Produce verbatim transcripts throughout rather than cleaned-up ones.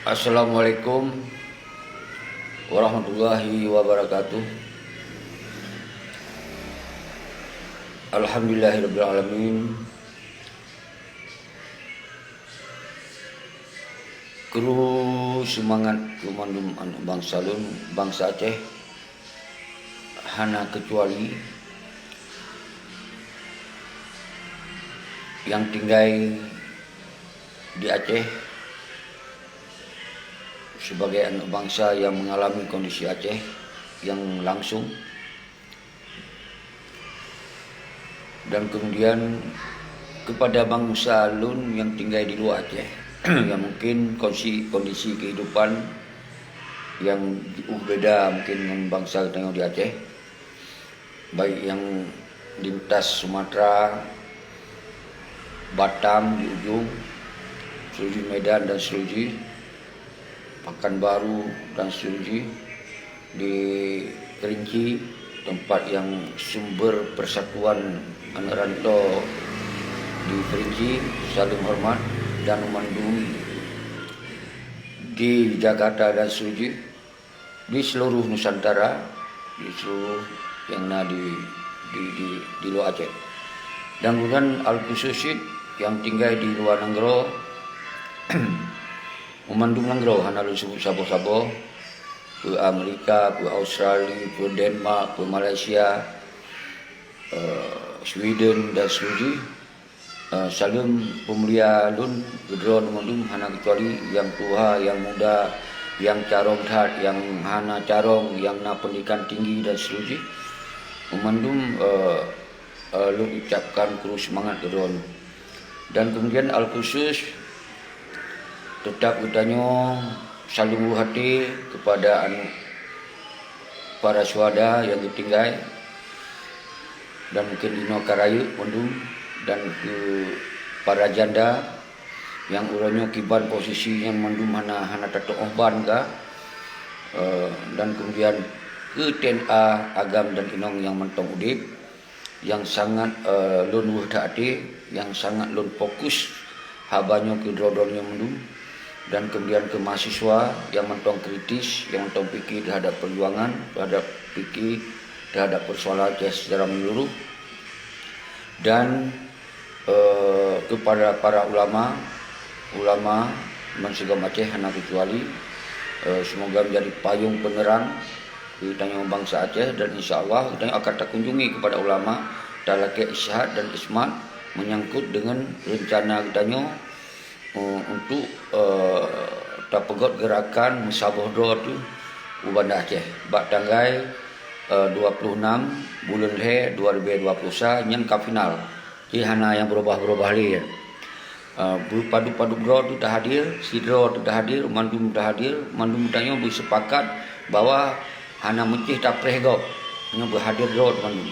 Assalamualaikum warahmatullahi wabarakatuh. Alhamdulillahirabbil alamin. Kru seumangat keu mandum aneuk bansa lôn, bansa Aceh, hana keucuali nyang tinggai di Aceh, sebagai aneuk bansa nyang mengalami kondisi Aceh nyang langsung, dan kemudian kepada bansa lôn nyang tinggai di luwa Aceh, nyang mungkin konsi-, kondisi kehidupan nyang jiôh beda mungkin ngon bansa geutanyoe di Aceh, baik nyang lintas Sumatera, Batam di ujong, seuleuju Medan dan seuleuju, Pekanbaru dan seuleuju, di Kerinci, tempat nyang sumber persatuan aneuk rantô di Kerinci, saleuem horeumat, dan mandum di Jakarta dan seuleuju, di seuluruh Nusantara, di seuluruh nyang na di, di, di, di luwa Aceh. Dan kemudian al-khusus cit nyang tinggai di luwa nanggroe, u mandum nanggroe hana lôn seubut saboh-saboh, peue Amerika, peue Australia, peue Denmark, peue Malaysia, eh, Sweden dan seuleuju. Eh, saleuem peumulia lôn keudroe mandum hana keucuali nyang tuha, nyang muda, nyang carông that, nyang hana carông, nyang na peundidikan tinggi dan seuleuju. Mandum, eh, eh, lôn ucapkan kru seumangat keudroe. Dan kemudian al-khusus, teutap geutanyoe saleuem luwah até keupada aneuk para syuhada nyang geutinggai, dan mungkin inoe ka rayeuk mandum, dan keu para janda nyang uroe nyoe kiban posisi nyan mandum hana, hana tatu'oh ban ka, eh, dan kemudian keu T N A agam dan inong nyang mantong udeb, nyang sangat, eh, lôn weueh that até, nyang sangat lôn fokus haba nyoe keu droe-droe nyoe mandum, dan kemudian keu mahasiswa nyang mantong kritis, nyang mantong pike teuhadap peujuangan, teuhadap pike teuhadap peusoalan Aceh secara menyeluruh, dan, eh, keupada para ulama, ulama bansigom Aceh hana keucuali, eh, semoga menjadi payong penerang keu tanyoe bansa Aceh, dan insya Allah geutanyoe akan takunjungi keupada ulama, talakée isytihad dan ismat menyangkut dengan rencana geutanyoe, eh, untuk, eh, tapeugöt geurakan meusaboh droe teuh u Banda Aceh bak tanggai, eh, dua puluh enam buleuen lhée dua ribée dua puluh sa nyan ka final. Jadi hana nyang beurubah-beurubah lé. Eh, beupadub-padub droe teuh tahadir, sidroe teuh tahadir, mandum tahadir, mandum tanyoe beuseupakat bahwa hana meucéh tapreh gob, nyoe beuhadir droe teuh mandum.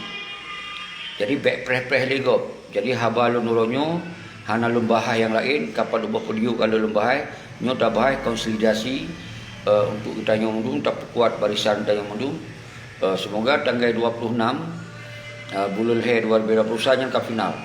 Jadi bék preh-preh lé gob. Jadi haba lôn uroe nyoe hana lôn bahai nyang laén, ka padub boh peudiyuek ka lôn bahai, nyoe tabahai konsolidasi, eh, untuk geutanyoe mandum, tapeukuat barisan tanyoe mandum. Eh, semoga tanggai dua puluh enam, eh, buleuen lhée dua ribée dua puluh sa nyan ka final.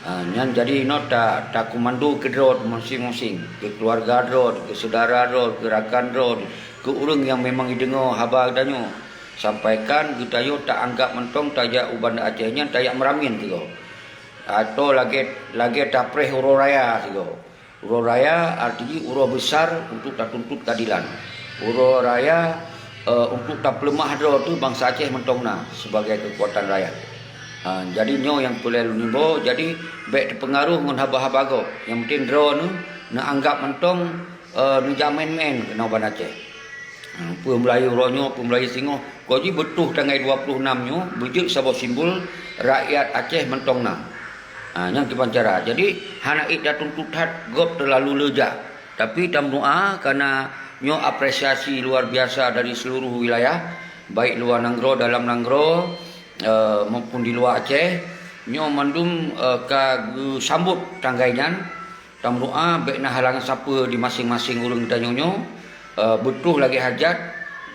Ah, nyan jadi inoe ta, takomando keu droe masing-masing, keu keuluwarga droe, keu syedara droe, keu rakan droe, keu ureuëng nyang memang jideungoe haba geutanyoe. Sampaikan geutanyoe taanggab mantong tajak u Banda Aceh nyan tajak meuramin sigoe. Atau lagée, lagée tapreh uroe raya sigoe. Uroe raya arti jih uroe besar untuk tatuntut keadilan. Uroe raya, eh, untuk tapeuleumah droe teuh bansa Aceh mantong na sebagai keukuatan rakyat. Ha, jadi nyoe nyang peureulée lôn imbau, jadi bék teupeungaruh ngon haba-haba gob. Nyang penting droe neuh neuanggab mantong, eh, neujameun-meun keunoe Banda Aceh. Ha, peue meulayeue uroe nyoe, peue meulayeue singoh. Kok jih beutôh tanggai dua puluh enam nyoe beujeuet saboh simbol rakyat Aceh mantong na. Ha, nyan kiban cara. Jadi, hana ék tatuntut that gob teulalu le jak. Tapi tameudoá kareuna nyoe apresiasi luar biasa dari seluruh wilayah, baik luwa nanggroe, dalam nanggroe, eh, maupun di luwa Aceh. Nyoe mandum, eh, ka geusambot tanggai nyan. Tameudoá bék na halangan sapeue di maséng-maséng ureuëng tanyoe nyoe, eh, beutôh lagée hajat,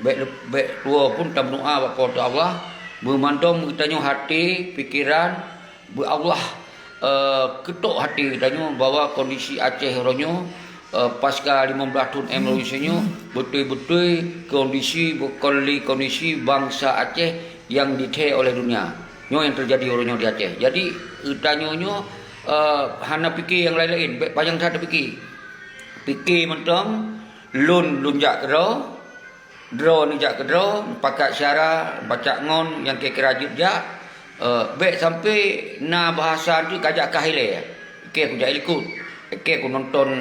bék leup-, bék tuwoe pun tameudoá bak Po teu Allah, beumandum geutanyoe até, pikeran, beu Allah, eh, keutok até geutanyoe bahwa kondisi Aceh uroe nyoe Eh, pasca lima belas thon M revolusi nyoe, beutôi-beutôi kondisi, bukon lé kondisi bansa Aceh nyang dithèe oleh dunia. Nyoe nyang teujadi uroe nyoe di Aceh. Jadi, geutanyoe nyoe, eh, hana pike nyang laén-laén, bèk panyang that tapike. Pike mantong, lôn, lôn jak keudroe, droeneuh jak keudroe, pakat syedara, pacak ngon nyang kira-kira jeuet jak, eh, bèk sampoe na bahasa tu kajak kah ilèe. Oke, kujak ilikot. Oke, kunonton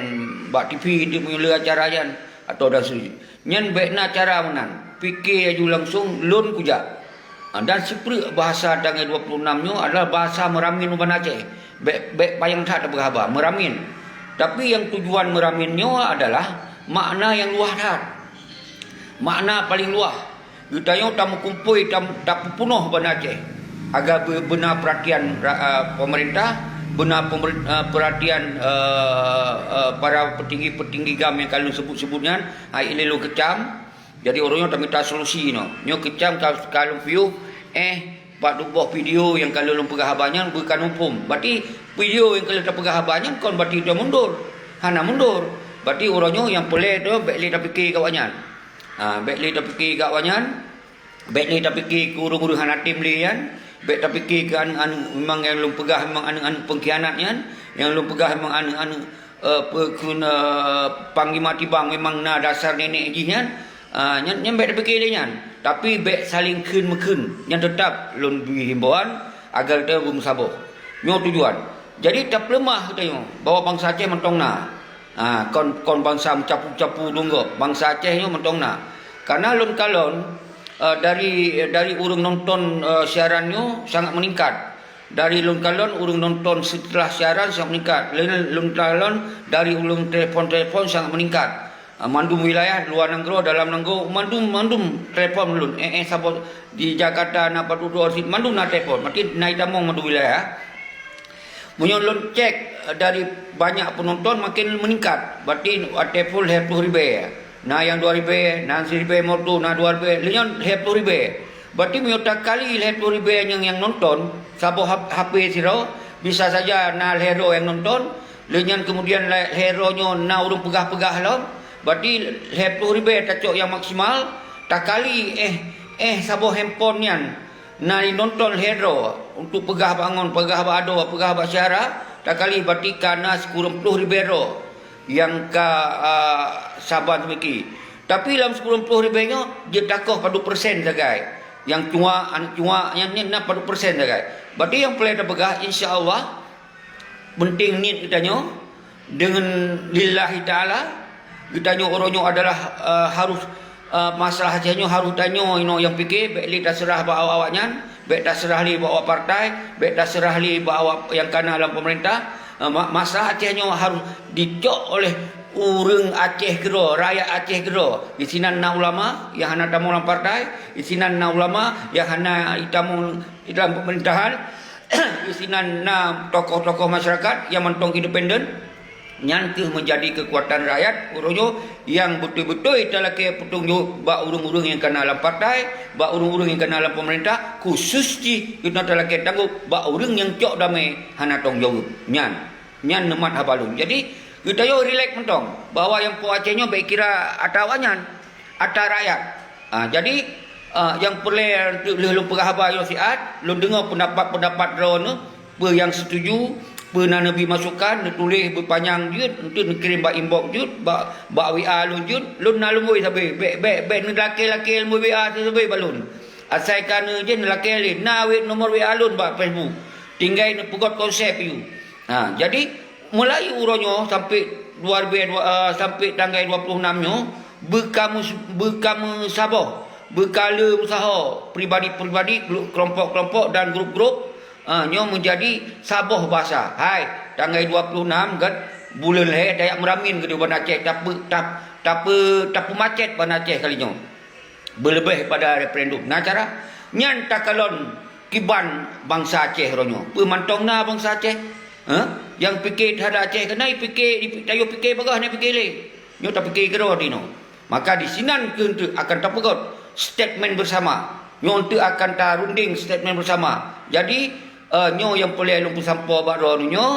bak T V tu meunyoe le acara nyan, atau dan seterusnya. Nyan bèk na cara meunan. Pike laju langsong lôn kujak. Ah, dan sipreuk bahasa tanggai dua puluh enam nyoe adalah bahasa meuramin u Banda Aceh. Bèk, bèk panyang that tapeugah haba, meuramin. Tapi nyang tujuan meuramin nyoe adalah makna nyang luwah that. Makna paleng luwah. Geutanyoe tameukumpôi, tam-, tapeupunoh Banda Aceh. Agar beu-, beuna peuratian ra-, a, pemerintah, beuna pemer-, a, peuratian, e, e, para peutinggi-peutinggi GAM nyang ka lôn seubut-seubut nyan, hai ilèe lôn keucam. Jadi, uroe nyoe tamita solusi nyoe. Nyoe keucam ka, ka lôn piôh, eh, pat duboh video nyang ka lôn peugah haba nyan beu ka neuphom. Berarti video nyang ka lôn tapeugah haba nyan kon berarti dia mundur. Hana mundur. Berarti uroe nyoe nyang peureulèe tu bèk lé tapike keu awaknyan. Ha, bèk lé tapike keu awaknyan. Bèk lé tapike keu ureueng-ureueng hana tem lé nyan. Bèk tapike keu aneuk-aneuk memang nyang lôn peugah memang aneuk-aneuk pengkhianat nyan. Nyang lôn peugah memang aneuk-aneuk eh, peue kheun, eh, Panglima Tibang memang na dasar nenek jih nyan, ah, nyan, nyan bèk tapike lé nyan. Tapi bèk saléng kheun-meukheun. Nyan teutap lôn bri himbauan agar geutanyoe beumeusaboh. Nyoe tujuan. Jadi tapeuleumah geutanyoe bahwa bansa Aceh mantong na. Ah, kon, kon bansa meucapu-capu dong gob. Bansa Aceh nyoe mantong na. Karena lôn kalon, eh, dari, dari ureueng nonton, eh, siaran nyoe sangat meningkat. Dari lôn kalon ureueng nonton seuteulah siaran sangat meuningkat. Lôn, lôn kalon dari ureueng telepon-telepon sangat meuningkat. Ah, mandum wilayah, luwa nanggroe, dalam nanggroe, mandum, mandum telepon lôn. Eh, eh, saboh di Jakarta na padub droe sit, mandum na telepon. Maté na itamong mandum wilayah. Meunyoe lôn cek, eh, dari banyak penonton makin meuningkat. Berarti watèe phôn lhèe ploh ribèe. Na nyang dua ribèe, na siribèe meureutôh, na dua ribèe, lheueh nyan lhèe ploh ribèe. Berarti meunyoe takali lhèe ploh ribèe nyang, nyang nonton, saboh hap-, H P sidroe, bisa saja na lhèe droe nyang nonton, lheueh nyan keumudian lhèe, lhèe droe nyoe na ureueng peugah-peugah lom, berarti lhèe ploh ribèe tacok nyang maksimal, takali, eh, eh, saboh handphone nyan na inonton lhèe droe untuk peugah bak ngon, peugah bak adoe, peugah bak syedara, takali berarti ka na sikureueng ploh ribèe droe. Nyang ka, a, saban seumiki. Tapi lam sikureueng ploh ribèe nyoe, jeuet takoh padub persen sagai. Nyang cuak, aneuk cuak, nyan, nyan na padub persen sagai. Berarti nyang peureulèe tapeugah, insya Allah, penting niet geutanyoe, deungon lillahi ta'ala, geutanyoe uroe nyoe adalah, a, harus Eh, masalah Aceh nyoe harôh tanyoe inoe nyang pike, bèk lé taseurah bak awak-awak nyan, bèk taseurah lé bak awak partai, bèk taseurah lé bak awak nyang ka na lam peumeurintah. Eh, ma-, masalah Aceh nyoe harôh jicok oleh ureueng Aceh keudroe, rakyat Aceh keudroe. Disinan na ulama nyang hana tamong lam partai, disinan na ulama nyang hana jitamong di dalam peumeurintah, disinan na tokoh-tokoh masyarakat nyang mantong independen. Nyan kheueh meujadi keukuatan rakyat uroe nyoe nyang beutôi-beutôi talakèe peutanggong jaweueb bak ureueng-ureueng nyang ka na lam partai, bak ureueng-ureueng nyang ka na lam peumeurintah, khusus jih geutanyoe talakèe tanggong bak ureueng nyang cok damé hana tanggong jaweueb. Nyan, nyan neumat haba lôn. Jadi, geutanyoe rilek mantong bahwa nyang po Aceh nyoe bèk kira atra awaknyan. Atra rakyat. Ha, jadi, ha, nyang peureulèe lheueh lôn peugah haba nyoe siat, lôn deungö peundapat-peundapat droeneuh, peue nyang setuju, peue na neubri masukan, neutuléh beupanyang jeuet, eunteuk neukirém bak inbox jeuet, bak, bak W A lôn jeuet, lôn na lumbôi sabé, bèk, bèk, bèk neulakèe-lakèe lumbôi W A sabé bak lôn. Asai ka neujeuet neulakèe lé, na wèt nomor W A lôn bak Facebook. Tinggai neupeugot konsep yue. Ha, jadi, mulai uroe nyoe sampoe dua ribèe dua, eh, sampoe tanggai dua ploh nam nyoe, beuka meus-, beuka meusaboh, beuka le meusaho pribadi-pribadi, kelompok-kelompok dan grup-grup, eh, nyoe meujadi saboh basa. Hai, tanggai dua ploh nam gèt buleuen lhèe tajak meuramin keudéh Banda Aceh, tapeu-, tap-, tapeu-, tapeumacet Banda Aceh kali nyoe. Beuleubèh pada referendum. Na cara nyan takalon kiban bansa Aceh uroe nyoe. Peue mantong na bansa Aceh? Hah? Nyang pike teuhadap Aceh keunan pike, tanyoe pike bagaih na pike lé. Nyoe tapike keudroe tinoe. Maka disinan keuh eunteuk akan tapeugot statement bersama. Nyoe eunteuk akan tarunding statement bersama. Jadi, eh, nyoe nyang peureulèe lôn peusampoe bak droeneuh nyoe,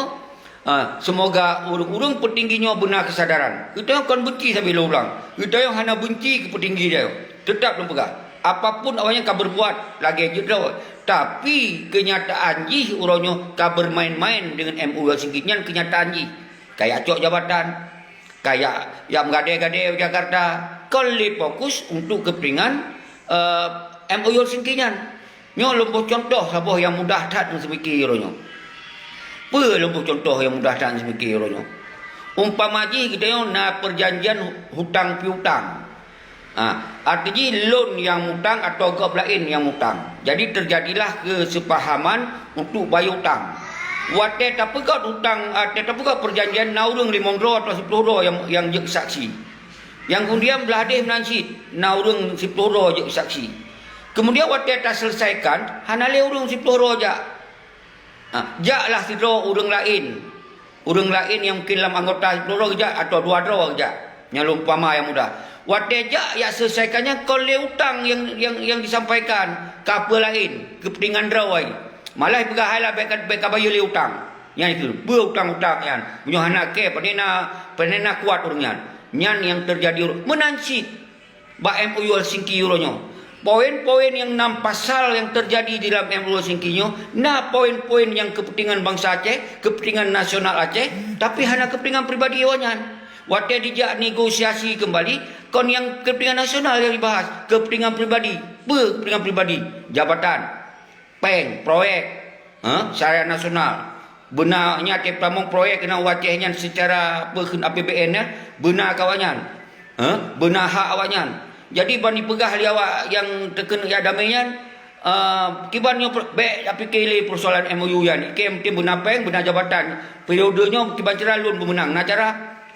Ha, seumoga ureuëng-ureuëng peutinggi nyoe beuna keusadaran. Geutanyoe kon beunci sabe lôn ulang. Geutanyoe hana beunci keu peutinggi tanyoe. Teutab lôn peugah, apapun awaknyan ka beurbuat lagée jeuet droe, tapi keunyataan jih uroe nyoe ka beurmain-main deungon M O U Helsinki. Nyan keunyataan jih. Kajak cok jabatan, kajak, jak meugadée-gadée u Jakarta, kon lé fokus untuk keupeuntengan, eh, M O U Helsinki nyan. Nyoe lôn boh cuntoh saboh nyang mudah that ngon seumiki uroe nyoe. Peue lôn boh cuntoh nyang mudah that ngon seumiki uroe nyoe? Umpama jih geutanyoe na peujanjian hutang piutang. Ha, arti jih lôn nyang mutang atawa gob laén nyang mutang. Jadi teujadilah keuseupahaman untuk bayeue utang. Watée tapeugét utang, watée tapeugét peujanjian na ureuëng limong droe atawa siplôh droe nyang, nyang jeuet saksi. Nyang keumudian blah deh meunan cit na ureuëng siplôh droe jeuet saksi. Keumudian watée taseuleusaikan, hana lé ureuëng siplôh droe jak. Ha, jaklah sidroe ureuëng laén. Ureuëng laén nyang mungken lam anggota siplôh droe geujak atawa dua droe geujak. Nyang lôn umpama nyang mudah. Watée jak, jak seuleusaikan nyan kon lé utang nyang, nyang, nyang disampaikan, ka peue laén, keupeuntengan droe. Malah peugah hai lah bék ka, bék ka bayeue lé utang. Nyan itu, peue utang-utang nyan. Meunyoe hana kée, pane na, pane na kuat ureuëng nyan. Nyan nyang teujadi meunan cit. Bak M O U Helsinki uroe nyoe. Poin-poin nyang nam pasal nyang teujadi di lam M O U Helsinki nyoe na poin-poin nyang keupeuntengan bansa Aceh, keupeuntengan nasional Aceh, tapi hana keupeuntengan pribadi awaknyan. Watée dijak negosiasi keumbali, kon nyang keupeuntengan nasional nyang dibahas, keupeuntengan pribadi. Peue keupeuntengan pribadi? Jabatan. Péng, proyek, ha, syariah nasional. Beuna nyan teutamong proyek keunan u Aceh nyan seucara peue kheun A P B N nyan, beuna keu awaknyan. Ha, beuna hak awaknyan. Jadi ban jipeugah lé awak nyang teukeun jak damé nyan, eh, kiban nyoe per-, bék jak pike lé peusoalan M O U nyan. Ikém tem beuna péng, beuna jabatan. Periode nyoe kiban cara lôn beumeunang. Na cara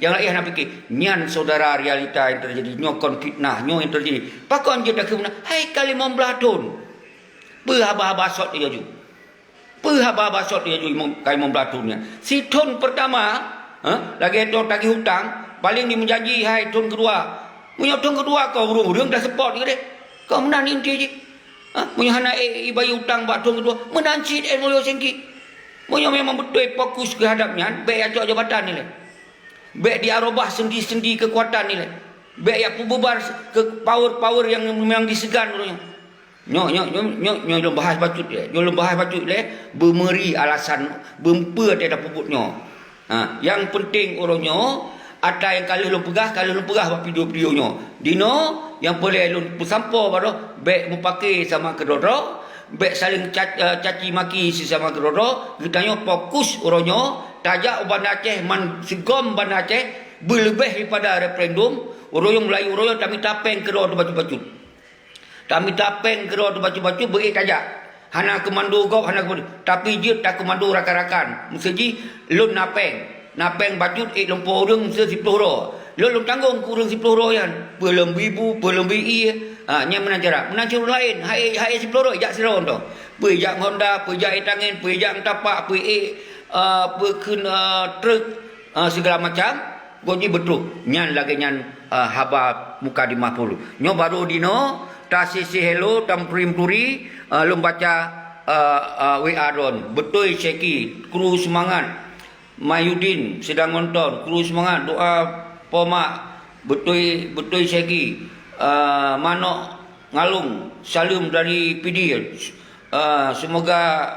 nyang laén hana pike. Nyan syedara realita nyang teujadi. Nyoe kon fitnah, nyoe nyang teujadi. Pakon jeuet takheun beuna? Hai ka limong blaih thon. Peue haba-haba sot laju? Peue haba-haba sot laju limong, ka limong blaih thon nyan? Sithon peurtama, ha, lagée toh tagih utang, paleng jimeujanji hai thon keudua. Meunyoe thon keudua ka ureuëng-ureuëng taseupôt keudeh. Ka meunan inti jih. Ha, meunyoe hana ék ibayeue utang bak thon keudua, meunan cit M O U Helsinki. Meunyoe memang beutôi fokus keuhadap nyan, bék jak cok jabatan ilée. Bék jiarobah sendi-sendi keukuatan ilée. Bék jak peubeubar keu power-power nyang memang diseugan uroe nyoe. Nyoe, nyoe, nyoe, nyoe, nyoe lôn bahas bacut lé. Nyoe lôn bahas bacut lé, beumeuri alasan beumpeue teuh tapeubuet nyoe. Ha, nyang peunteng uroe nyoe, ata nyang ka lheueh lôn peugah, ka lheueh lôn peugah bak video-video nyoe. Dinoe, nyang peureulée lôn peusampoe baroe, bék mupake sama keudroe-droe, bék saléng ca-, eh, caci maki sisama keudroe-droe. Geutanyoe fokus uroe nyoe, tajak u Banda Aceh, man sigom Banda Aceh, beuleubeh daripada referendum, uroe nyoe meulayeue uroe nyoe tamita péng keudroe teuh bacut-bacut. Tamita péng keudroe teuh bacut-bacut beuék tajak. Hana keumando gob, hana keumando, tapi jeuet takeumando rakan-rakan. Meuseu jih lôn na péng. Na péng bacut ék lumpoe ureuëng meuseu siplôh droe. Lôn, lôn tanggong keu ureuëng siplôh droe nyan. Peue lom bri bu, peue lom bri ié. Ha, nyan meunan cara. Meunan cara laén. Hai, hai siplôh droe jak sidroe toh. Peue jak ngon Honda, peue jak ék tangen, peue jak ngon tapak, peue ék, ah, peue kheun, ah, truk, ah, sigala macam. Gobnyan beutôi, nyan lagée nyan, eh, haba mukadimah phon. Nyoe barô dinoe, tasisi hello, tampuri-mpuri, eh, lôn baca, eh, eh, W A droen. Beutôi Syeki, kru seumangat. Mayudin, sidang nonton, kru seumangat, doa pomak, beutôi, beutôi Syeki, eh, manok ngalong, saleuem dari Pidie. Eh, semoga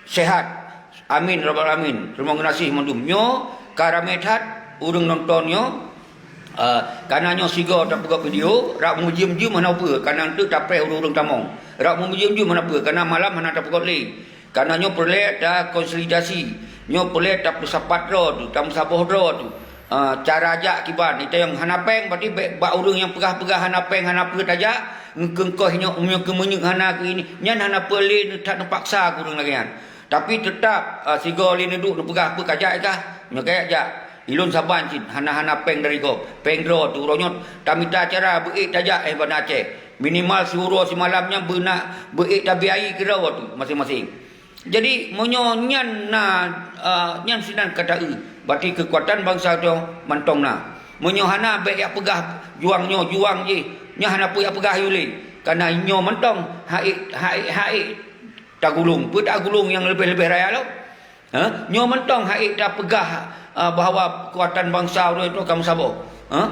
sehat. Amin, rabbal alamin. Teurimong geunaséh mandum. Nyoe ka ramé that ureuëng nonton nyoe. Ah, kana nyoe sigoe tapeugah video, rak meujeuem-jeuem hana peue, kana eunteuk tapreh ureuëng-ureuëng tamong. Rak meujeuem-jeuem hana peue, kana malam hana tapeugah lé. Kana nyoe peureulée takonsolidasi. Nyoe peureulée tapeusapat droe teuh, tameusaboh droe teuh. Ah, cara jak kiban, ita nyang hana péng, berarti bék bak ureuëng nyang peugah-peugah hana péng, hana peue tajak, ngeukeuengkoh nyoe, nyoe keumeunyeuk hana keu ini, nyan hana peue lé neuthat neupaksa keu ureuëng lagée nyan. Tapi teutab, ah, sigoe lé neuduek neupeugah peue kajak kah, nyoe kajak jak. Ilôn saban cit hana-hana péng dari gob, péng droe teuh uroe nyoe tamita cara beuék tajak éh Banda Aceh. Minimal siuroe simalam nyan beuna beuék tabiayai keudroe teuh maséng-maséng. Jadi, meunyoe nyan na, a, nyan sinan ka ta-eu, berarti keukuatan bansa tanyoe mantong na. Meunyoe hana, bék jak peugah juang nyoe, juang jih, nyan hana peue jak peugah yue lé. Kana nyoe mantong, hai, hai, hai tagulong. Peue tagulong nyang leubeh-leubeh raya lom? Ha? Nyoe mantong han ék tapeugah, ah, bahwa keukuatan bansa ureuëng nyoe ka meusaboh. Ha?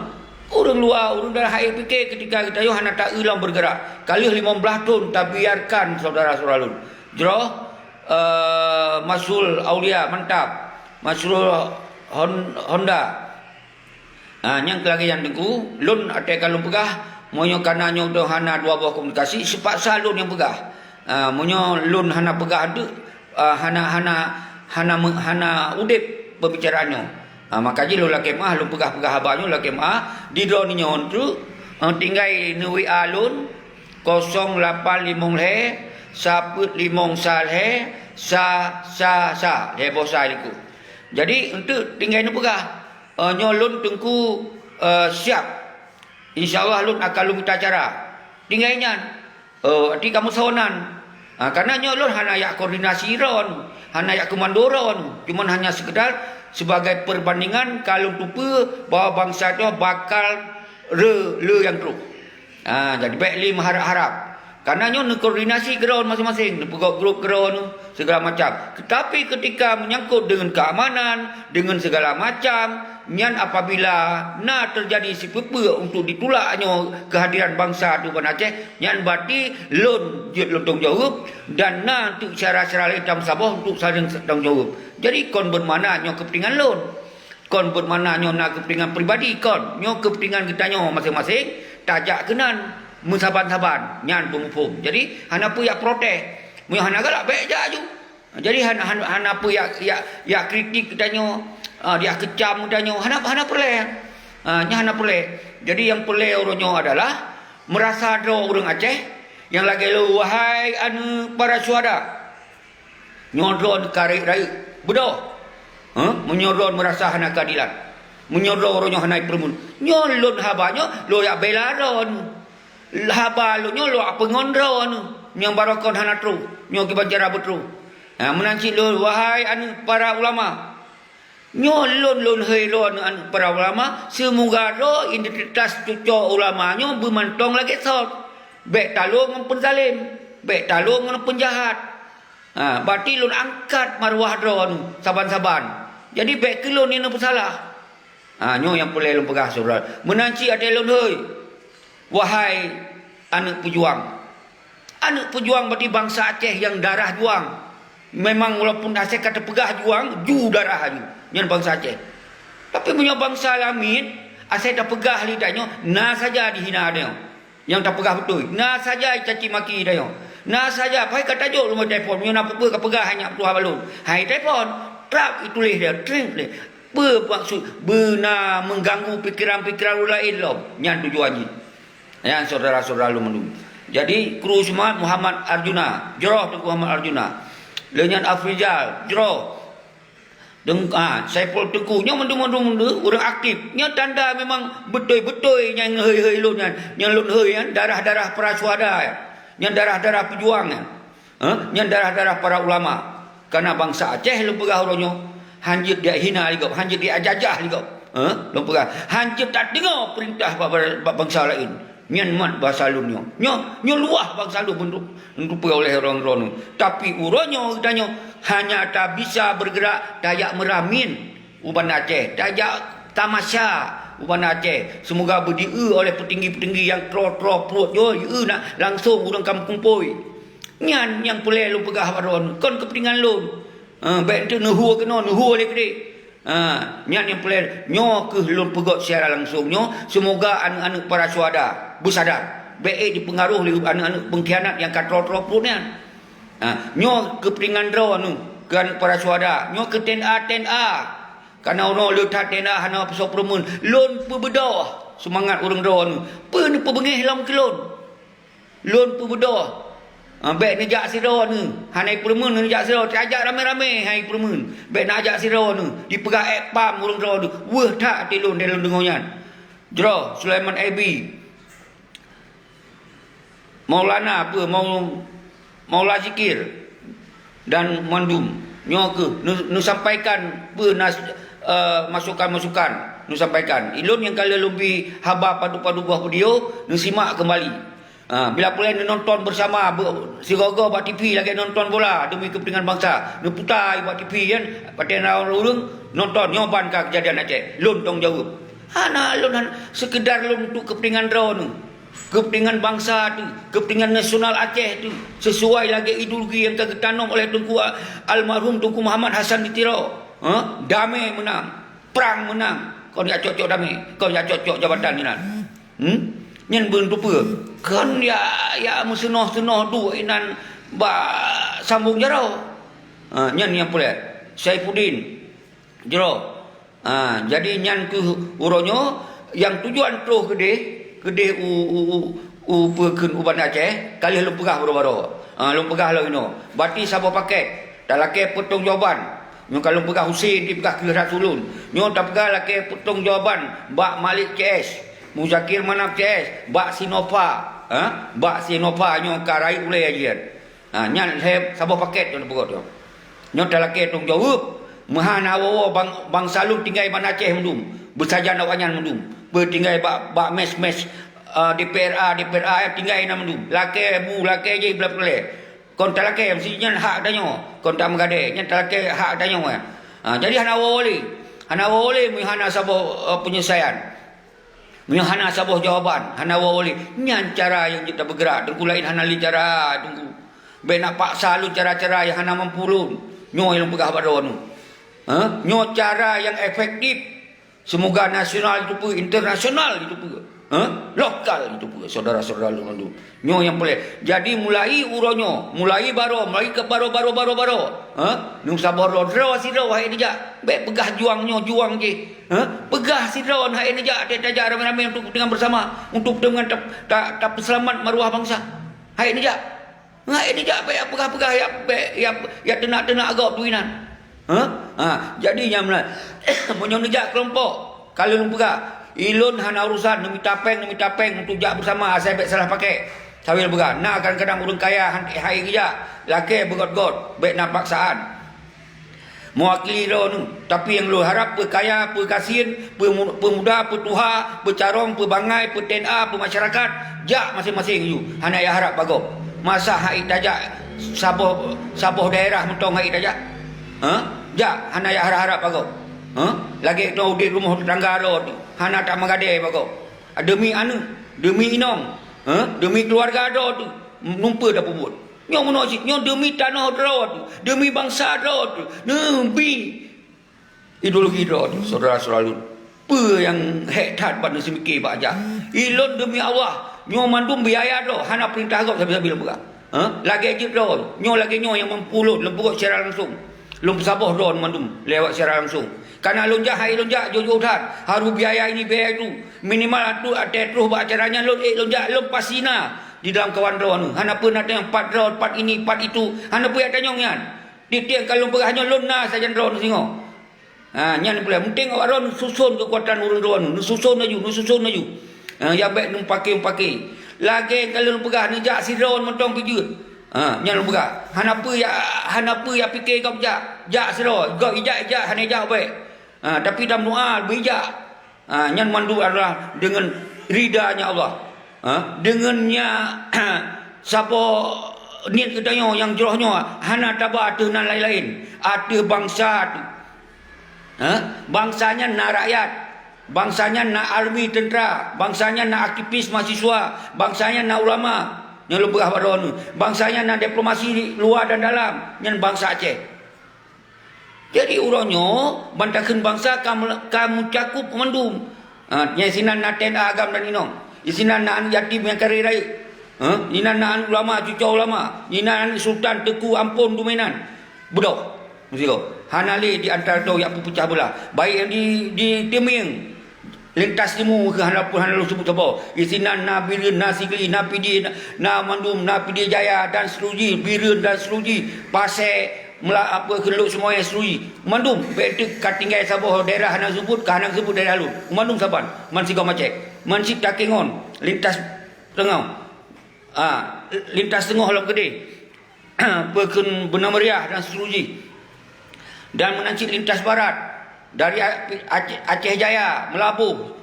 Ureuëng luwa, ureuëng dalam han ék pike ketika geutanyoe hana taeu lom beureugerak. Ka lheueh limong blaih thon tabiarkan syedara-syedara lôn. Jroh, eh, Masrul Aulia, mantap. Masrul Hon-, Honda. Ah, nyang keu lagée nyan Teungku, lôn watée ka lôn peugah, meunyoe kana nyoe dong hana dua boh komunikasi, seupaksa lôn nyang peugah. Ah, meunyoe lôn hana peugah teuk, ah, hana, hana, hana me-, hana udeb peubicaraan nyoe. Ah, maka jih lôn lakée meuáh, lôn peugah-peugah haba nyoe lakée meuáh, di droeneuh nyoe teuk, ah, tinggai neu-W A lôn, kosong lapan limong lhée, sapeuet limong sa lhée, sa, sa, sa, lhée boh sa likot. Jadi, eunteuk tinggai neupeugah, eh, nyoe lôn Teungku, eh, siab. Insya Allah lôn akan lôn mita cara. Tinggai nyan, eh, arti kamoe sawonan. Ha, karena nyoe lôn hana jak koordinasi droeneuh, hana jak keumando droeneuh. Cuman hanya sekedar sebagai perbandingan ka lôn teupeue bahwa bansa nyoe bakal re-, le nyang troh. Ha, jadi bék lé meuharab-harab. Karena nyoe neukoordinasi keudroe maséng-maséng, neupeugöt grup keudroe segala macam. Tetapi ketika menyangkut dengan keamanan, dengan segala macam, nyan apabila na terjadi sipeue-peue untuk ditulak nyoe kehadiran bansa di Banda Aceh, nyan berarti lôn jeuet lôn tanggung jaweueb dan na untuk syedara-syedara laén tameusaboh untuk saling tanggung jaweueb. Jadi kon bermakna nyoe kepentingan lôn. Kon bermakna nyoe na keupeuntengan pribadi, kon. Nyoe keupeuntengan geutanyoe maséng-maséng, tajak keunan meusaban-saban, nyan peue muphom. Jadi, hana peue jak protes. Meunyoe hana galak, bék jak aju. Jadi, hana, hana, hana peue jak, jak, jak kritik geutanyoe, ah, jak keucam geutanyoe, hana, hana peureulée. Ah, nyan hana peureulée. Jadi, nyang peureulée uroe nyoe adalah meurasa droe ureuëng Aceh nyang lagée lôn, wahai aneuëk para syuhada. Nyoe droeneuh ka rayeuk-rayeuk, beudôh. Hah? Meunyoe droeneuh meurasa hana keuadelan, meunyoe droeneuh uroe nyoe hana jipeureumeun, nyoe lôn haba nyoe lôn jak bela droeneuh. Haba lôn nyoe lôn jak peungon droeneuh nyang barokon hana troh, nyoe kiban cara beutroh. Ha, meunan cit lôn, wahai aneuëk para ulama, nyoe lôn lôn hôi droeneuh aneuëk para ulama, seumoga droe identitas cucoe ulama nyoe beumantong lagée sot. Bék talô ngon peuzalém, bék talô ngon peunjahat. Ha, berarti lôn angkat maruah droeneuh saban-saban. Jadi bék keu lôn nyang neupeusalah. Ha, nyoe nyang peureulée lôn peugah syedara. Meunan cit watée lôn hôi, wahai aneuëk peujuang. Aneuëk peujuang berarti bansa Aceh nyang darah juang. Memang walaupun asai ka teupeugah juang, ju darah aju. Nyan bansa Aceh. Tapi meunyoe bansa lamiet, asai tapeugah lé tanyoe, na saja dihina tanyoe. Nyang tapeugah beutôi, na saja caci maki tanyoe. Na saja, pai ka tajok rumoh telepon, meunyoe na peue-peue ka peugah hai nyak tuha balon. Hai telepon, trap ituléh dia, tring lé. Peue maksud beuna mengganggu pikiran-pikiran ureuëng laén lom? Nyan tujuan jih. Nyan syedara-syedara lôn mandum. Jadi, kru semangat Muhammad Arjuna, jroh Teungku Muhammad Arjuna. Lheueh nyan Afrizal, jroh. Deng-, ah, Saiful Teungku, nyoe mandum-mandum ureuëng aktif. Nyoe tanda memang beutôi-beutôi nyang hôi-hôi lôn nyan, nyang lôn hôi nyan, darah-darah para syuhada nyan. Nyan darah-darah peujuang nyan. Hah? Nyan darah-darah para ulama. Karena bansa Aceh lôn peugah uroe nyoe, hanjeuet dia hina lé gob, hanjeuet dia jajah lé gob. Hah? Lôn peugah, hanjeuet tadeungoe peurintah ba-, ba-, bansa laén. Nyan mat basa lôn nyoe. Nyoe, nyoe luwah bansa lôn untuk, untuk peugah uleh droe-droe nyoe. Tapi uroe nyoe geutanyoe hanya tabisa bergerak tajak meuramin u Banda Aceh, tajak tamasya u Banda Aceh. Seumoga beujieu oleh peutinggi-peutinggi nyang troh-troh pruet nyoe, jieu nak langsong ureuëng kamoe kumpôi. Nyan nyang peureulée lôn peugah bak droeneuh, kon keupeuntengan lôn. Eh, bék eunteuk neuhue keunoe, neuhue lé keudeh. Ha, nyan nyang peureulée nyoe kheueh lôn peugét siara langsong nyoe, seumoga aneuëk-aneuëk para syuhada beusadar, bék ék jipeungaroh lé aneuëk-aneuëk peungkhianat nyang ka troh-troh pruet nyan. Ha, nyoe keupeuntengan droeneuh keu aneuëk para syuhada, nyoe keu T N A, T N A. Kareuna uroe le that T N A hana peusoe peureumeun, lôn peubeudôh seumangat ureuëng droeneuh, peue neupeubeungéh lom keu lôn. Lôn peubeudôh, ah, bék neujak sidroe neuh, hana jipeureumeun neujak sidroe, tajak ramé-ramé hana jipeureumeun. Bék neujak sidroe neuh, jipeugah ék pam ureuëng droe neuh, weueh that até lôn, lôn deungoe nyan. Jroh, Sulaiman Aibi, Maulana peue, Mau-, Maula Zikir, dan mandum. Nyoe kheueh, neu-, neusampaikan peue nas-, eh, masukan-masukan, neusampaikan. Ilôn nyang ka lheueh lôn bi haba padub-padub boh video, neusimak keumbali. Ha, bila pulai neunonton beusama be-, sigoe-goe bak T V lagèe nonton bola demi kepentingan bansa. Neuputa bak T V kan, watèe na ureueng nonton, nyoe ban ka keujadian Aceh. Lôn tanggung jaweueb. Hana lôn han-, sekedar lôn untuk kepentingan droeneuh. Kepentingan bansa teuh, kepentingan nasional Aceh teuh, sesuai lagèe ideologi nyang ka geutanom oleh Teungku a-, almarhum Teungku Muhammad Hasan di Tiro. Ha? Damé meunang, prang meunang. Kon jak cok-cok damé, kon jak cok-cok jabatan inan. Hmm? Nyan beuneuh peue? Kon ya, ya meuseunoh-seunoh duek inan bak sambong jaroe. Ha, nyan nyang peureulèe. Saifuddin, jroh. Ha, jadi nyan keuh uroe nyoe nyang tujuan troh keudeh, keudeh u, u, u, u peue kheun u Banda Aceh, ka lheueh lôn peugah baroe-baroe. Ha, lôn peugah lom inoe. Bati saboh paket. Talakèe peutanggung jawaban. Nyoe ka lôn peugah Husen, dipeugah keu rhot ulôn. Nyoe tapeugah lakèe peutanggung jawaban bak Malik C S, Muzakir Manaf C S, bak Sinova, ha? Bak Sinova nyoe ka rayeuk ulèe jih. Ha, nyan lhèe saboh paket nyoe peugah nyoe. Nyoe talakèe tanggung jaweueb, meuhana woe-woe bang-, bansa lôn tinggai Banda Aceh mandum, beusajan awaknyan mandum. Beutinggai bak, bak mes-mes, eh, D P R A, D P R A tinggai na mandum. Lakèe bu, lakèe jih blah peureulèe. Kon talakèe, meusti nyan hak tanyoe. Kon tameugadèe, nyan talakèe hak tanyoe, eh. Ha, jadi hana woe lé. Hana woe lé meuhana saboh, eh, peunyeusaian. Meunyoe hana saboh jawaban, hana woe lé. Nyan cara nyang jeuet tapeugrak, Teungku, laén hana lé cara, Teungku. Bèk na paksa lôn cara-cara nyang hana mampu lôn. Nyoe nyang lôn peugah bak droeneuh. Ha? Nyoe cara nyang efektif. Seumoga nasional jiteupeue, internasional jiteupeue, ha? Lokal jiteupeue, syedara-syedara lôn mandum. Nyoe nyang peureulèe. Jadi, mulai uroe nyoe, mulai baroe, mulai keu baroe, baroe, baroe, baroe, ha? Neusaboh droe, droe sidroe hai neujak. Bèk peugah juang nyoe, juang jih, ha? Peugah sidroe hai neujak, tajak ramé-ramé untuk kepentingan bersama, untuk kepentingan ta-, ta-, tapeuseulamat maruah bansa. Hai neujak. Ngat neujak bèk peugah-peugah, ya bèk, ya, ya teunak-teunak gob tu inan. Ha? Ha, jadi nyan meunan. Meunyoe neujak keulompok, ka lheueh lôn peugah, ilôn hana urusan neumita pèng, neumita pèng untuk jak beusama, asai bèk salah pakè. Sambil peugah, na kadang-kadang ureueng kaya han-, hai geujak, lakèe beugöt-göt, bèk na paksaan. Mewakili droeneuh, tapi nyang lôn harab peukaya, peugasien, peumu-, peumuda, peutuha, peucarông, peubangai, peuTNA, peumasyarakat, jak maséng-maséng ju, hana yah harab bak gob. Masa hai tajak saboh, saboh daerah mantong hai tajak? Ha? Jak, hana yah harab-harab bak gob. Ha? Lagèe droe udép rumoh tetangga droe teuh, hana tameugadèe bak gob. Deumi aneuk, deumi inong, ha? Deumi keuluwarga droe teuh, lumpeue tapeubuet. Nyoe meunoe cit, nyoe deumi tanoh droe teuh, deumi bansa droe teuh, neubi ideologi droe teuh, syedara-syedara lôn. Peue nyang hék that bak neuseumiké bak jak? Ilôn deumi Allah, nyoe mandum biaya droe, hana peurintah gob sabe-sabe lôn peugah. Ha? Lagèe jeuet droe, nyoe lagèe nyoe nyang mampu lôn, lôn peugot secara langsung. Lôn peusaboh droe mandum lewat secara langsung. Kana lôn jak, hai lôn jak, jujur that, harôh biaya ini, biaya itu. Minimal atu, watèe troh bak acara nyan lôn ék lôn jak, lôn pasti na di dalam kawan droeneuh. Hana peue na tanyong pat droe, pat ini, pat itu. Hana peue jak tanyong nyan. Tiep-tiep ka lôn peugah nyoe lôn na sajan droeneuh singoh. Ha, nyan pula. Penting awak droeneuh neususon keukuatan ureueng droeneuh. Neususon laju, neususon laju. Ha, ya bèk neupaké-paké. Lagèe ka lôn peugah, neujak sidroe mantong pih jeuet. Ha, nyan lôn peugah. Hana peue ya, hana peue ya piké gob jak. Jak sidroe. Gob ijak, ijak, hana ijak bèk. Ha, tapi dalam doa beujak. Ha, nyan mandum adalah deungon ridanya Allah. Ha, deungon nya saboh niet geutanyoe nyang jroh nyoe hana taba ateueh nan laén-laén, ateueh bansa teuh. Ha, bansa nyan na rakyat, bansa nyan na army teuntra, bansa nyan na aktivis mahasiswa, bansa nyan na ulama, nyang lôn peugah bak droeneuh. Bansa nyan na diplomasi luwa dan dalam, nyan bansa Aceh. Jadi uroe nyoe, ban takheun bansa ka mel-, ka meucakup mandum. Ha, nyan sinan na TNA agam dan inong. Sinan na aneuk yatim nyang kareh rayeuk. Ha, inan na aneuk ulama, cucoe ulama. Inan aneuk sultan, teuku, ampôn, dumé nan. Beudôh. Meusigoe. Hana lé di antara droe nyang peupeucah beulah. Baik nyang di, di Teumieng, lintas timu keuh hana pun hana lôn seubut saboh. Di sinan na Bireuen, na Sigli, na Pidie, na, na Mandum, na Pidie Jaya dan seterusnya, Bireuen dan seterusnya, Pasè, Mela-, apa kheun, Lhokseumawe seterusnya. Mandum, bèk teuk ka tinggai saboh daerah hana seubut, ka hana seubut daerah lôn. Mandum saban, man sigoe macet. Man cit Takengon, lintas teungoh. Ah, lintas teungoh lom keudeh. Peue kheun Beuna Meriah dan seterusnya. Dan meunan cit lintas barat, dari A-, Aceh, Aceh Jaya, Meulaboh,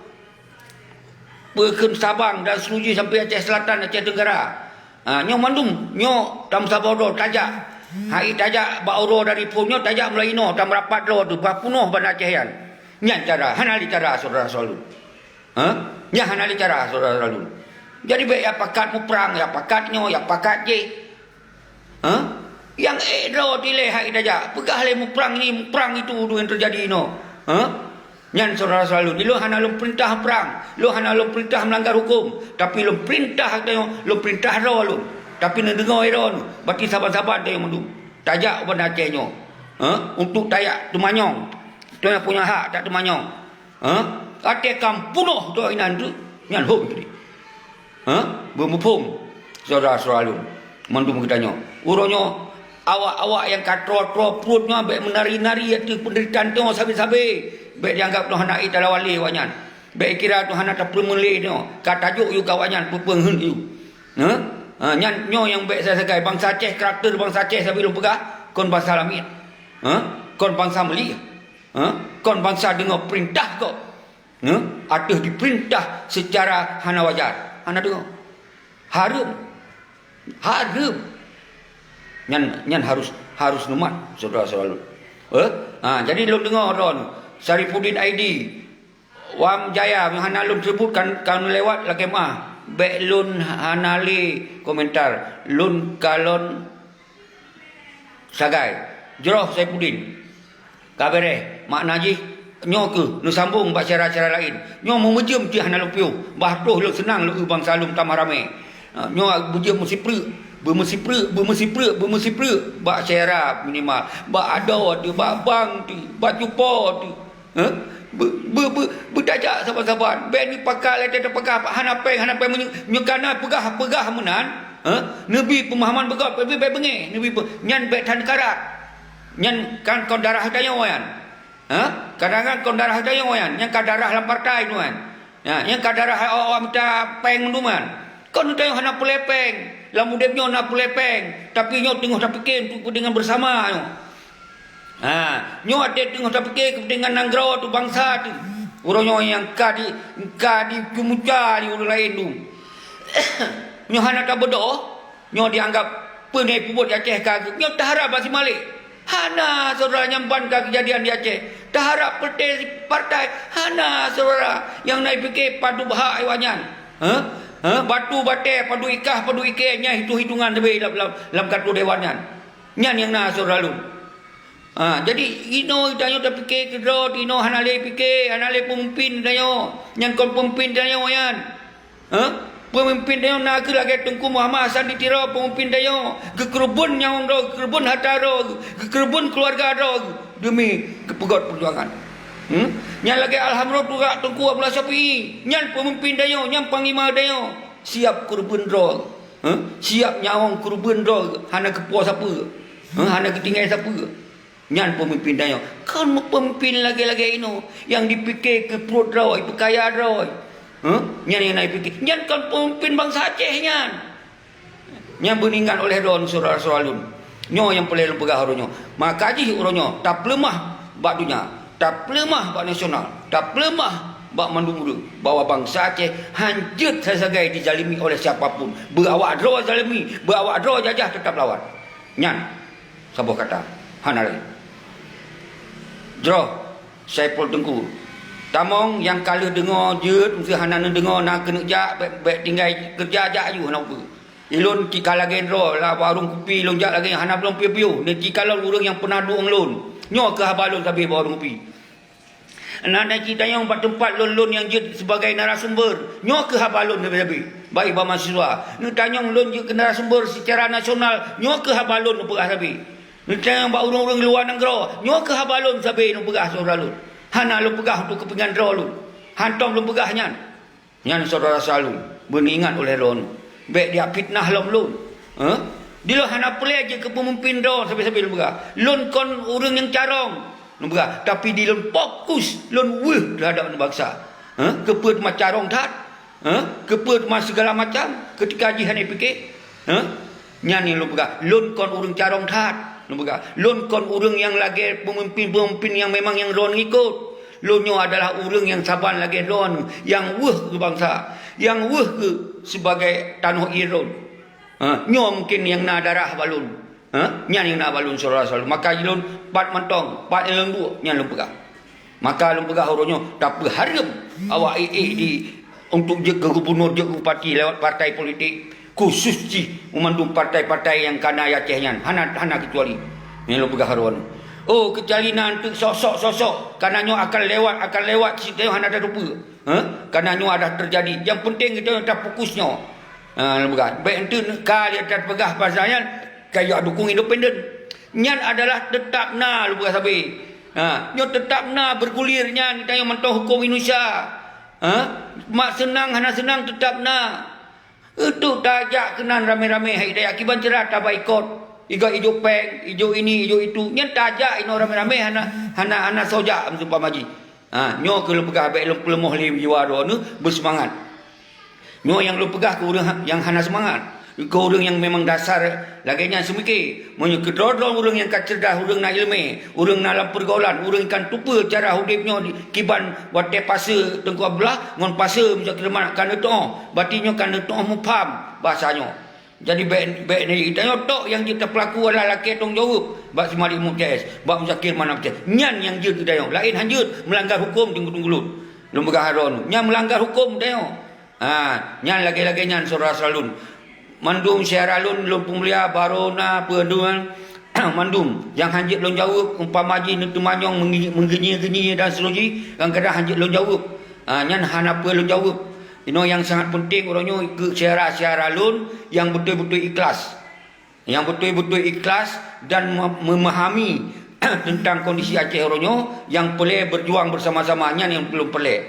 Peue kheun Sabang dan Seluji sampai Aceh Selatan, Aceh Tenggara. Ha, nyoe mandum, nyoe tameusaboh droe tajak. Hai tajak bak uroe dari phon nyoe tajak mulai inoe tamerapat droe teuh bah punoh Banda Aceh nyan. Nyan cara, hana lé cara syedara-syedara lôn. Ha? Nyan hana lé cara syedara-syedara lôn. Jadi bék ya pakat muprang, ya pakat nyoe, ya pakat jih. Ha? Nyang ék droe dilée hai tajak. Peugah lé muprang ni, muprang itu dua yang terjadi inoe. Ha? Nyan syedara-syedara lôn, lôn hana lôn peurintah prang, lôn hana lôn peurintah meulanggar huköm, tapi lôn peurintah tanyoe, lôn peurintah droe lôn. Tapi neudeungoe droe, berarti saban-saban tanyoe mandum tajak u Banda Aceh nyoe, ha, untuk tajak teumanyong. Tanyoe punya hak tajak teumanyong. Ha? Até kam punoh droe inan tu, nyan hom tadi. Ha? Beumuphom, syedara-syedara lôn, mandum geutanyoe. Uroe nyoe, awak-awak nyang ka troe-troe pruet nyoe bék meunari-nari ateueh peundeuritaan tanyoe sabe-sabe. Bék jianggab Tuhan hana ék talawan lé awak nyan. Bék kira Tuhan hana tapeureumeulen lé nyoe. Ka tajok yue keu awak nyan, peue-peue heuet yue. Ha? Ha, nyan nyoe nyang bék sagai-sagai. Bansa Aceh, karakter bansa Aceh sabe lôn peugah, kon bansa lamiet. Ha? Kon bansa meulieh. Ha? Kon bansa deungoe peurintah gob. Nyoe ateueh dipeurintah seucara hana wajar, hana deungoe. Hareuem. Hareuem. Nyan, nyan harus, harus neumat, syedara-syedara lôn. Eh? Ha, jadi lôn deungoe droe, Syarifuddin Aidi, Wam Jaya, hana lôn seubut kan, kan lewat lakée meuah. Bék lôn hana lé komentar. Lôn kalon sagai. Jroh Saifuddin. Ka beureh, makna jih nyoe kheueh neusambong bak syedara-syedara laén. Nyoe meumeujeuem cit hana lôn piôh, bah troh lôn seunang lôn eu bansa lôn tamah ramé. Ha, nyoe beujeuem meusipreuk, beumeusipreuk, beumeusipreuk, beumeusipreuk bak syedara minimal, bak adoe teuh, bak bang teuh, bak cupo teuh. Ha? Be-, be-, be-, beutajak saban-saban. Bék neupakat lé tapakah hana péng, hana péng meunyoe, nyoe kana peugah-peugah meunan, ha? Neubi peumahaman beugöt, bék, bék beungéh, neubi peu-, nyan bék that neukarat. Nyan kan kon darah tanyoe nyan. Ha? Kadang-kadang kon darah tanyoe nyan, nyang ka darah lam partai tu kan. Ya, nyang ka darah awak-awak mita péng tu kan. Kon tanyoe hana peureulée péng. Lam udeb nyoe na peureulée péng, tapi nyoe teungoh tapike untuk kepentingan bersama nyoe. Ha, nyoe até teungoh tapike kepentingan nanggroe tu, bansa tu. Uroe nyoe nyang ka di, ka dicumuca di ureuëng laén tu. Nyoe hana tabeudôh. Nyoe dianggap peue nyang peubuet di Aceh ka, nyoe taharab bak si Malik. Hana, syedara, nyang ban ka keujadian di Aceh. Taharab peureté partai. Hana, syedara, nyang na pike padub hak awak nyan. Heh? Heh? Batu batée, padub ikah, padub ikée, nyan hitung-hitungan leubeh lam, lam, lam kantor dewan nyan. Nyan nyang na, syedara lôn. Ha, jadi inoe tanyoe tapike keudroe, inoe hana lé pike, hana lé peumimpin tanyoe. Nyan kon peumimpin tanyoe nyan. Ha? Peumimpin tanyoe na kheueh lagée Teungku Muhammad Hasan di Tiro, peumimpin tanyoe, geukeureubeuen nyawöng droe, geukeureubeuen hareuta droe, geukeureubeuen keuluwarga droe deumi geupeugöt peujuangan. Hmm? Nyan lagée Alhamdulillah Teungku Abdullah Syafi'i, nyan peumimpin tanyoe, nyan panglima tanyoe, siab keureubeuen droe. Ha? Siab nyawöng keureubeuen droe, hana geupo sapeue. Ha? Hana geutinggai sapeue. Nyan peumimpin tanyoe. Kon peumimpin lagée-lagée inoe nyang dipike keu pruet droe, peukaya droe. Heh? Nyan nyang na dipike. Nyan kon peumimpin bansa Aceh nyan. Nyang beuingat oleh droe syedara-syedara lôn. Nyoe nyang peureulée lôn peugah uroe nyoe. Maka jih uroe nyoe tapeuleumah bak donya, tapeuleumah bak nasional, tapeuleumah bak mandum ureuëng bahwa bansa Aceh hanjeuet sagai-sagai dizalimi oleh siapa pun. Beu awak droe zalimi, beu awak droe jajah, teutap lawan. Nyan. Saboh kata, hana laén. Jroh, Saiful Teungku. Tamong nyang ka lheueh deungoe jeuet, meuseu hana neudeungoe na keuneuk jak, bék, bék tinggai keureuja jak aju hana upeue. Ilôn ci ka lagée droe, lam warong kupi lôn jak lagée hana lôn piôh-piôh, neuci kalon ureuëng nyang peunah dueng lôn. Nyoe kheueh haba lôn sabe bak warong kupi. Na, na ci tanyong bak teumpat lôn, lôn nyang jeuet sibagai narasumber. Nyoe kheueh haba lôn leubeh-leubeh bak iba mahasiswa. Neutanyong lôn jeuet keu narasumber seucara nasional. Nyoe kheueh haba lôn neupeugah sabe. Neutanyong bak ureuëng-ureuëng luwa nanggroe. Nyoe kheueh haba lôn sabe neupeugah syedara lôn. Hana lôn peugah untuk keupeungan droe lôn. Hantom lôn peugah nyan. Nyan syedara-syedara lôn, beuingat oleh droeneuh, bék jak fitnah lom lôn. Heh? Dilôn hana peureulée jeuet keu peumimpin droe sabe-sabe lôn peugah. Lôn kon ureuëng nyang carông lôn peugah, tapi dilôn fokus lôn weueh teuhadap bansa. Heh? Keupeue teuma carông that? Heh? Keupeue teuma sigala macam keutika jih hana pike? Heh? Nyan nyang lôn peugah, lôn kon ureuëng carông that. Lôn peugah, lôn kon ureuëng nyang lagée peumimpin-peumimpin nyang memang nyang droeneuh ikot. Lôn nyoe adalah ureuëng nyang saban lagée droeneuh nyang weueh keu bansa. Nyang weueh keuh sibagai tanoh ie lôn. Ha, nyoe mungken nyang na darah bak lôn. Ha, nyan nyang na bak lôn, syedara-syedara lôn. Maka lôn pat mantong, pat nyang lôn duek, nyan lôn peugah. Maka lôn peugah uroe nyoe, tapeuhareuem awak ék-ék di, untuk jeuet keu gubunur, jeuet keu bupati lewat partai politik, khusus jih meumandum partai-partai nyang ka na di Aceh nyan, hana, hana keucuali. Nyan lôn peugah uroe nyoe. Oh, keucuali na eunteuk sosok-sosok, kareuna nyoe akan lewat, akan lewat, sit nyoe hana tateupeue. Ha? Kareuna nyoe adah teujadi. Nyang peunteng geutanyoe tafokus nyoe. Ha, lôn peugah. Bèk eunteuk ka lheueh tapeugah pasal nyan, ka jak dukung independen. Nyan adalah teutap na, lôn peugah sabe. Ha, nyoe teutap na bergulir nyan, geutanyoe mantong huköm Indonesia. Ha? Mak seunang hana seunang teutap na. Eunteuk tajak keunan ramé-ramé hai dayah, kiban cara tabaikot. Iga ijok péng, ijok ini, ijok itu. Nyan tajak inoe ramé-ramé hana, hana, hana soe jak, seumpama jih. Ha, nyoe keuh lôn peugah, bèk lôn peuleumah lé jiwa droeneuh, beuseumangat. Nyoe nyang lôn peugah keu ureueng ha-, nyang hana seumangat, keu ureueng nyang memang dasar lagèe nyan seumiké. Meunyoe keudroe-droe ureueng nyang ka ceurdas, ureueng na ileumèe, ureueng na lam peurgaulan, ureueng kan tupeue cara udép nyoe di-, kiban watèe paseue Teungku Abdullah ngon paseue Muzakir Manaf ka neuteu'oh, berarti nyoe ka neuteu'oh mupham basa nyoe. Jadi bèk, bèk na geutanyoe tok nyang jeuet tapeulaku adalah lakèe tanggung jaweueb bak si Malik Muktaes, bak Muzakir Manaf Aceh. Nyan nyang jeuet geutanyoe. Laén han jeuet, meulanggar huköm teungku-teungku lôn. Lôn peugah droeneuh, nyan meulanggar huköm geutanyoe. Ha, nyan lagèe-lagèe nyan syedara-syedara lôn. Mandum syedara lôn, lôn peumulia, barô na peue dum, mandum nyang han jeuet lôn jaweueb, umpama jih neuteumanyong meungi-, meugeunyie-geunyie dan seterusjih, kadang-kadang han jeuet lôn jaweueb. Ha, nyan hana peue lôn jaweueb. Inoe nyang sangat peunteng uroe nyoe keu syedara-syedara lôn nyang beutôi-beutôi ikhlas. Nyang beutôi-beutôi ikhlas dan me-, memahami teuntang kondisi Aceh uroe nyoe, nyang peureulèe beujuang beusama-sama, nyan nyang lôn peureulèe.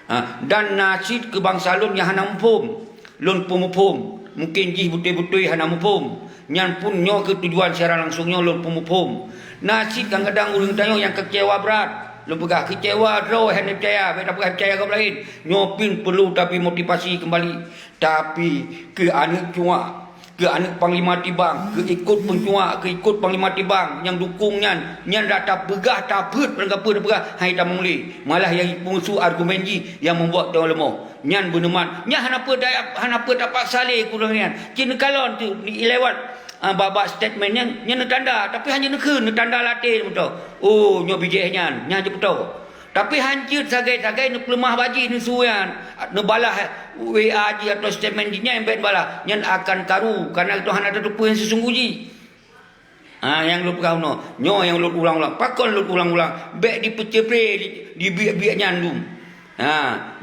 Ha, dan na cit keu bansa lôn nyang hana muphom, lôn peumuphom. Mungken jih beutôi-beutôi hana muphom. Nyan pun nyoe keuh tujuan siaran langsung nyoe lôn peumuphom. Na cit kadang-kadang ureueng tanyoe nyang keucewa brat. Lôn peugah keucewa droe hana peucaya, bèk tapeugah peucaya gob laén. Nyoe pih peurlu tapi motivasi keumbali. Tapi keu aneuk cuak, keu aneuk panglima tibang, keu ikot peucuak, keu ikot panglima tibang nyang dukung nyan, nyan dak tapeugah, tapeuet, peue tapeugah, hai tamong lé. Malah nyang peumusoh argumen jih nyang membuat tanyoe leumoh. Nyan beuneuman. Nyan hana peue ta-, hana peue tapaksa lé keu ureueng nyan. Cit neukalon teuk lewat, ah, bak-bak statement nyan, nyan neutanda, tapi hana neukheun, neutanda lam até meutoh. Oh, nyoe bijéh nyan, nyan jipeutoh. Tapi han jeuet sagai-sagai neupeuleumah bak jih, neusue nyan, neubalah W A jih atau statement jih nyan, bèk neubalah. Nyan akan karu, kareuna geutanyoe hana tateupeue nyang sisunggoh jih. Ha, nyang lôn peugah bunoe, nyoe nyang lôn ulang-ulang. Pakon lôn ulang-ulang? Bèk dipeucrebre di, di biet-biet nyan dum. Ha,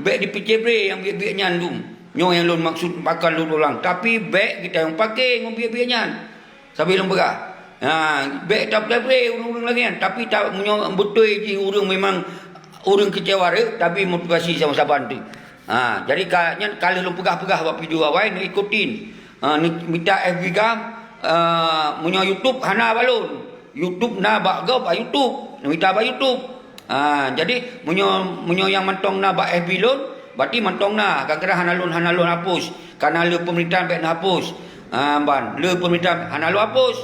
bèk dipeucrebre nyang biet-biet nyan dum. Nyoe nyang lôn maksud, pakon lôn ulang. Tapi bèk geutanyoe paké ngon biet-biet nyan. Sabe lôn peugah. Ha, bèk tapeucrebre ureueng-ureueng lagèe nyan, tapi ta-, meunyoe beutôi jih ureueng memang ureueng keucewa rhot, tapi motivasi saban-saban teuk. Ha, jadi ka, nyan ka lheueh lôn peugah-peugah bak video awai, neuikutin. Ha, neumita F B GAM, eh, meunyoe YouTube hana bak lôn. YouTube na bak gob, bak YouTube. Neumita bak YouTube. Ha, jadi meunyoe, meunyoe nyang mantong na bak F B lôn, berarti mantong na. Kadang-kadang hana lôn, hana lôn hapus. Kareuna le pemerintahan bèk neuhapus. Ha, ban, le pemerintahan hana lôn hapus.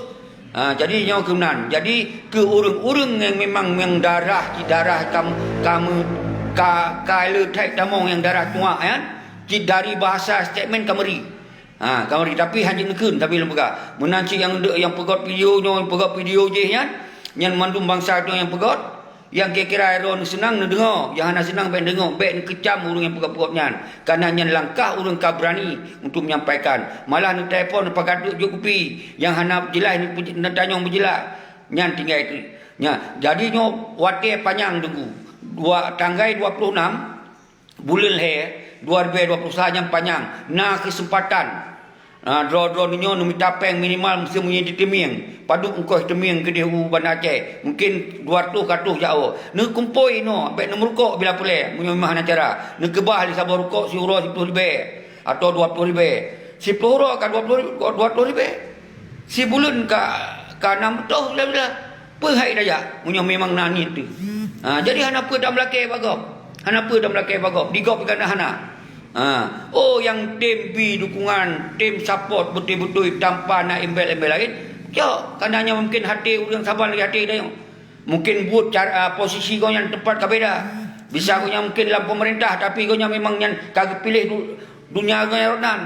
Ha, jadi nyoe keunan. Jadi keu ureueng-ureueng nyang memang nyang darah, cit darah kam-, kamu-, ka, ka le that tamong nyang darah cuak nyan, cit dari bahasa statement ka meuri. Ha, ka meuri, tapi han jeuet neukheun, tapi lôn peugah. Meunan cit nyang de-, nyang peugöt video nyoe, peugöt video jih nyan, nyan mandum bansa nyoe nyang peugöt, nyang kira-kira droe seunang neudeungoe, nyang hana seunang bèk neudeungoe, bèk neukeucam ureueng nyang peugöt-peugöt nyan. Kareuna nyan langkah ureueng ka beurani untuk menyampaikan. Malah neutelepon, neupakat duek jok kupi, nyang hana jeulaih neupe-, neutanyong beujeulaih. Nyan tinggai tu. Nya, jadi nyoe watèe panyang teungku. Dua, tanggai dua ploh nam, buleuen lhèe dua ribèe dua ploh sa nyang panyang, na keuseumpatan. Ah, droe-droe nyoe neumita pèng minimal meuseuti meunyoe jiteumieng. Padub ongkos teumieng keudeh u Banda Aceh. Mungken dua reutôh ka troh jak woe. Neukumpôi inoe, bèk neumeurukok bila peureulèe, meunyoe memang hana cara. Neukeubah lé saboh rukok siuroe siploh ribèe atau dua ploh ribèe. Siploh uroe ka dua ploh, dua ploh ribèe. Sibuleuen ka, ka nam reutôh bila-bila. Peue hai tajak, meunyoe memang na niet teuh. Ha, jadi hana peue tameulakèe bak gob. Hana peue tameulakèe bak gob. Di gob gana hana. Ha. Oh, nyang tem bi dukungan, tem support beutôi-beutôi tanpa na embel-embel laén. Cok, kareuna nyan mungken até ureueng saban lagèe até tanyoe. Mungken buet cara, posisi gobnyan teumpat ka beda. Bisa gobnyan mungken lam pemerintah, tapi gobnyan memang nyan ka geupiléh du-, Dunia ngon akhirat nan.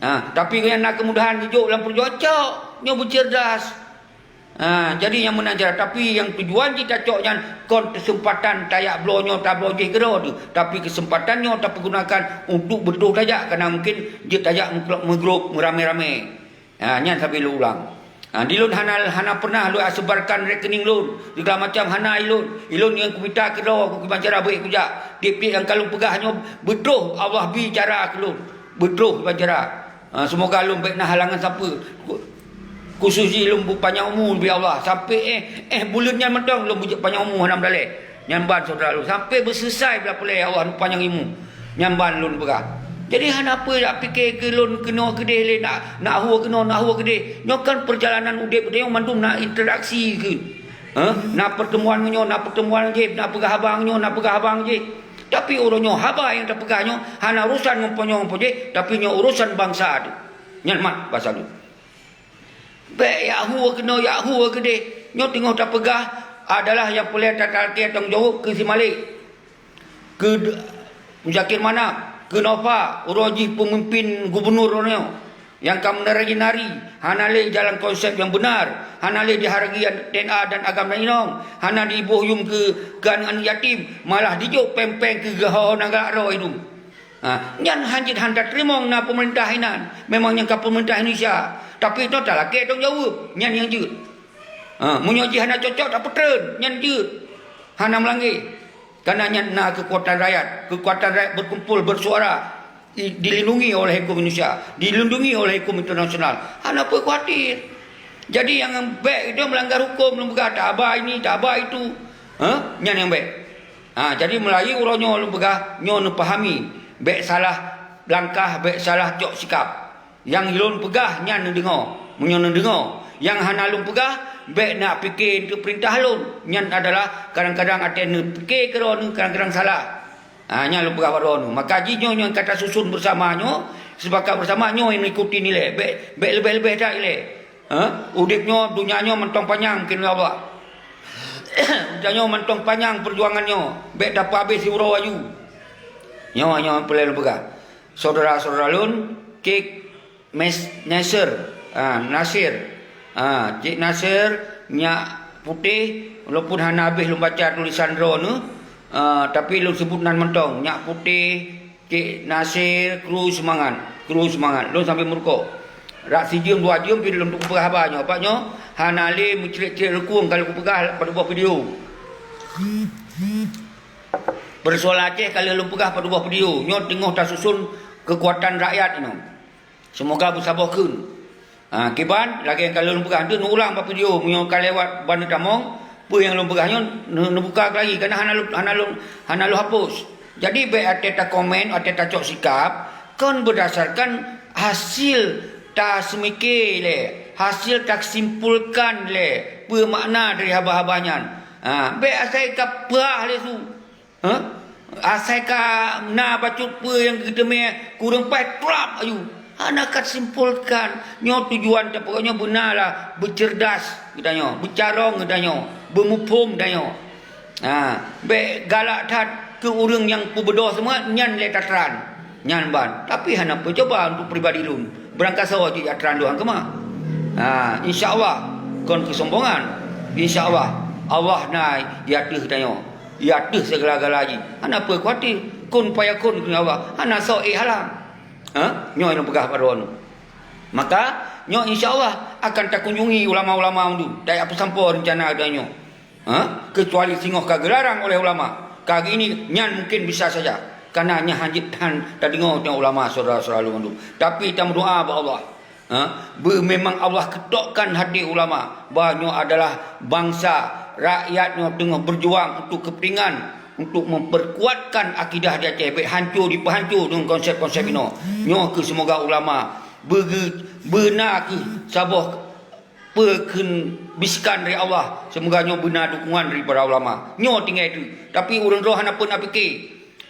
Ha, tapi nyang na keumudahan geujok lam peujuangan cok, nyoe beucerdas. Ha, jadi nyang meunan cara, tapi nyang tujuan jih tacok nyan kon keuseumpatan tajak bloe nyoe tabloe jih keudroe teuh, tapi keuseumpatan nyoe tapeugunakan untuk beutôi tajak, karena mungkin jeuet tajak meugrop meuramé-ramé. Ha, nyan sabe lôn ulang. Ha, di lôn hana, hana pernah lôn sebarkan rekening lôn, segala macam hana ilôn. Ilôn nyang kumita keudroe, ku kiban cara beuet kujak. Tiep-tiep nyang ka lôn peugah nyoe beutôi Allah bi cara keu lôn. Beutôi kiban cara. Ha, seumoga lôn bék na halangan sapeue. Khusos jih lôn beupanyang umu bi Allah. Sampoe éh, éh buleuen nyan mantong lôn beujeuet panyang umu hana meudalée. Nyan ban syedara lôn, sampoe beuseuleusoe blaih puléh Allah neupanyang ilmu. Nyan ban lôn peugah. Jadi hana peue jak pike keu lôn keunoe keudeh lé, nak, nak hue keunoe, nak hue keudeh. Nyoe kan peurjalanan udeb geutanyoe mandum na interaksi keu. Hah? Na pertemuan ngon nyoe, na pertemuan jih, na peugah haba ngon nyoe, na peugah haba ngon jih. Tapi uroe nyoe haba nyang tapeugah nyoe hana urosan ngon po nyoe po jih, tapi nyoe urosan bansa teuh. Nyan mat basa lôn. Bék jak hue keunoe, jak hue keudeh. Nyoe teungoh tapeugah adalah nyang peureulée tatalakée tanggong jaweueb keu si Malik, keu Muzakir Manaf, keu Nova, uroe jih peumimpin gubunur uroe nyoe, nyang ka meunari-nari, hana lé jalan konsep nyang beunar, hana lé dihargai T N A dan agam dan inong, hana diboh yum keu, keu aneuk-aneuk yatim, malah dijok péng-péng keu geuho-ho nyang galak droe idum. Ha, nyan hanjeuet hana teurimong na peumeurintah inan, memang nyang ka peumeurintah Indonesia. Tapi nyoe talakée tanggong jaweueb, nyan nyang jeuet. Ha, meunyoe jih hana cocok tapeutreun, nyan jeuet. Hana meulangge. Karena nyan na keukuatan rakyat, keukuatan rakyat berkumpul, bersuara, i-, dilindungi oleh hukum Indonesia, dilindungi oleh hukum internasional. Hana peue khawatir. Jadi nyang bék itu melanggar hukum, lôn peugah tak aba ini, tak aba itu. Ha? Nyan nyang bék. Ha, jadi meulayeue uroe nyoe lôn peugah, nyoe neupahami, bék salah langkah, bék salah cok sikap. Nyang lôn peugah nyan neudeungoe, meunyoe neudeungoe. Nyang hana lôn peugah, bék neupike keu peurintah lôn. Nyan adalah kadang-kadang até neupike keudroe neuh kadang-kadang salah. Ha, nyan lôn peugah bak droeneuh. Maka jih nyoe nyang ka tasusun beusama nyoe, sepakat beusama nyoe nyang meuikuti ilée, bék, bék leubeh-leubeh that ilée. Ha? Udeb nyoe, donya nyoe mantong panyang kheun lé Allah. Donya nyoe mantong panyang peujuangan nyoe, bék tapeuhabéh siuroe aju. Nyoe, nyoe peureulée lôn peugah. Syedara-syedara lôn, Cik Mes-, Nasir, ha, Nasir. Ha, Cik Nasir, nyak putéh, walaupun hana habéh lôn baca tulisan droeneuh, ha, tapi lôn seubut nan mantong, nyak putéh, Cik Nasir, kru seumangat, kru seumangat. Lôn sampoe meurukok. Rak sijeuem dua jeuem pih lôn tupeue haba nyoe. Bak nyoe hana lé meucrét-crét reukung ka lôn peugah padub boh video. Peusoalan Aceh ka lheueh lôn peugah padub boh video. Nyoe teungoh tasusun keukuatan rakyat inoe. Seumoga beusaboh kheun. Ha, kiban, lagée nyang ka lôn peugah, deuh neuulang bak video, meunyoe ka lewat ban neutamong, peue nyang lôn peugah nyoe, neu-, neubuka lagi, karena hana lôn, hana lôn, hana lôn hapus. Jadi, bék até takomen, até tacok sikap, kon beudasarkan hasil taseumiké lé, hasil tasimpulkan lé, peue makna dari haba-haba nyan. Ha, bék asai ka peugah lé su. Hah? Asai ka na bacut peue nyang geuteumé kureueng paih, trap aju. Hana ka simpulkan. Nyoe tujuan tapeugot nyoe beuna lah beuceurdas geutanyoe, beucarông geutanyoe, beumuphom geutanyoe. Ha, bék galak that keu ureuëng nyang peubeudoh seumangat nyan lé tatran. Nyan ban. Tapi hana peucoba untuk pribadi lôn. Beurangkasoe jih jak tran lôn keumah. Ha, insya Allah kon keusombongan. Insya Allah, Allah na di ateueh geutanyoe. Di ateueh segala-gala jih. Hana peue khawatir. Kun fayakun kheun Allah. Hana soe ék halang. Ha? Nyoe nyang peugah bak droeneuh. Maka, nyoe insya Allah akan takunjungi ulama-ulama mandum. Tajak peusampoe reuncana geutanyoe. Ha? Keucuali singoh ka geularang oleh ulama. Ka geuini, nyan mungkin bisa saja. Karena nyan hanjeuet that tadeungoe teuh ulama syedara-syedara lôn mandum. Tapi tameudoa bak Allah. Ha? Beu-, memang Allah keutokkan hati ulama bahwa nyoe adalah bansa, rakyat nyoe teungoh beujuang untuk keupeuntingan, untuk memperkuatkan akidah di Aceh, bék hanco dipeuhanco deungon konsep-konsep inoe. Nyoe kheueh seumoga ulama beugeu-, beuna kheueh saboh peue kheun bisikan dari Allah, seumoga nyoe beuna dukungan daripada ulama. Nyoe tinggai teuk. Tapi ureuëng droe hana peue na pike.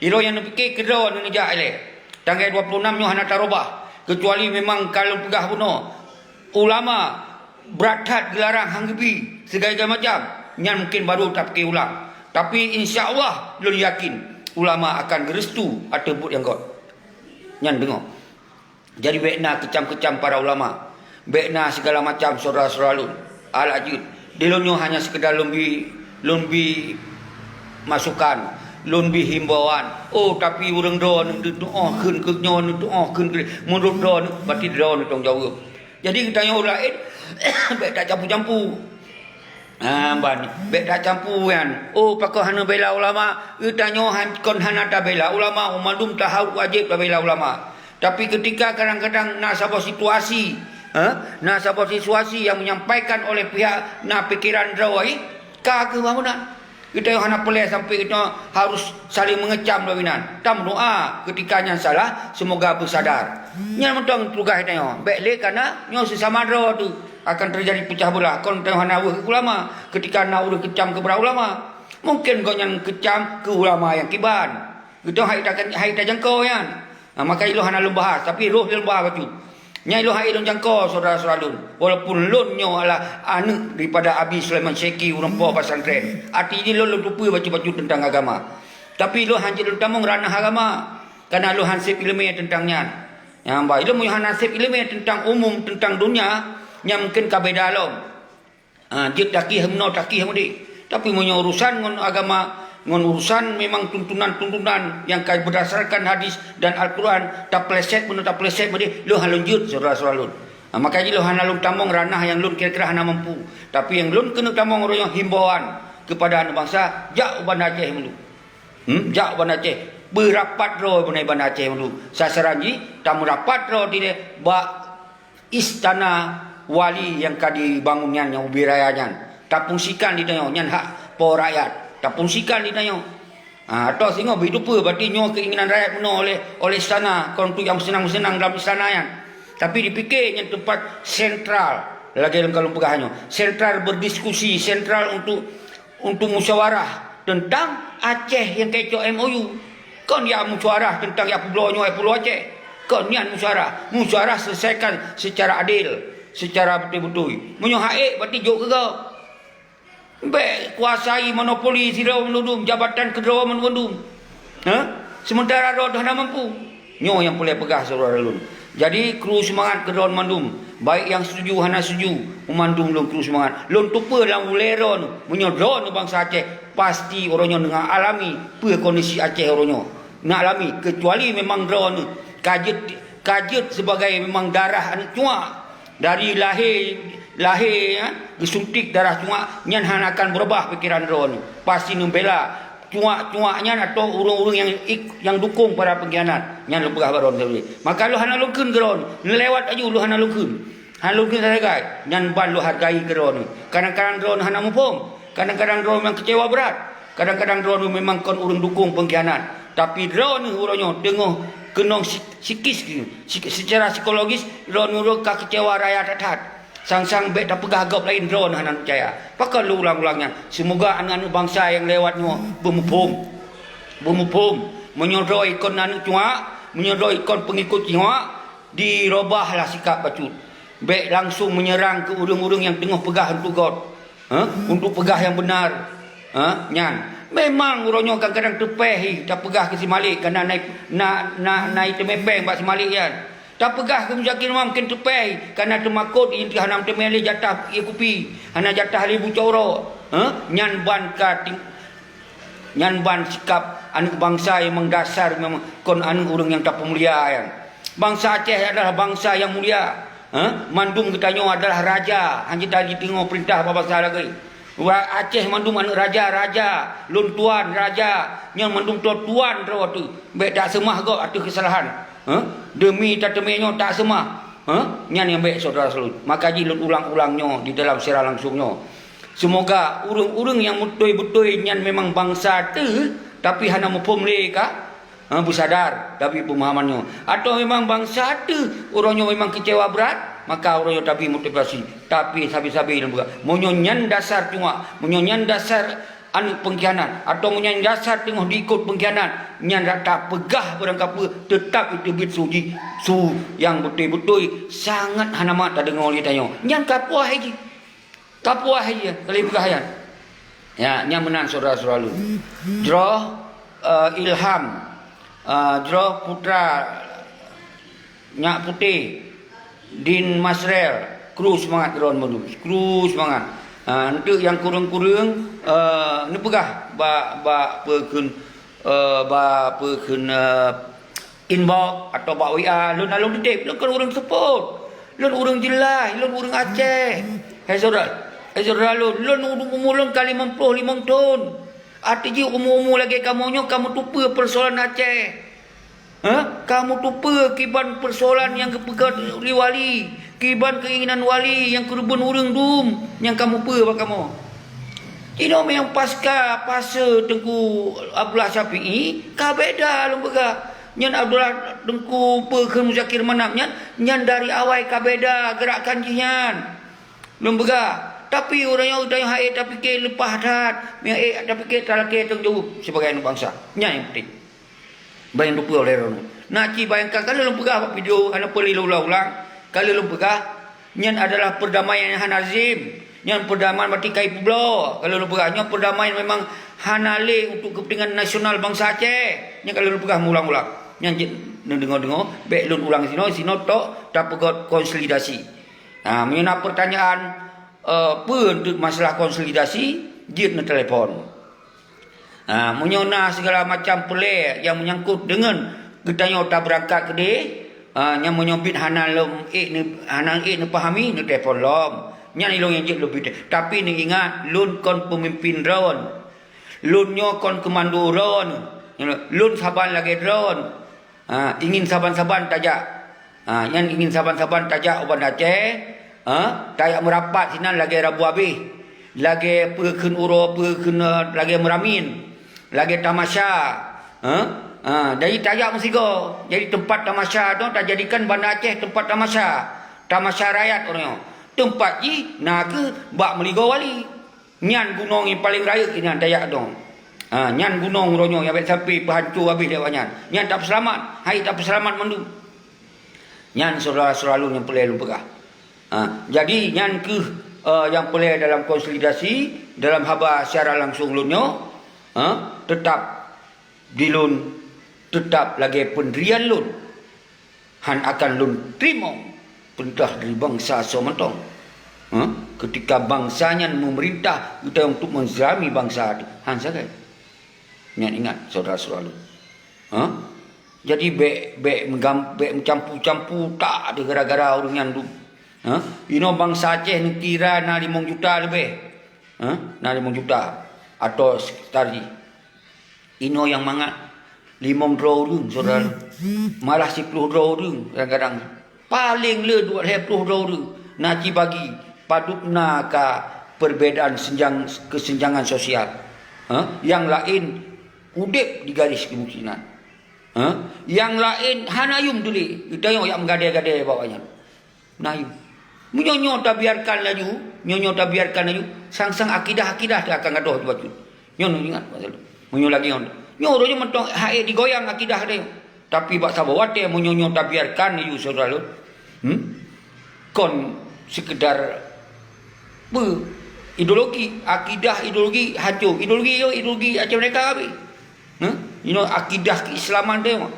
Sidroe nyang neupike keudroe neuneujak ilée. Tanggai dua puluh enam nyoe hana tarubah, keucuali memang ka lôn peugah bunoe, ulama brat that geularang han geubi, sigai-gai macam, nyan mungkin baru tapike ulang. Tapi insya Allah lôn yakin ulama akan geurestu ateueh buet nyang göt. Nyan deungoe. Jadi bék na keucam-keucam para ulama. Bék na sigala macam syedara-syedara lôn. Alah jeuet. Di lôn nyoe hanya sekedar lôn bi, lôn bi masukan, lôn bi himbauan. Oh, tapi ureuëng droeneuh neutuoh kheun keu nyoe, neutuoh kheun keu, meunurot droeneuh, berarti droeneuh tanggung jaweueb. Jadi geutanyoe ureuëng laén, bék tacampu-campu. Ha, ban, bék tacampu nyan. Oh, pakon hana bela ulama? Geutanyoe han, kon hana tabela ulama, mandum taharôh wajéb tabela ulama. Tapi ketika kadang-kadang na saboh situasi, ha, na saboh situasi yang menyampaikan oleh pihak na pikiran droe, ka keuh bangunan. Geutanyoe hana peureulée sampai geutanyoe harus saling mengecam lom inan. Tameudoa ketika nyan salah, semoga beusadar. Nyan mantong tugaih tanyoe. Bék lé kana nyoe sesama droe tu akan terjadi pecah belah. Kon tanyoe hana weueh keu ulama ketika na ureuëng keucam keu para ulama. Mungkin gobnyan keucam keu ulama nyang kiban. Geutanyoe hai ta-, hai tajangkau nyan. Ha, maka ilôn hana lôn bahas, tapi roh lôn bahas bacut. Nyan ilôn hai lôn jangko syedara-syedara lôn. Walaupun lôn nyoe adalah aneuëk daripada Abi Sulaiman Syeki, ureuëng po pesantren. Até jih lôn, lôn tupeue bacut-bacut teuntang agama. Tapi lôn hana jeuet lôn tamong ranah agama. Karena lôn hana sép iéleumé teuntang nyan. Nyang ba, ilôn meunyoe hana sép iéleumé teuntang umum, teuntang donya, nyan mungkin ka beda lom. Ha, jeuet takieh meunoe, takieh meudéh. Tapi meunyoe urusan ngon agama, ngon urusan memang tuntunan-tuntunan nyang ka berdasarkan hadis dan Al-Quran, tapeuleset meunoe, tapeuleset meudéh, lôn hana lôn jeuet syedara-syedara lôn. Ha, maka jih lôn hana lôn tamong ranah nyang lôn kira-kira hana mampu. Tapi nyang lôn keuneuk tamong uroe nyoe himbauan kepada aneuëk bansa, jak u Banda Aceh meunurot. Hmm, jak u Banda Aceh. Beurapat droe beunai Banda Aceh meunurot. Sasaran jih, tameurapat droe dilée bak istana wali nyang ka dibangun nyan, nyang ubé raya nyan. Tapungsikan di tanyoe, nyan hak po rakyat. Tapungsikan di tanyoe. Ha, atau singoh beutupeue, berarti nyoe keinginan rakyat bunoe oleh, oleh istana, kon untuk nyang meuseunang-meuseunang dalam istana nyan. Tapi dipike nyan teumpat sentral, lagée lôn ka lôn peugah nyoe. Sentral berdiskusi, sentral untuk untuk musyawarah teuntang Aceh nyang ka icok M O U. Kon ya musyawarah teuntang ya peubloe nyoe, ya peubloe Aceh. Kon nyan musyawarah. Musyawarah selesaikan secara adil, secara beutôi-beutôi. Meunyoe hak ék, berarti jok keu gob. Bék kuasai monopoli sidroe mandum, jabatan keudroe mandum. Ha? Sementara droe hana mampu. Nyoe nyang peureulée peugah syedara lôn. Jadi, kru seumangat keu droe mandum, baik nyang setuju hana setuju, mandum lôn kru seumangat. Lôn tupeue lam ulée droe, meunyoe droe bansa Aceh, pasti uroe nyoe neualami peue kondisi Aceh uroe nyoe. Neualami, keucuali memang droe ka jeuet, ka jeuet sibagai memang darah aneuëk cuak. Dari lahé, lahé, ya, geusuntik darah cuak, nyan hana akan beurubah pikeran droe. Pasti neubela cuak-cuak nyan atau ureuëng-ureuëng nyang ik-, nyang dukong para pengkhianat. Nyan lôn peugah bak droe tadi. Maka lôn hana lôn kheun keu droe. Neulewat aju lôn hana lôn kheun. Hana lôn kheun sagai. Nyan ban lôn hargai keu droe. Kadang-kadang droe hana muphom. Kadang-kadang droe memang keucewa brat. Kadang-kadang droe memang kon ureuëng dukong pengkhianat. Tapi droe uroe nyoe teungoh keunong si-, sikis, sik-, secara psikologis droe ka keucewa raya that-that. Sang-sang bék tapeugah gob laén droe hana peucaya. Pakon lôn ulang-ulang nyan? Seumoga aneuëk-aneuëk bansa nyang lewat nyoe beumuphom. Beumuphom. Meunyoe droe kon aneuëk cuak, meunyoe droe kon peungikot cuak, dirubahlah sikap bacut. Bék langsung meunyeurang keu ureuëng-ureuëng nyang teungoh peugah untuk gob. Ha? Untuk peugah nyang beunar. Ha? Nyan. Memang uroe nyoe kadang-kadang teupeh hi tapeugah keu si Malik, kana na, na, na, na teumé péng bak si Malik nyan. Tapeugah keu Muzakir Imam mungken teupeh, kana teumakot inti hana teumé lé jatah ie kupi, hana jatah lé bucok uroe. Ha? Nyan ban ka ting-, nyan ban sikap aneuëk bansa nyang memang dasar memang kon aneuëk ureuëng nyang tapeumulia nyan. Bansa Aceh adalah bansa nyang mulia. Ha? Mandum geutanyoe adalah raja, hana jiteungoh peurintah bak bansa laén. Wa Aceh mandum aneuëk raja, raja, lôn tuan raja, nyan mandum tuan droe teuh. Bék taseumah gob ateueh keusalahan. Ha? Deumi tateumé nyoe taseumah. Ha? Nyan nyang bék syedara lôn. Maka jih lôn ulang-ulang nyoe di dalam siaran langsung nyoe. Seumoga ureuëng-ureuëng nyang beutôi-beutôi nyan memang bansa teuh, tapi hana muphom lé ka, ha, beusadar, tapi peumahaman nyoe. Atau memang bansa teuh uroe nyoe memang keucewa brat, maka uroe nyoe tapi motivasi. Tapi sabe-sabe lôn peugah, meunyoe nyan dasar cuak, meunyoe nyan dasar aneuëk pengkhianat, atau meunyoe nyan dasar teungoh diikot pengkhianat, nyan rata peugah barang kapeue, teutap iteubiet su jih, su nyang beutôi-beutôi sangat hana mat tadeungoe lé tanyoe. Nyan ka puas jih. Ka puas jih, ka lheueh peugah nyan. Ya, nyan meunan syedara-syedara lôn. Jroh, eh, Ilham, eh, Jroh Putra, Nyak Putéh, Din Masrel, kru seumangat droe meudum, kru seumangat. Ha, eunteuk nyang kureueng-kureueng, eh, neupeugah bak, bak peue kheun, eh, bak peue kheun, eh, inbox atau bak W A, lôn na lôn titip, lôn kon ureueng seupôt. Lôn ureueng jeulaih, lôn ureueng Aceh. Hai syedara, hai syedara lôn, lôn umu lôn ka limong ploh limong thon. Arti jih umu-umu lagèe kamoe nyoe ka meutupeue peusoalan Aceh. Ha? Ka meutupeue kiban peusoalan nyang geupeugah lé wali, kiban keinginan wali nyang keureubeuen ureueng dum nyang ka meupeue bak kamoe. Inoe meunyoe pasca fase Teungku Abdullah Syafi'i, ka beda lôn peugah. Nyan Abdullah Teungku peue kheun Muzakir Manaf nyan, nyan dari awai ka beda geurakan jih nyan. Lôn peugah, tapi ureueng nyang geutanyoe hana ék tapike leupah that, meunyoe ék tapike talakèe tanggong jaweueb sibagai aneuk bansa. Nyan nyang penting. Ban nyang teupeue lé droeneuh. Na cit bayangkan, ka lôn peugah bak video, hana peureulee lôn ulang-ulang. Ka lôn peugah, nyan adalah perdamaian nyang hana lazim. Nyan perdamaian berarti ka ipeubloe. Ka lôn peugah, nyoe perdamaian memang hana lé untuk kepentingan nasional bansa Aceh. Nyan ka lôn peugah meuulang-ulang. Nyan jeuet neudeungoe-deungoe, bèk lôn ulang sinoe, sinoe tok tapeugöt konsolidasi. Ha, meunyoe na peurtanyaan, eh, peue untuk masalah konsolidasi, jeuet neutelepon. Ha, meunyoe na sigala macam peureulee nyang meunyangkot deungon geutanyoe tabeurangkat keudeh, ha, nyan meunyoe biet hana lom ék neu-, hana ék neupahami, neutelepon lom. Nyan ilôn nyang jeuet lôn bri. Tapi neuingat, lôn kon peumimpin droeneuh. Lôn nyoe kon keumando droeneuh. Lôn saban lagèe droeneuh. Ha, ingin saban-saban tajak. Ha, nyan ingin saban-saban tajak u Banda Aceh. Ha, tajak meurapat sinan lagèe rabu abéh. Lagèe peue kheun uroe, peue kheun, eh, lagèe meuramin. Lagèe tamasya. Ha? Ha, jadi tajak meusigoe. Jadi teumpat tamasya tu tajadikan Banda Aceh teumpat tamasya. Tamasya rakyat uroe nyoe. Teumpat jih na kheueh bak meuligoe wali. Nyan gunong nyang paleng rayeuk inan tajak dong. Ha, nyan gunong uroe nyoe nyang bèk sampai peuhanco habéh lé awaknyan. Nyan tapeuseulamat, hai tapeuseulamat mandum. Nyan syedara-syedara lôn nyang peureulèe lôn peugah. Ha, jadi nyan kheueh, eh, nyang peureulèe dalam konsolidasi, dalam haba siaran langsung lôn nyoe, ha, teutap di lôn, teutap lagèe peundirian lôn. Han akan lôn teurimong peurintah dari bansa soe mantong. Ha? Keutika bansa nyan meumeurintah geutanyoe untuk meuzalimi bansa teuh, han sagai. Nyan ingat, syedara-syedara lôn. Ha? Jadi bèk, bèk meugam-, bèk meucampu-campu tak deh gara-gara ureueng nyan dum. Ha? Inoe bansa Aceh neukira na limong juta leubeh. Ha? Na limong juta atau sekitar jih. Inoe nyang mangat limong droe ureueng, syedara. Malah siploh droe ureueng kadang-kadang. Paleng le dua lhèe ploh droe ureueng. Na cibagi padub na ka perbedaan senjang, kesenjangan sosial. Ha? Nyang laén udép di garis kemiskinan. Ha? Nyang laén hana yuem teuléh. Geutanyoe jak meugadèe-gadèe bak awaknyan. Nah, meunyoe nyoe tabiarkan laju, nyoe, nyoe tabiarkan laju, sang-sang akidah-akidah teuh akan gadôh bacut. Nyoe neuingat, meunyoe lagèe nyoe. Nyoe uroe nyoe mantong hana ék digoyang akidah teuh. Tapi bak saboh watèe meunyoe nyoe tabiarkan laju syedara lôn, hmm? Kon sekedar peue? Ideologi, akidah ideologi hanco. Ideologi nyoe ideologi Aceh Merdeka habéh. Hah? Inoe akidah keislaman teuh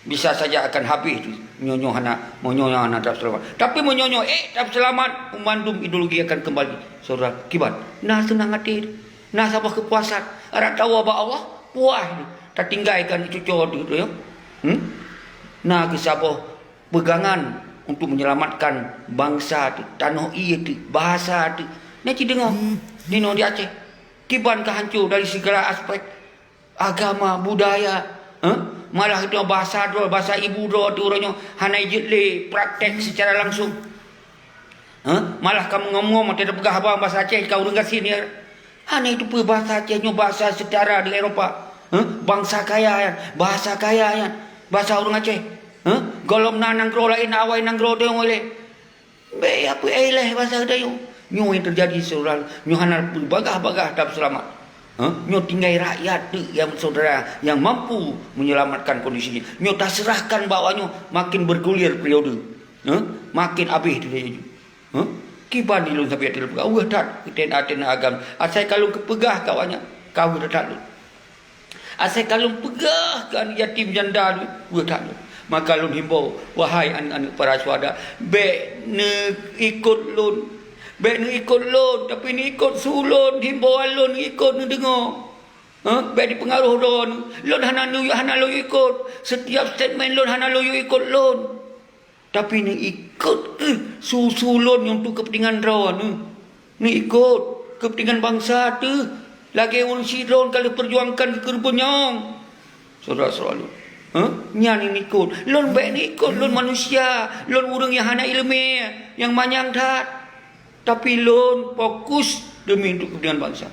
bisa saja akan habéh teuh. Meunyoe nyoe hana, meunyoe nyoe hana tapeuseulamat. Tapi meunyoe nyoe ék tapeuseulamat, mandum ideologi akan kembali. Syedara, kiban? Na seunang até teuh. Na saboh keupuasan. Adak tawoe bak Allah, puas teuh. Tatinggaikan cucoe teuh, teuh, ya. Hmm? Na keu saboh pegangan untuk menyelamatkan bansa teuh, tanoh ié teuh, bahasa teuh. Nyan cit deungoe, di noe di Aceh. Kiban ka hanco dari segala aspek. Agama, budaya, eh? Malah itu bahasa droe, bahasa ibu droe teuh uroe nyoe hana jeuet lé praktek secara langsung. Eh? Malah ka meungom-ngom watèe tapeugah haba bahasa Aceh ka ureueng gasien ya. Hana itu peue bahasa Aceh nyoe bahasa setara dengan Eropa. Eh? Bangsa kaya nyan, bahasa kaya nyan, bahasa ureueng Aceh. Eh? Gohlom na nanggroe laén awai nanggroe teuh lé. Bèk ya peuéh lé basa geutanyoe. Nyoe nyang teujadi syedara, nyoe hana peubagah-bagah tapeuseulamat. Ha? Nyoe tinggai rakyat teuk nyang syedara nyang mampu menyelamatkan kondisi nyoe. Nyoe taseurahkan bak awaknyoe makin bergulir periode. Ha? Makin abéh teuk laju. Ha? Kiban di lôn sabe teupeugah, weueh that keu T N A, T N A agam. Asai ka lôn keupeugah keu awaknyan, ka weueh that lôn. Asai ka lôn peugah keu aneuk yatim janda lôn, weueh that lôn. Maka lôn himbau, wahai aneuëk-aneuëk para syuhada, bék neuikot lôn. Bék neuikot lôn, tapi neuikot su lôn, himbauan lôn neuikot neudeungoe. Hah? Bék dipeungaroh droeneuh. Lôn hana lôn, hana lôn ikot. Setiap statement lôn hana lôn ikot lôn. Tapi neuikot keuh su-su lôn nyang untuk keupeuntingan droeneuh. Neuikot keupeuntingan bansa teuh. Lagée ureuëng sidroe ka lheueh peujuangkan keu keureubeuen nyang. Syedara-syedara lôn. Hah? Nyan neuikot. Lôn bék neuikot, lôn manusia. Lôn ureuëng nyang hana iéleumé, nyang manyang that. Tapi lôn fokus demi untuk kepentingan bansa.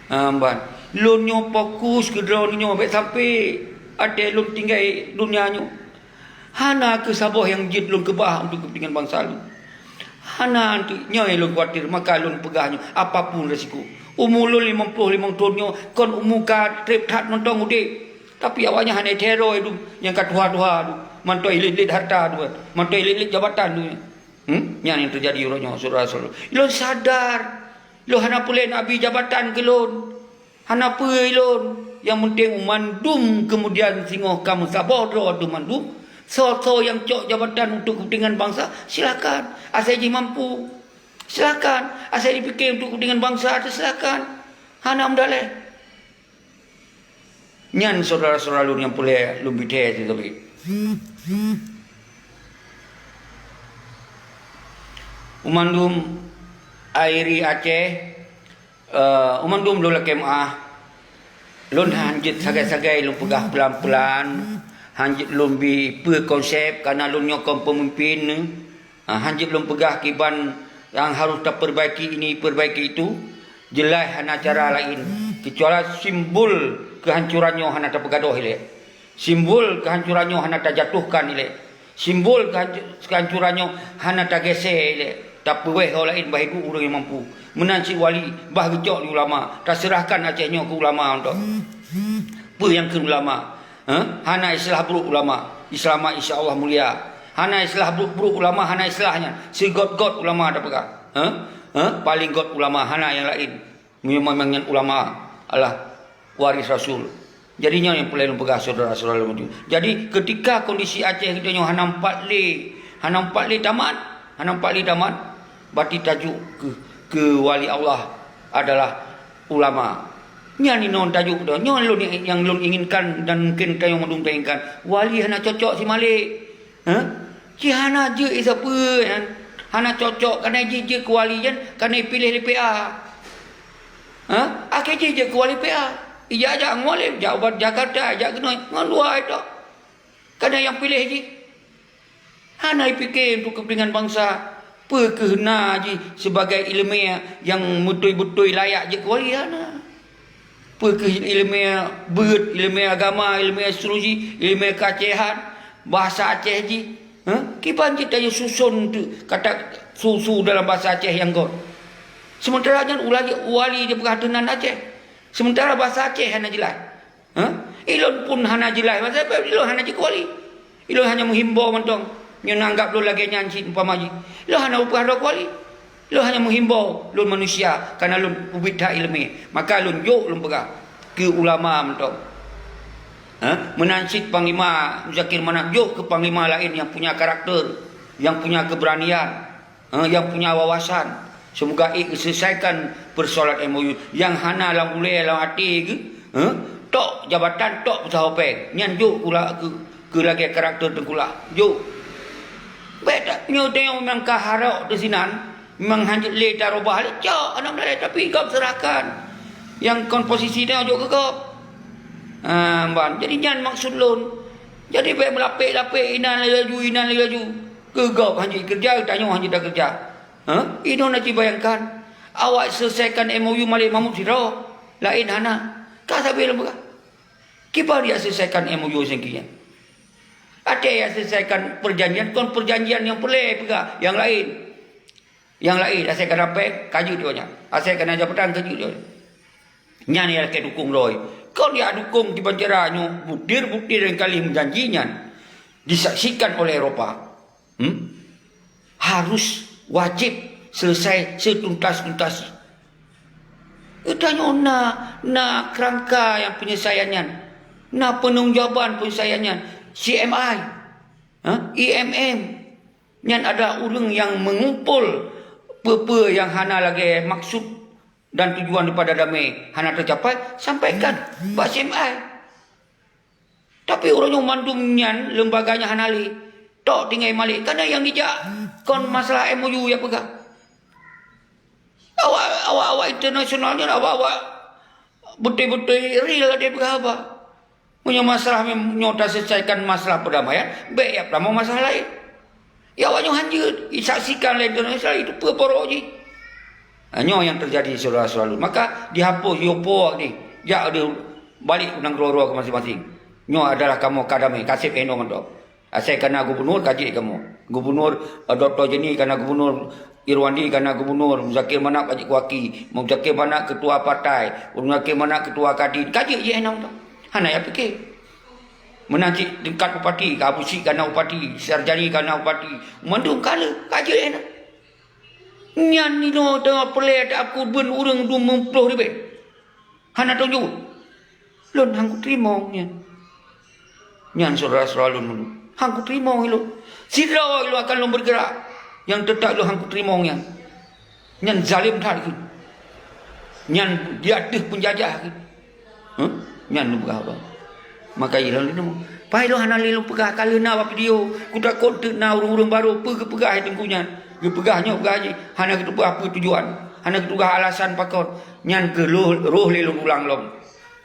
Ha, ban. Lôn nyoe fokus keu droeneuh nyoe, bék sampai até lôn tinggai donya nyoe. Hana keuh saboh nyang jeuet lôn keubah untuk kepentingan bansa lôn. Hana, untuk nyoe lôn khawatir, maka lôn peugah nyoe, apapun resiko. Umu lôn limong ploh limong thon nyoe, kon umu ka treb that mantong udeb. Tapi awaknyan hana teror itu, nyang ka tuha-tuha tu, mantong ilet-ilet harta tu, mantong ilet-ilet jabatan tu. Hmm? Nyan nyang teujadi uroe nyoe, syedara-syedara. Lôn sadar, lôn hana peureulée neubi jabatan keu lôn. Hana peue lôn. Nyang penting mandum keumudian singoh ka meusaboh droe teuh mandum. Soe-soe nyang cok jabatan untuk kepentingan bansa, silakan. Asai jih mampu, silakan. Asai jipike untuk kepentingan bansa teuh, silakan. Hana meudaleh. Nyan syedara-syedara lôn nyang peureulée lôn bithée sikeubiet. Mandum ai ri Aceh, eh, mandum lôn lakée meuáh. Lôn han jeuet sagai-sagai lôn peugah pelan-pelan, han jeuet lôn bi peue konsep, kareuna lôn nyoe kon peumimpin. Ah, han jeuet lôn peugah kiban nyang harôh tapeurbaiki ini, peurbaiki itu, jeulaih hana cara laén, keucuali simbol keuhancoran nyoe hana tapeugadôh ilée. Simbol keuhancoran nyoe hana tajatuhkan ilée. Simbol keuhanco-, keuhancoran nyoe hana tagése ilée. Tapeuwéh ho laén bah ibu ureuëng nyang mampu. Meunan cit wali, bah geucok di ulama, taseurahkan Aceh nyoe keu ulama mantong. Peue nyang kheun ulama? Hah? Hana istilah brok ulama. Islama insya Allah mulia. Hana istilah brok-brok ulama, hana istilah nyan. Sigöt-göt ulama tapeugah. Hah? Hah? Paléng göt ulama, hana nyang laén. Memang nyan ulama adalah waris Rasul. Jadi nyoe nyang peureulée lôn peugah syedara-syedara lôn. Jadi keutika kondisi Aceh geutanyoe hana empat lé, hana empat lé tamat, hana empat lé tamat, berarti tajok keu, keu wali Allah adalah ulama. Nyan inoe tajok dah. Nyoe lôn, nyang lôn inginkan dan mungkin tanyoe mandum tainginkan. Wali hana cocok si Malik. Hah? Ci hana jeuet sapeue nyan. Hana cocok, kareuna jih jeuet keu wali nyan, kareuna ipiléh lé P A. Hah? Akhé jih jeuet keu wali P A. Ijak-jak ngon wali, jak ubat Jakarta, jak keunoe, ngon dua itu. Kareuna nyang piléh jih. Hana ipike untuk kepentingan bansa. Peu kheueh na jih sibagai iéleumé nyang beutôi-beutôi layak jeuet keu wali, hana. Peu kheueh iéleumé beuet, iéleumé agama, iéleumé astrologi, iéleumé keuacehan, bahasa Aceh jih. Hah? Kiban jih tajih suson teuk kata su-su dalam bahasa Aceh nyang göt. Sementara nyan ulama wali jipeugah teunan Aceh. Sementara bahasa Aceh hana jeulaih. Hah? Ilôn pun hana jeulaih, maksud ilôn hana jeuet keu wali. Ilôn hanya meuhimbau mantong. Nyoe neuanggab lôn lagée nyan cit umpama jih. Ilôn hana peugah droe keu wali. Ilôn hanya meuhimbau lôn manusia, kareuna lôn ubit that iéleumé. Maka lôn jok lôn peugah keu ulama mantong. Hah? Meunan cit Panglima Muzakir Manaf jok keu panglima laén nyang punya karakter, nyang punya keberanian. Eh, nyang punya wawasan. Seumoga ék geuselesaikan peusoalan M O U nyang hana lam ulée lam até geuh, eh, tok jabatan, tok peusahoe péng. Nyan jok keu la-, keu, keu lagée karakter teukulak. Jok. Bék ta-, nyoe teuh memang ka harok teuh sinan, memang hanjeuet lé tarubah lé, cok aneuk muda lé, tapi gob serahkan. Nyang kon posisi teuh jok keu gob. Ah, ban. Jadi nyan maksud lôn. Jadi bék meulapék-lapék inan laju, inan laju. Keu gob hanjeuet keureuja, tanyoe hanjeuet takeureuja. Hah? Inoe na jibayangkan, awak selesaikan M O U Malik Mahmud sidroe, laén hana. Ka sabe lôn peugah. Kiban jak selesaikan M O U sengki nyan. Até jak selesaikan perjanjian, kon perjanjian nyang peureulée peugah, nyang laén. Nyang laén, asai ka na péng, ka jeuet di awaknyan. Asai ka na jabatan, ka jeuet di awaknyan. Nyan nyang lakée dukong droe. Kon jak dukong kiban cara nyoe, butir-butir nyang ka lheueh meujanji nyan disaksikan oleh Eropa. Hmm? Harus wajéb selesai setuntas-tuntas. Geutanyoe na, na kerangka nyang penyelesaian nyan, na peunanggung jawaban penyelesaian nyan. C M I, ha? I M M. Nyan adalah ureuëng nyang mengumpul peue-peue nyang hana lagée maksud dan tujuan daripada damé hana teucapai, sampaikan bak C M I. Tapi uroe nyoe mandum nyan lembaga nyan hana lé. Tok tinggai malée, kana nyang dijak kon masalah M O U nyang peugah. Awak, awak-awak internasional nyan, awak-awak beutôi-beutôi real ada peugah haba. Meunyoe masalah mem-, nyoe taselesaikan masalah perdamaian, bék jak peutamong masalah laén. Ya, awak nyoe hanjeuet, disaksikan lé internasional, itu peue porok jih. Ha, nyoe nyang teujadi, syedara-syedara lôn. Maka dihapus, yopo ni, jak di balik u nanggroe-groe keu maséng-maséng. Nyoe adalah kamoe ka damé, ka seb inoe mantong. Asai kana gubunur ka jeuet kamoe. Gubunur, eh, Doktor Jenny kana gubunur, Irwandi kana gubunur, Muzakir Manaf ka jeuet keu waki, Muzakir Manaf ketua partai, Muzakir Manaf ketua kadin, ka jeuet jih enong tu. Hana ya pike. Meunan cit tingkat bupati, ka Abu Syik kana bupati, Sarjani kana bupati, mandum ka le, ka jeuet enong. Nyan nino teuma peureulée ada aku bun ureuëng dum meuploh ribée. Hana tujok. Lôn han kuteurimong nyan. Nyan syedara-syedara lôn meunurot. Han kuteurimong ilôn. Sidroe ilôn akan lôn bergerak. Nyang teutap ilôn han kuteurimong nyan. Nyan zalim that keuh. Nyan di ateueh peunjajah keuh. Huh? Nyan lôn peugah apa? Maka ilôn lôn. Pai lôn hana lé lôn peugah ka lheueh na bak video. Kutakot teuk na ureuëng-ureuëng barô peue geupeugah hai teungku nyan. Geupeugah nyoe peugah jih. Hana geupeugah peue tujuan. Hana geupeugah alasan pakon. Nyan keuh roh, roh lé lôn ulang lom.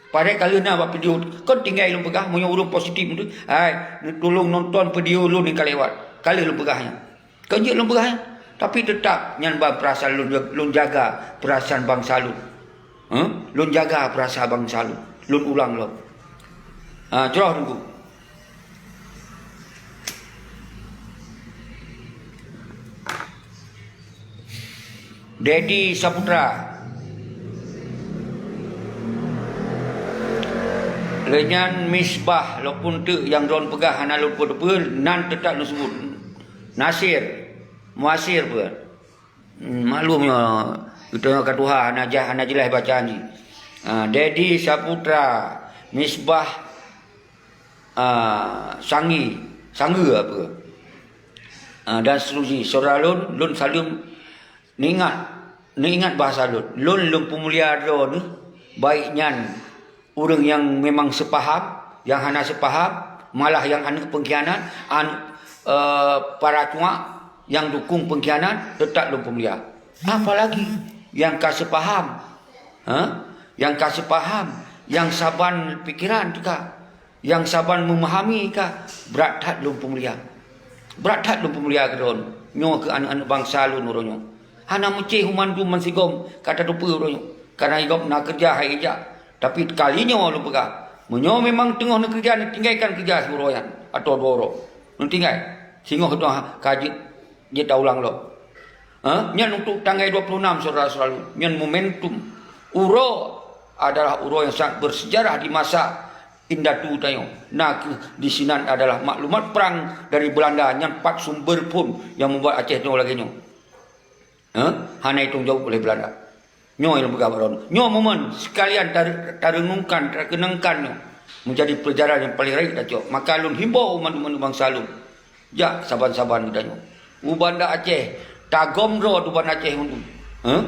Padahai ka lheueh na bak video, kon tinggai lôn peugah, meunyoe ureuëng positif tu, hai, neutulông nonton video lôn nyang ka lewat. Ka lheueh lôn peugah nyan. Kon jeuet lôn peugah nyan. Tapi teutap nyan ban peurasaan lôn, lôn jaga peurasaan bansa lôn. Huh? Lôn jaga peurasaan bansa lôn. Lôn ulang lom. Ha, cloh teungku. Dedi Saputra. Lheueh nyan Misbah, walaupun teuk nyang droen peugah hana lôn peuteupeu, nan teutap lôn sebut. Nasir, Muasir peue. Hmm, maklum nyoe, geutanyoe ka tuha, hana jah, hana jeulaih bacaan jih. Ha, Dedi Saputra, Misbah, ah, Sangi, Sangeue apa? Ah, dan seterusnya. Syedara lôn, lôn saleuem neuingat, neuingat bahasa lôn. Lôn, lôn peumulia droeneuh, baik nyan ureuëng nyang memang seupaham, nyang hana seupaham, malah nyang aneuëk peungkhianat, aneuëk, eh, para cuak nyang dukung peungkhianat, teutap lôn peumulia. Apalagi nyang ka seupaham, ha? Nyang ka seupaham, nyang saban pikeran teuka. Nyang saban meumahami ka, brat that lôn peumulia. Brat that lôn peumulia keudroe nyoe keu aneuëk-aneuëk bansa lôn uroe nyoe. Hana meucéh u mandum bansigom ka tateupeue uroe nyoe. Kareuna gob na keureuja hai ijak. Tapi kali nyoe lôn peugah, meunyoe memang teungoh neukeureuja, neutinggaikan keureuja siuroe nyan atau dua uroe. Neutinggai. Singoh teungoh ka jeuet, jeuet taulang lom. Ha? Nyan untuk tanggai dua puluh enam, syedara-syedara lôn. Nyan momentum. Uroe adalah uroe nyang sangat bersejarah di masa indatu tanyoe. Na kheueh di sinan adalah maklumat perang dari Belanda nyang pat sumber phon nyang membuat Aceh nyoe lagée nyoe. Ha? Hana itong jaweueb oleh Belanda. Nyoe nyang peugah bak droeneuh. Nyoe momen sekalian tar-, tarenungkan, takeunongkan nyoe menjadi pelajaran nyang paling rayeuk tacok. Maka lôn himbau u mandum-mandum bansa lôn. Jak saban-saban geutanyoe u Banda Aceh, tagom droe u Banda Aceh mandum. Heh?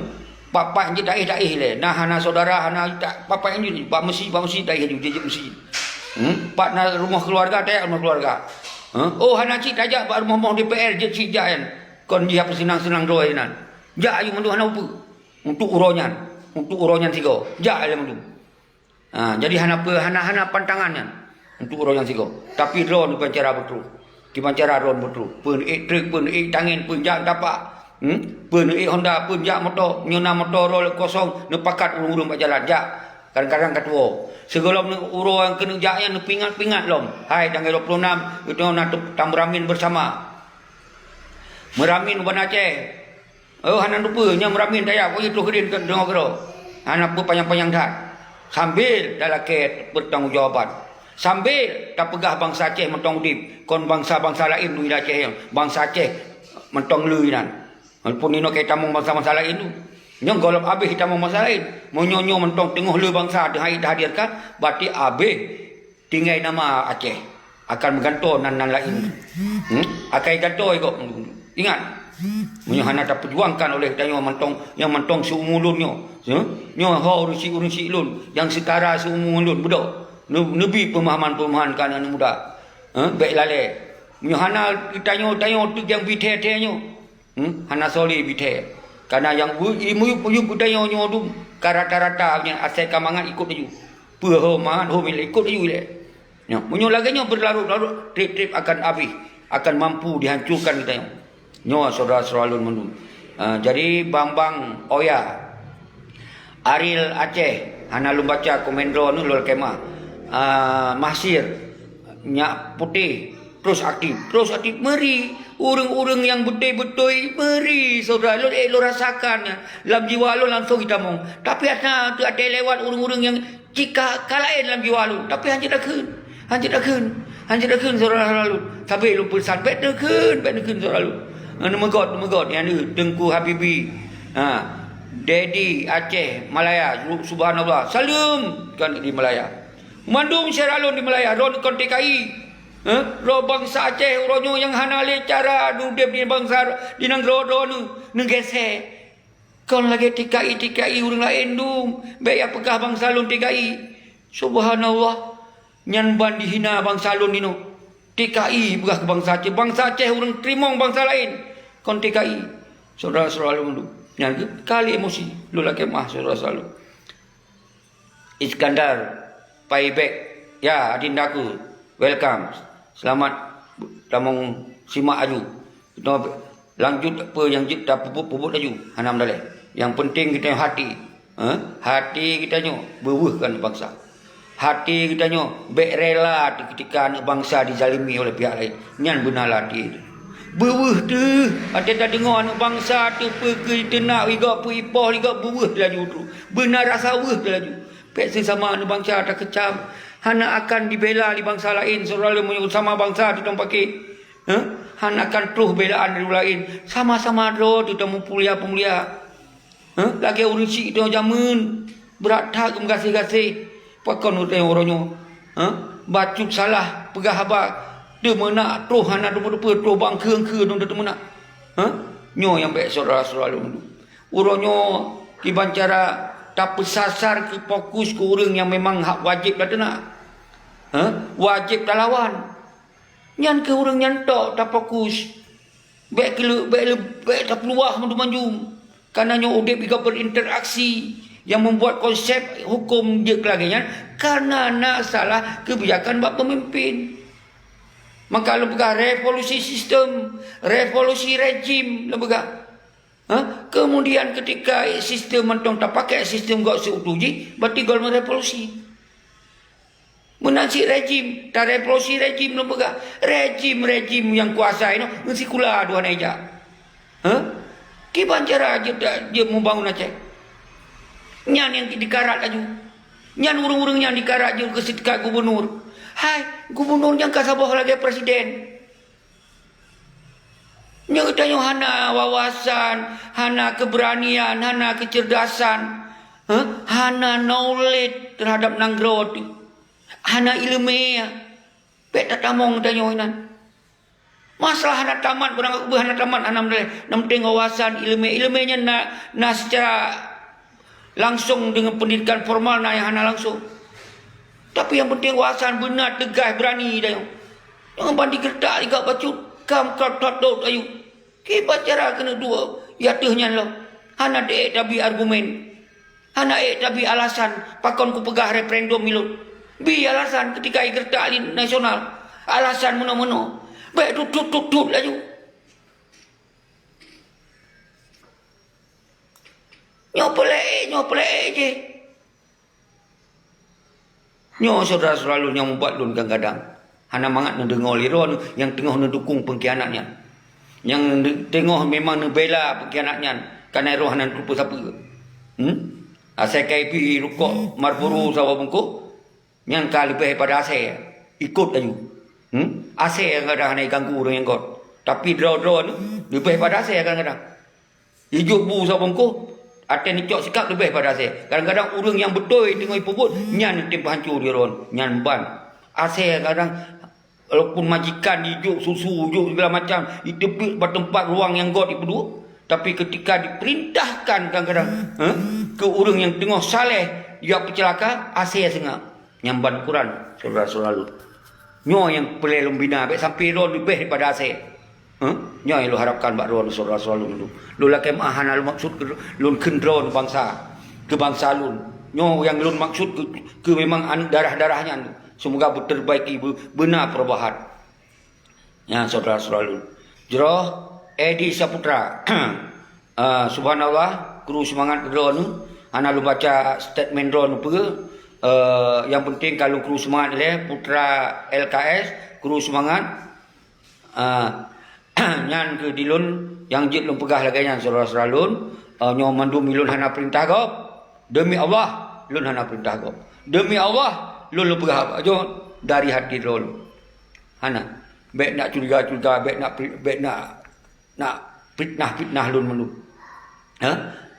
Pat-pat jeuet taéh, taéh lé. Na hana syedara, hana ta-, pat-pat jeuet bak meuseujid, bak meuseujid taéh laju, jeuet meuseujid. Hmm? Pat na rumoh keuluwarga, tajak rumoh keuluwarga. Heh? Oh, hana cit tajak bak rumoh-rumoh D P R, jeuet cit jak nyan. Kon jih peuseunang-seunang droe nyan. Jak aju mandum hana upeue. Untuk uroe nyan, untuk uroe nyan sigoe. Jak lé mandum. Ha, jadi hana peu-, hana, hana pantangan nyan untuk uroe nyan sigoe. Tapi droe kiban cara beutrôh. Kiban cara droe beutrôh. Peue neuék treuk, peue neuék tangen, peue jak tapak. Hmm? Peue neuék Honda, peue jak moto. Nyoe na moto droe kosong, neupakat ureuëng-ureuëng bak jalan. Jak. Kadang-kadang ka tuwoe. Sigohlom neu-, uroe nyang keuneuk jak nyan neupeuingat-peuingat lom. Hai, tanggai dua puluh enam, geutanyoe na teu-, tameuramin beusama. Meuramin u Banda Aceh. Oh, hana lupa, nyan meuramin dayah, oh, itu hadirin deungoe keudroe. Hana peue panyang-panyang that. Sambil talakée pertanggungjawaban. Sambil tapeugah bansa Aceh mantong udeb, kon bansa-bansa laén di Aceh nyan. Bansa Aceh mantong le inan. Walaupun inoe ka itamong bansa-bansa laén tu. Nyoe gohlom abéh itamong bansa laén. Meunyoe nyoe mantong teungoh le bansa teuhai tahadirkan, berarti abéh tinggai nama Aceh. akan meugantoe nan, nan laén. Hmm? Akai gantoe gob. Ingat, meunyoe hana tapeujuangkan oleh tanyoe mantong, nyang mantong siumu lôn nyoe, hmm? Nyoe ho ureueng syiek, ureueng syiek lôn nyang seutara siumu ngon lôn, beudôh. Neu-, neubi peumahaman-peumahaman keu aneuk muda. Hmm? Bèk lalè. Meunyoe hana tanyoe, tanyoe teuk nyang bi thèe-thèe nyoe, hmm? Hana soe lé bi thèe. Kareuna nyang bu-, i muyup-muyup geutanyoe nyoe dum ka rata-rata nyan asai ka mangat ikot laju. Peue ho mangat ho ilèe ikot laju ilèe. Nyoe, meunyoe lagèe nyoe beularot-larot, trép-trép akan abéh, akan mampu dihancurkan geutanyoe. Nyoe syedara-syedara lôn mandum. Ah, jadi bang-bang Oya, Ariel Aceh, hana lôn baca komen droeneuh lôn lakèe meu'ah. Ah, Mahsir, Nyak Putéh, terus aktif, terus aktif. Meuri, ureueng-ureueng nyang beutôi-beutôi, meuri, syedara lôn, eh, lôn rasakan nyan. Lam jiwa lôn langsung jitamong. Tapi hana teuaté lewat ureueng-ureueng nyang Cit ka, ka laén lam jiwa lôn, tapi hanjeuet takheun. Hanjeuet takheun. Hanjeuet takheun syedara-syedara lôn. Sabé lôn peusan, bèk takheun, bèk takheun syedara lôn. Neumeugot, neumeugot, nyan deuh, Teungku Habibi. Ha. Dedi Aceh Malaya, subhanallah. Saleuem kan di Malaya. Mandum syedara lôn di Malaya, droeneuh kon T K I. Ha? Droe bansa Aceh, uroe nyoe nyang hana lé cara udép di bansa, di nanggroe droeneuh, neugeusé. Kon lagèe T K I, T K I ureueng laén dum, bèk ya peugah bansa lôn T K I. Subhanallah, nyan ban dihina bansa lôn inoe. T K I peugah keu bansa Aceh, bansa Aceh ureueng teurimong bansa laén, kon T K I. Syedara-syedara lôn dum, nyan keuh kali emosi, lôn lakèe meu'ah syedara-syedara lôn. Iskandar Paibek, ya, adindaku, welcome. Selamat tamong simak aju. Keunoe lanjut peue nyang jeuet tapeubuet-peubuet laju, hana meudaleh. Nyang penting geutanyoe hati, eh? Hati geutanyoe beuweuh keu aneuk bansa. Hati geutanyoe bèk rela teuketika aneuk bansa dizalimi oleh pihak laén. Nyan beuna lam até teuh. Beuweuh teuh, watèe tadeungoe aneuk bansa teuh peue keu teunak, igob peue ipoh, igob beuweuh teuh laju teuh. Beuna rasa weueh teuh laju. Bèk seusama aneuk bansa takeucam, hana akan dibela lé bansa laén, seurang lé meunyoe sama bansa tutong paké. Heh? Hana akan troh belaan dari ureueng laén. Sama-sama droe tutong meupulia-peumulia. Heh? Lagèe ureueng syiek droe jameun, brat that geumeugaséh-gaséh. Pakon ureueng uroe nyoe? Heh? Bacut salah peugah haba, teumeunak troh hana teupeu-teupeu, troh bang kheun-kheun teumeunak. Heh? Nyoe nyang bèk syedara-syedara lôn. Uroe nyoe kiban cara tapeusasar keu fokus keu ureueng nyang memang hak wajéb tateunak. Heh? Wajéb talawan. Nyan keuh ureueng nyan tok tafokus. Bèk keu-, bèk le-, bèk tapeuluwah mandum-mandum. Kareuna nyoe udép igob berinteraksi nyang membuat konsep hukum jeuet keu lagèe nyan, kareuna na salah keubijakan bak peumimpin. Maka lôn peugah revolusi sistem, revolusi rejim lôn peugah. Ha? Kemudian ketika sistem mantong tapaké sistem gok siutoh jih, berarti gohlom revolusi. Meunan cit rejim, tarevolusi rejim lôn peugah. Rejim-rejim nyang kuasa inoe, ngon sikula dua hana ijak. Ha? Kiban cara jeuet, jeuet mubangon Aceh. Nyan nyang dikarat laju. Nyan ureueng-ureueng nyan dikarat jeuet keu seutingkat gubunur. Hai, gubunur nyan ka saboh lagèe presiden. Nyoe geutanyoe hana wawasan, hana keubeuranian, hana keuceurdasan, heh, hana knowledge teuhadap nanggroe teuh, hana ileumèe. Bèk tatamong geutanyoe inan. Masalah hana tamat, beurangkapeue hana tamat, hana meudaleh. Nyang penting wawasan, ileumèe. Ileumèe nyan na, na seucara langsong deungon peundidikan formal, na nyang hana langsong. Tapi nyang penting wawasan beuna, teugas, beurani tanyoe. Jangan ban digeutak, digak bacut, kam ka that dot ayu. Kiban cara keuneuk duek, ya teuh nyan lom. Hana deuek tabi argumen. Hana ék tabi alasan, pakon kupeugah referendum ilôn. Bi alasan keutika igeutak lé nasional. Alasan meunoe-meunoe. Bèk tutut-tutut laju. Nyoe peuleueh, nyoe peuleueh jih. Nyoe syedara-syedara lôn nyang mubat lôn kadang-kadang. Hana mangat neudeungoe lé droeneuh nyang teungoh neudukong peungkhianat nyan. Nyang neu-, teungoh memang neubela peungkhianat nyan, kareuna droe hana neuteupeue sapeue. Hmm? Asai ka ibi rukok Marlboro saboh bungkôh, nyan ka leubeh pada asai, ikot laju. Hmm? Asai kadang-kadang hana iganggu ureueng nyang göt. Tapi droe-droe nyoe leubeh pada asai kadang-kadang. Ijok bu saboh bungkôh, até neucok sikap leubeh pada asai. Kadang-kadang ureueng nyang beutôi teungoh ipeubuet, nyan tem peuhanco di droe, nyan ban. Asai kadang Walaupun majikan jijok susu, jok segala macam, jiteubiet bak teumpat ruang nyang göt jipeuduek, tapi keutika jipeurintahkan kadang-kadang, eh, keu ureuëng nyang teungoh saleh jak peuceulaka, asèe seungab. Nyan ban ukuran, syedara-syedara lôn. Nyoe nyang peureulèe lôn bina, bèk sampai droe leubeh daripada asèe. Hah? Nyoe nyang lôn harapkan bak droeneuh syedara-syedara lôn. Lôn lakèe meu'ah hana lôn maksud keu lôn kheun droeneuh bansa, keu bansa lôn. Nyoe nyang lôn maksud keu, keu memang aneuk darah-darah nyan. Seumoga beuteurbaiki, beu-, beuna perubahan. Nyan syedara-syedara lôn. Jroh Edi Saputra. Ah, subhanallah, kru seumangat keu droeneuh. Hana lôn baca statement droeneuh peue. Eh, nyang penting ka lôn kru seumangat ilèe, Putra L K S, kru seumangat. Ah, nyan keuh di lôn nyang jeuet lôn peugah lagèe nyan, syedara-syedara lôn. Ah, nyoe mandum ulôn hana peurintah gob. Demi Allah, lôn hana peurintah gob. Demi Allah, lôn, lôn peugah bak droeneuh dari hati droeneuh. Hana. Bèk nak curiga-curiga, bèk nak pri-, bèk nak, nak fitnah-fitnah lôn mandum. Ha?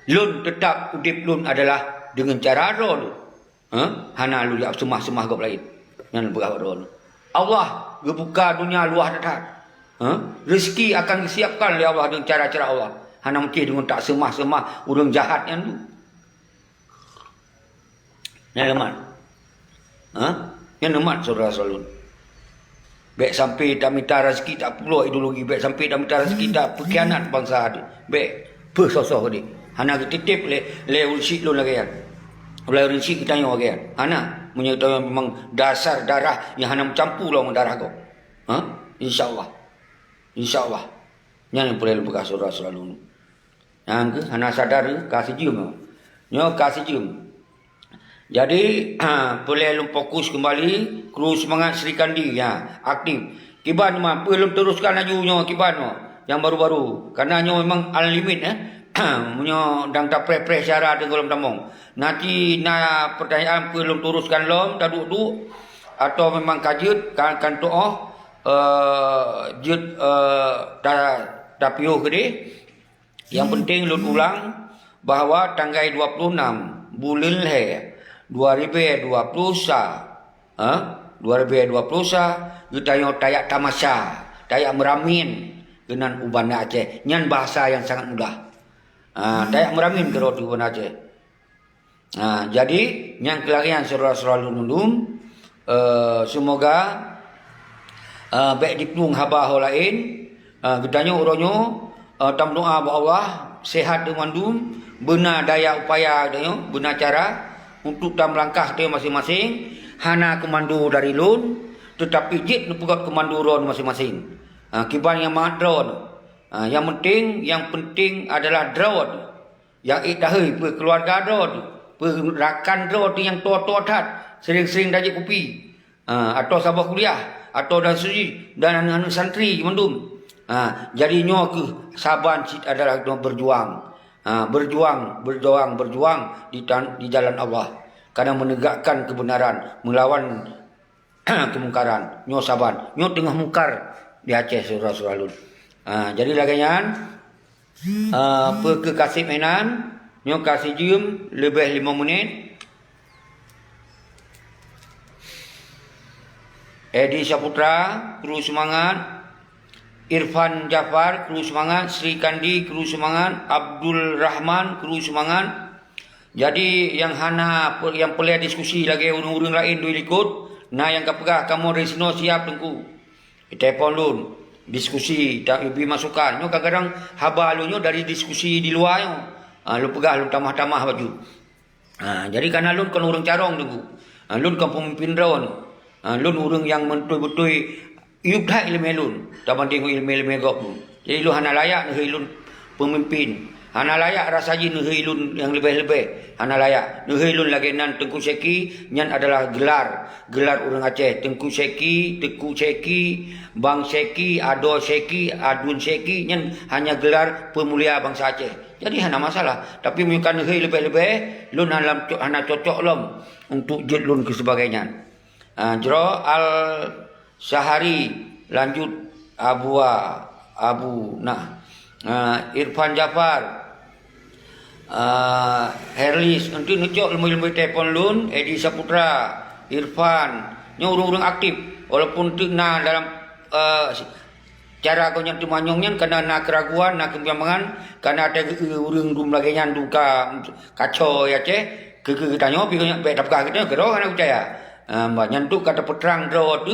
Lôn teutap udép lôn adalah deungon cara droe lôn. Ha? Hana lôn jak seumah-seumah gob laén. Nyan lôn peugah bak droeneuh. Allah geubuka donya luwah that-that. Ha? Rezeki akan geusiapkan lé Allah deungon cara-cara Allah. Hana mungken deungon tak seumah-seumah ureuëng jahat nyan tu. Nyan leumat. Ha? Nyan leumat, syedara-syedara lôn. Bèk sampai tamita rezeki tak peuloh ideologi, bèk sampai tamita rezeki tak peukhianat bansa teuh. Bèk peusoh-soh deh. Hana geutitip lé, lé ureuëng syiek lôn lagèe nyan. Ulèe ureuëng syiek geutanyoe lagèe nyan. Hana, meunyoe geutanyoe memang dasar darah nyang hana meucampur lom ngon darah gob. Ha? Insya Allah. Insya Allah. Nyan nyang peureulèe lôn peugah, syedara-syedara lôn. Nyang keuh hana sadar ka sijeuem. Nyoe ka sijeuem. Jadi, peureulèe lôn fokus keumbali, kru seumangat Sri Kandi, ya, aktif. Kiban ma, peue lôn teruskan laju nyoe kiban ma, nyang baru-baru. Karena nyoe memang unlimit, eh. Meunyoe dang tapreh-preh syedara teuh gohlom tamong. Nanti na pertanyaan peue lôn teruskan lom, taduek-duek, atau memang ka jeuet, kan, kan tuoh, eh, jeuet, eh, ta-, tapiôh keudeh. Nyang penting lôn ulang bahwa tanggai dua puluh enam buleuen lhèe dua ribèe dua puluh sa, ha? Dua ribèe dua puluh sa, geutanyoe tajak tamasya, tajak meuramien keunan u Banda Aceh. Nyan bahasa nyang sangat mudah. Ha, tajak meuramien keudroe teuh u Banda Aceh. Ha, jadi, nyang keu lagèe nyan syedara-syedara lôn mandum, eh, seumoga, eh, bèk jiplueng haba ho laén, eh, geutanyoe uroe nyoe, eh, tameudoa bak Allah, seuhat banmandum, beuna daya upaya geutanyoe, beuna cara untuk tameulangkah geutanyoe maséng-maséng, hana keumando dari lôn, teutapi jeuet neupeugöt keumando droeneuh maséng-maséng. Ha, kiban nyang mangat droeneuh. Ha, nyang penting, nyang penting adalah droeneuh. Nyang ék tahôi peue keuluwarga droe teuh, peue rakan droe teuh nyang toe-toe that, sering-sering tajak kupi, ha, atau saboh kuliah, atau dan suji, dan aneuk-aneuk santri mandum. Ha, jadi nyoe keuh saban cit adalah berjuang. Ha, berjuang, berjuang, berjuang di tan-, di jalan Allah. Karena menegakkan kebenaran, melawan keumungkaran. Nyoe saban. Nyoe teungoh mungkar di Aceh, syedara-syedara lôn. Ha, jadi lagèe nyan, ha, peue keu kaseb inan, nyoe ka sijeuem leubeh limong menit. Edi Saputra, kru seumangat. Irfan Jafar, kru seumangat. Sri Kandi, kru seumangat. Abdul Rahman, kru seumangat. Jadi, nyang hana pe-, nyang peureulèe diskusi lagèe ureuëng-ureuëng laén dui likot, na nyang ka peugah, "Kamoe dari sinoe siap, Teungku." Telepon lôn, diskusi, ta-, bri masukan. Nyoe kadang-kadang haba lôn nyoe dari diskusi di luwa nyoe. Ha, lôn peugah, lôn tamah-tamah baju. Ha, jadi karena lôn kon ureuëng carông, Teungku. Ha, lôn kon peumimpin droeneuh. Ha, lôn ureuëng nyang meubeutôi-beutôi Yub that iéleumé lôn tabandéng ngon iéleumé-iéleumé gob lôn. Jadi lôn hana layak neuhôi lôn peumimpén. Hana layak rasa jih neuhôi lôn nyang leubeh-leubeh. Hana layak. Neuhôi lôn lagèe nan Teungku Syeki, nyan adalah gelar. Gelar ureuëng Aceh. Teungku Syeki, Teungku Syeki, Bang Syeki, Adoe Syeki, Adun Syeki, nyan hanya gelar peumulia bansa Aceh. Jadi hana masalah. Tapi meunyoe ka neuhôi leubeh-leubeh, lôn hana, hana cocok lom untuk jeuet lôn keu sibagai nyan. Ah, jroh Al Syahari, lanjut Abu, Abu nah. Ah, Irfan Jafar, ah, Herlis, nanti neucok leumui-leumui telepon lôn, Edi Saputra, Irfan, Nyoe ureuëng-ureuëng aktif, walaupun teuk na dalam, eh, cara gobnyan teumanyong nyan, kana na keuraguan, na keubimbangan, kana ada ureuëng dum lagée nyan duka kacau ya Aceh, keu keu geutanyoe pi gobnyan bék tapeugah geutanyoe keudroe hana kucaya. Ah, bah nyan tu ka tapeutrang droe tu,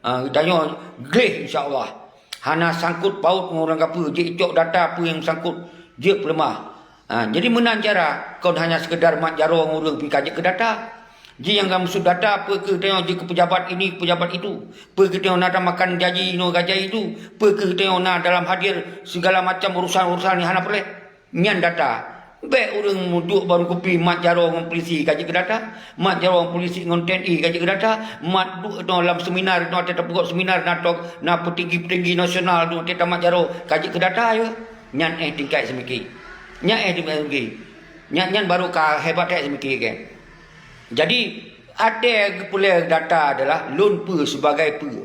ah, geutanyoe gleh insya Allah. Hana sangkut paut ngon ureuëng kapeue, jicok data peue nyang sangkut, jeuet peuleumah. Ha, jadi meunan cara, kon hanya sekedar mat jaroe ngon ureuëng pi ka jeuet keu data. Ji nyang ka maksud data, peue keuh tanyoe jeuet keu pejabat ini, pejabat itu. Peue keuh tanyoe na tamakan jaji inoe ka jaji itu. Peue keuh tanyoe na dalam hadir segala macam urusan-urusan nyang hana peureulée. Nyan data. Bék ureuëng duek baru kupi mat jaroe ngon polisi ka jeuet keu data. Mat jaroe ngon polisi ngon T N I ka jeuet keu data. Mat duek inoe lam seminar inoe watée tapeugot seminar na tok na peutinggi-peutinggi nasional inoe watée tamat jaroe ka jeuet keu data ya. Nyan éh tingkat seumiké. Nyan éh tingkat seumiké. Nyan, nyan baru ka hebat that seumiké kan. Jadi, até geupeulée data adalah lôn peue sebagai peue.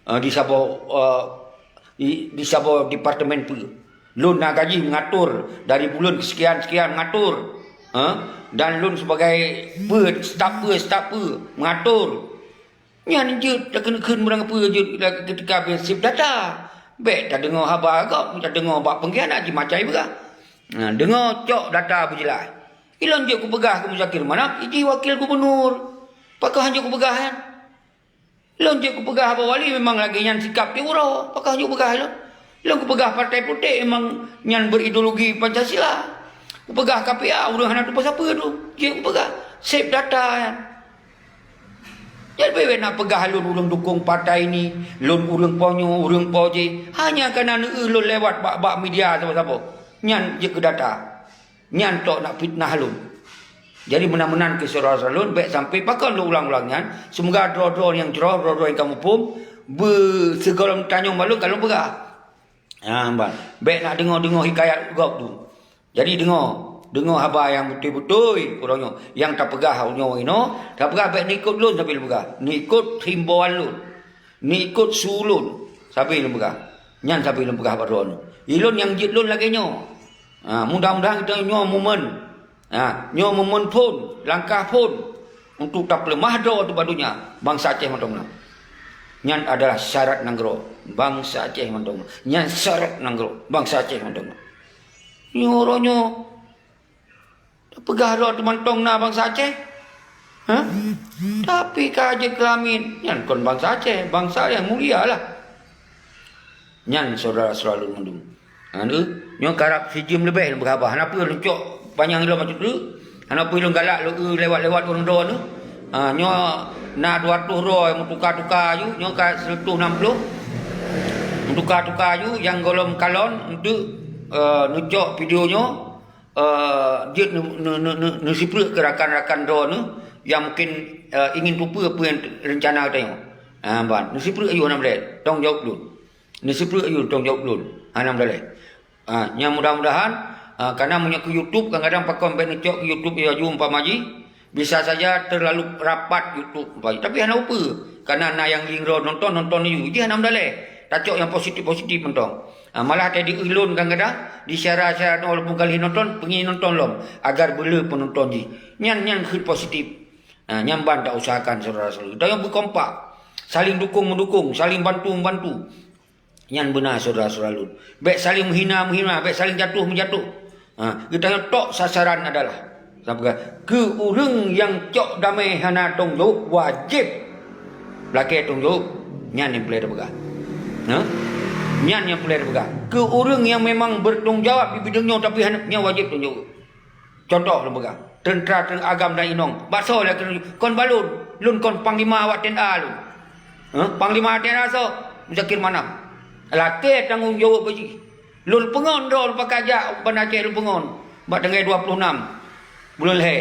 Ah, di saboh, ah, di, di saboh departemen peue. Lôn na gaji mengatur dari buleuen sekian-sekian mengatur. Ah, dan lôn sebagai peue, staf peue, staf peue mengatur. Nyan jeuet takheun-kheun meurang peue jeuet ketika beu sip data. Bék tadeungoe haba gob, tadeungoe bak peungkhianat jimacai peugah. Nah, deungoe cok data beujeulaih. Ilôn jeuet kupeugah keu Muzakir Manaf, iji wakil gubunur. Pakon hanjeuet kupeugah nyan? Ilôn jeuet kupeugah haba wali memang lagée nyan sikap ti uroe. Pakon hanjeuet kupeugah ilôn? Ilôn kupeugah partai politik memang nyan berideologi Pancasila. Kupeugah K P A ureuëng hana tupeue sapeue tu. Jeuet kupeugah. Sip data nyan. Jadi bék na peugah lôn ureuëng dukong partai ini, lôn ureuëng po nyoe, ureuëng po jih. Hanya kana neueu lôn lewat bak-bak media saboh-saboh. Nyan jeuet keu data. Nyan tok nak fitnah lôn. Jadi meunan-meunan keu syedara-syedara lôn, bék sampai pakon lôn ulang-ulang nyan. Semoga droe-droe nyang jroh, droe-droe nyang ka muphom, beusigohlom tanyong bak lôn ka lôn peugah. Ha, ban. Bék nak deungoe-deungoe hikayat gob tu. Jadi deungoe, deungoe haba nyang beutôi-beutôi uroe nyoe. Nyang tapeugah uroe nyoe inoe, tapeugah bék neuikot lôn sabe lôn peugah. Neuikot himbauan lôn. Neuikot su lôn sabe lôn peugah. Nyan sabe lôn peugah bak droeneuh. Ilôn nyang jeuet lôn lagée nyoe. Ha, mudah-mudahan geutanyoe nyoe momen. Ha, nyoe momen phon, langkah phon untuk tapeuleumah droe teuh bak donya, bansa Aceh mantong na. Nyan adalah syarat nanggroe, bansa Aceh mantong na. Nyan syarat nanggroe, bansa Aceh mantong na. Nyoe uroe nyoe tapeugah droe teuh mantong na bansa Aceh. Ha? Tapi ka jeuet keu langét, nyan kon bansa Aceh, bansa nyang mulia lah. Nyan syedara-syedara lôn mandum. Ha, nyoe, nyoe karab sijeuem leubeh lôn peugah haba. Hana peue lôn cok panyang lom bacut tu. Hana peue lôn galak lôn eu lewat-lewat ureuëng droeneuh. Ha, nyoe na dua reutôh droe meutuka-tuka aju, nyoe ka sireutoh nam ploh. Meutuka-tuka aju nyang gohlom kalon untuk, eh, neucok video nyoe. Eh, jeuet neu-, neu-, neu-, neu-, neusipreuk keu rakan-rakan droeneuh nyang mungkin, eh, ingin teupeue peue nyang rencana geutanyoe. Ah, ban, neusipreuk ayue hana meulée, tanggung jaweueb lôn. Neusipreuk ayue tanggung jaweueb lôn, hana meulée. Ah, nyang mudah-mudahan, ah, karena meunyoe keu YouTube, kadang-kadang pakon bék neucok keu YouTube ya ju umpama jih, bisa saja terlalu rapat YouTube umpama jih. Tapi hana upeue, karena na nyang lingroe nonton, nonton ayue, jih hana meulée. Tacok nyang positif-positif mantong. Ha, malah tadi ulôn kadang-kadang di syedara-syedara walaupun ka lheueh nonton, peungin nonton lom, agar beuleu peunonton jih. Nyan, nyan kheun positif. Ha, nyan ban ta usahakan syedara-syedara lôn. Tanyoe beukompak, saling dukung meudukung, saling bantu membantu. Nyan beuna syedara-syedara lôn. Bék saling meuhina-meuhina, bék saling jatuh meujatuh. Ha, geutanyoe tok sasaran adalah, sapeue, keu ureuëng nyang cok damé hana tong jaweueb wajéb lakée tong jaweueb. Nyan nyang peureulée tapeugah. Ha? Nyan nyang peureulée tapeugah. Keu ureuëng nyang memang bertanggung jawab di bidang nyoe tapi hana, nyan wajéb tong jaweueb. Contoh lôn peugah, teuntra, teuntra agam dan inong. Bak soe lakée tong jaweueb? Kon bak lôn, lôn kon panglima awak T N A lôn. Ha? Panglima T N A soe? Muzakir Manaf. Lakée tanggung jaweueb bak jih. Lôn peungon droe lôn pakat jak u Banda Aceh lôn peungon bak tanggai dua ploh nam buleuen lhée.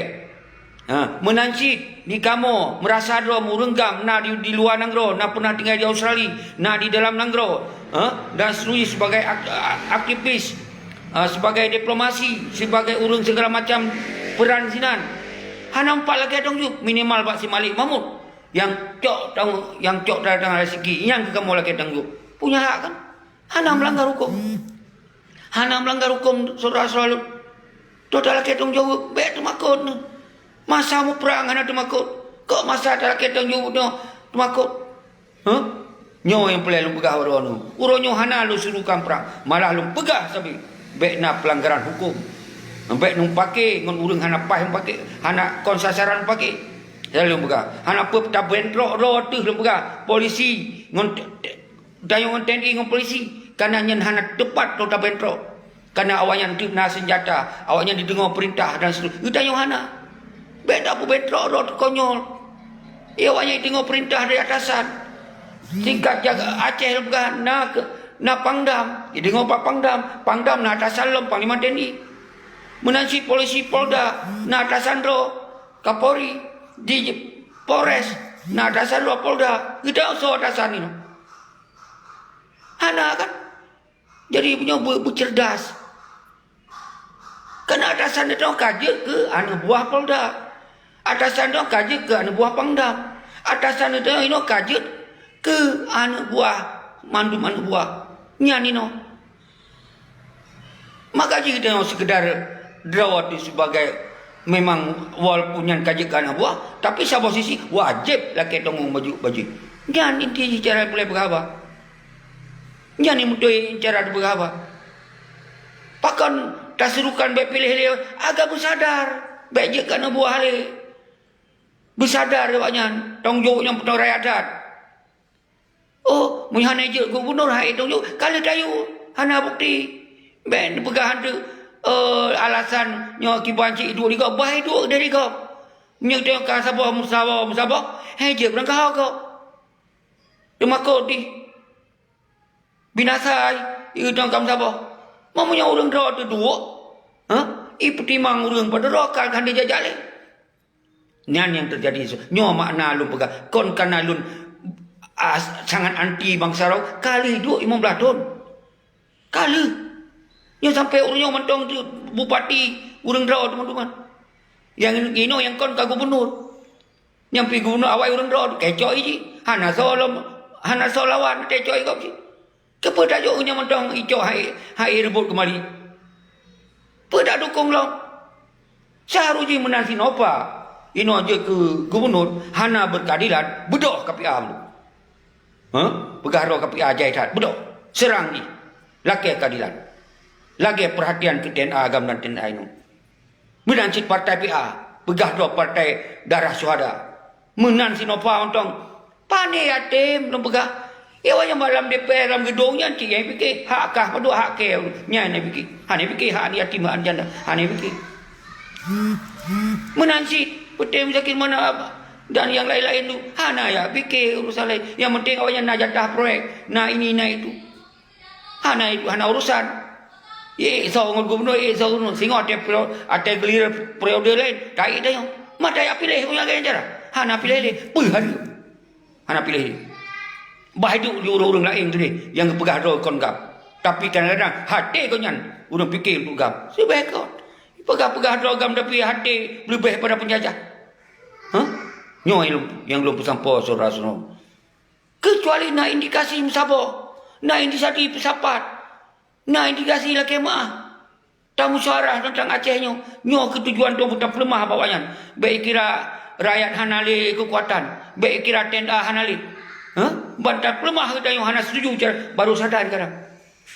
Ha, meunan cit di kamoe meurasa droe ureuëng agam na di, di luwa nanggroe, na pernah tinggai di Australia, na di dalam nanggroe, ha, dan seterusnya sebagai ak-, a-, aktivis, ha, sebagai diplomasi, sebagai ureuëng segala macam peran sinan. Hana meupat lakée tanggung jaweueb, minimal bak si Malik Mahmud nyang cok tang-, nyang cok datang rezeki, nyan keu kamoe lakée tanggung jaweueb. Punya hak kan? Hana meulanggar huköm. Hana meulanggar huköm, syedara-syedara lôn. Toh talakée tanggung jaweueb, bék teumakot neuh. Masa muprang hana teumakot. Kok masa talakée tanggung jaweueb nyoe, Teumakot. Huh? Nyoe nyang peureulée lôn peugah uroe nyoe. Uroe nyoe hana lôn suruh kang prang, malah lôn peugah sabe, bék na peulanggaran huköm. Bék neupaké ngon ureuëng hana paih neupaké, hana kon sasaran neupaké. Lôn peugah, hana peue tabentrok droe teuh lôn peugah. Polisi ngon t-, t-, tanyoe ngon T N I ngon polisi, kana nyan hana teupat lôn tabentrok. Kana awaknyan teuk na seunjata, awaknyan jideungoe peurintah dan seterusnya. Geutanyoe hana. Bék tapeubentrok droe teuh konyol. Iya, awaknyan jideungoe peurintah dari atasan. Tingkat jaga Aceh lôn peugah na ke, na Pangdam. Jideungoe bak Pangdam. Pangdam na atasan lom Panglima T N I. Meunan cit polisi Polda na atasan droe Kapolri. Di Polres na atasan droe Polda. Geutanyoe soe atasan nyoe? Hana kan? Jadi, meunyoe beu-, beuceurdas. Kan atasan teuh ka jeuet keu aneuk buah Polda. Atasan teuh ka jeuet keu aneuk buah Pangdam. Atasan teuh inoe ka jeuet keu aneuk buah, mandum aneuk buah. Nyan inoe. Maka jih geutanyoe seukeudar droe teuh sibagai, memang walaupun nyan ka jeuet keu aneuk buah, tapi saboh sisi wajéb lakée tanggong baju-, baju. Nyan inti jih cara peureulée peugah haba. Nyan nyang beutôi cara teupeugah haba. Pakon tasurukan bék piléh lé, agak beusadar, bék jeuet keu aneuk buah lé. Beusadar awaknyan, tanggong jaweueb nyan peutoe rakyat that. Oh, meunyoe hana jeuet gubunur, hai tanggong jaweueb, ka lheueh tayue, hana bukeuti. Bék neupeugah hantu, eh, alasan nyoe kiban cit iduek di gob, bah iduek dari gob. Meunyoe tanyoe ka saboh meusaboh, meusaboh, hai jeuet beurangkaho gob. Teumakot dih. Binasa, i tong kam saboh. Meunyoe ureuëng droe teuh duek, ha? I peutimang ureuëng padub droe ka hana jijak lé. Nyan nyang teujadi su-, nyoe makna lôn peugah. Kon kana lôn, ah, sangat anti bansa droe. Ka lheueh duek limong blaih thon. Ka lheueh. Nyoe sampoe ureuëng nyoe mantong teuh bupati, ureuëng droe teuma-teuma. Nyang inoe nyang kon ka gubunur. Nyang pi gubunur awai ureuëng droe, keucok i jih. Hana soe lom, hana soe lawan, keucok i gob jih. Keupeue tajok nyang mantong icok hai, hai reubot keumali? Peue dak dukong lom? Seuharôh jih meunan si Nova inoe jeuet keu gubunur, hana beureukeadilan, beudôh K P A. Hah? Peugah droe K P A jai that, beudôh. Seurang jih. Lakée keuadilan. Lagée peurhatian keu T N A agam dan T N A inoe. Meunan cit partai P A, peugah droe partai darah syuhada. Meunan si Nova mantong, pane yatim lôn peugah. Iya, awaknyan bak lam D P R, lam geudong nyan cit nyang pike, hak kah padub hak kée, nyan nyang pike. Hana pike hak yatim, hak janda, hana pike. Meunan cit Putih Muzakir Manaf dan nyang laén-laén tu, hana jak pike urusan laén. Nyang penting awaknyan na jatah proyek, na ini, na itu. Hana, hana urusan. Ék soe ngon gubunur, ék soe gubunur. Singoh watée perio-, watée giliran periode laén, taék tanyoe. Mata jak piléh ureuëng lagée nyan cara. Hana piléh lé. Peue hari? Hana piléh lé. Bah iduek di ureuëng-ureuëng laén tu deh, nyang geupeugah droe kon gam. Tapi kadang-kadang até gobnyan ureuëng pike untuk gam. Sibeh kon. Peugah-peugah droe gam tapi até leubeh pada peunjajah. Hah? Nyoe nyang lôn, nyang lôn peusampoe syedara-syedara. Keucuali na indikasi meusaboh, na indikasi peusapat, na indikasi lakée meuáh. Tamusyawarah teuntang Aceh nyoe, nyoe keuh tujuan droe beutapeuleumah bak awaknyan. Bék kira rakyat hana lé keukuatan, bék kira T N A hana lé. Hah? Ban tapeuleumah geutanyoe hana setuju cara, baru sadar kadang.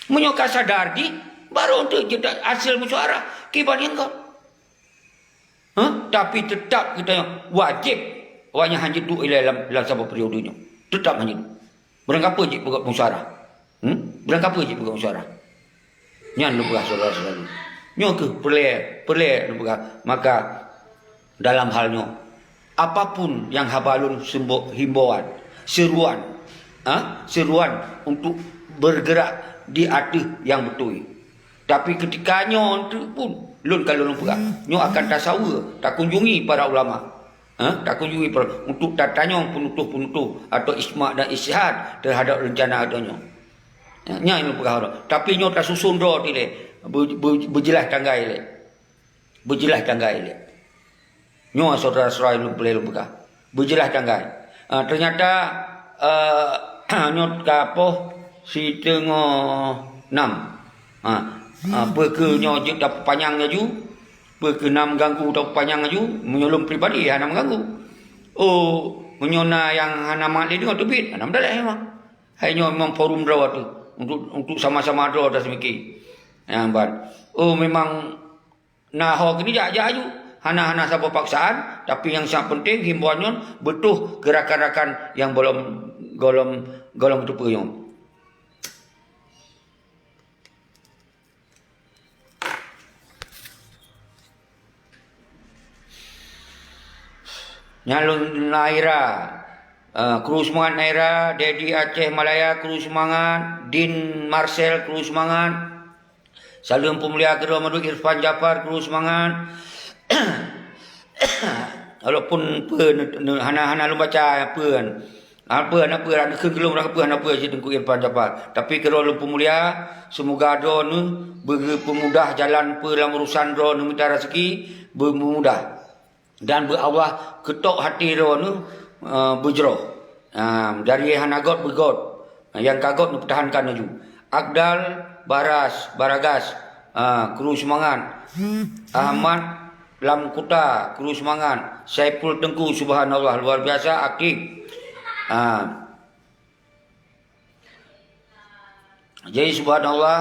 Meunyoe ka sadar jih, baru untuk jeuet hasé musyawarah kiban nyang ka. Hah? Tapi teutap geutanyoe wajéb awaknyan hana jeuet duek ilée lam, lam saboh periode nyoe. Teutap hana jeuet duek. Beurangkapeue jeuet peugah musyawarah? Hmm? Beurangkapeue jeuet peugah musyawarah? Nyan lôn peugah syedara-syedara. Nyoe keuh peureulée, peureulée lôn peugah. Maka dalam hal nyoe, apapun nyang haba lôn seumbok himbauan, seruan, ha? Seruan untuk bergerak di ateueh nyang beutôi. Tapi keutika nyoe teuk pun, lôn ka lôn peugah, nyoe akan tasaweue, takunjungi para ulama. Ha? Takunjungi para, untuk tatanyong peunutoh-peunutoh atau ijma dan ijtihad teuhadap reuncana geutanyoe. Ha, nyan lôn peugah droe. Tapi nyoe tasuson droe dilée, be-, be-, beujeulaih tanggai lé. Beujeulaih tanggai lé. Nyoe syedara-syedara lôn peureulée lôn peugah. Beujeulaih tanggai. Ah, teunyata, eh, nyoe ka poh siteungoh nam. Ha, ah, peue keuh nyoe jeuet tapeupanyang laju, peue keuh na meuganggu tapeupanyang laju, meunyoe lôn pribadi hana meuganggu. Oh, Meunyoe na nyang hana mat lé deungoe teubiet, hana meudaleh memang. Hai nyoe memang forum droe teuh untuk, untuk sama-sama droe taseumiké. Nyang ban. Oh, memang na ho keuneuk jak, jak aju. Hana, hana saboh paksaan, tapi nyang sangat penting himbauan nyoe beutôi keu rakan-rakan nyang belum, golom, golom teupeue nyoe. Nyan lôn Naira. Eh, kru seumangat Naira, Dedi Aceh Malaya, kru seumangat, Din Marcel, kru seumangat. Saleuem peumulia keudroe mandum, Irfan Jafar, kru seumangat. Walaupun peue ne-, ne-, hana, hana lôn baca peue kan. Hana peue, hana peue, hana kheun keu lôn, hana peue, hana peue, si Teungku Irfan Jafar. Tapi keudroe lôn peumulia, seumoga droeneuh beugeupeumudah jalan peue lam urusan droeneuh mita raseuki, beumudah. Dan beu Allah keutok até droeneuh, eh, beujroh. Ah, dari hana göt beugot. Nyang ka göt neupeutahankan laju. Akdal Baras, Baragas, ah, kru seumangat. Ahmad Lam Kuta, kru seumangat. Saiful Teungku, subhanallah, luar biasa aktif. Ah. Jadi, subhanallah,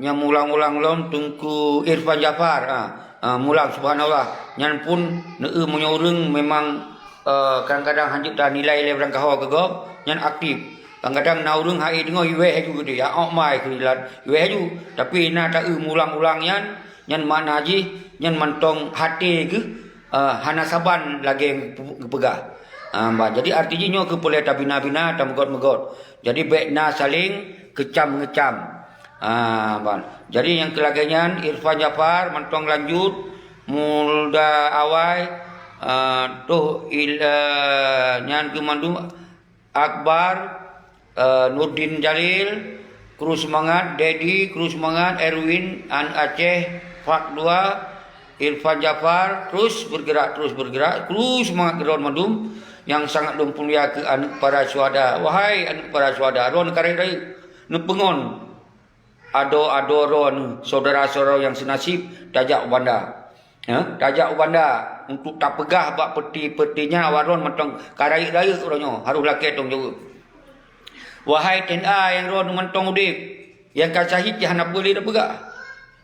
nyang mulang-ulang lom Teungku Irfan Jafar, ha, ha, mulang, subhanallah. Nyan pun, neu-eu meunyoe ureuëng memang, eh, kadang-kadang hanjeuet tanilai lé ureuëng kaho keu gob, nyan aktif. Kadang-kadang na ureuëng hai deungoe iweh aju geude, ya, ok mai keu ilat, iweh aju. Tapi na ta-eu mulang-ulang nyan, nyan makna jih, nyan mantong até geuh, eh, hana saban lagée geupeugah. Ah, bah, jadi arti jih nyoe keupeulée tabina-bina, tameugot-meugot. Jadi bék na saléng keucam-ngeucam. Ah, bah. Jadi nyang keu lagée nyan, Irfan Jafar mantong lanjut, Mulda Awai, ah, toh il-, eh, nyan keu mandum Akbar, eh, Nurdin Jalil, kru seumangat, Dedi, kru seumangat, Erwin, An Aceh, Fak dua, Irfan Jafar, terus bergerak, terus bergerak, kru seumangat keudroe mandum nyang sangat lôn peumulia keu aneuëk para syuhada. Wahai aneuëk para syuhada, droeneuh karek rayeuk, neupeungon adoe-adoe droeneuh, syedara-syedara nyang seunasib, tajak u Banda. Ya, tajak u Banda untuk tapeugah bak peuti-peuti nyan awak droeneuh mantong ka rayeuk-rayeuk uroe nyoe, harôh lakée tanggung jaweueb. Wahai T N A nyang droeneuh mantong udeb, nyang ka syahid jih hana peue lé tapeugah.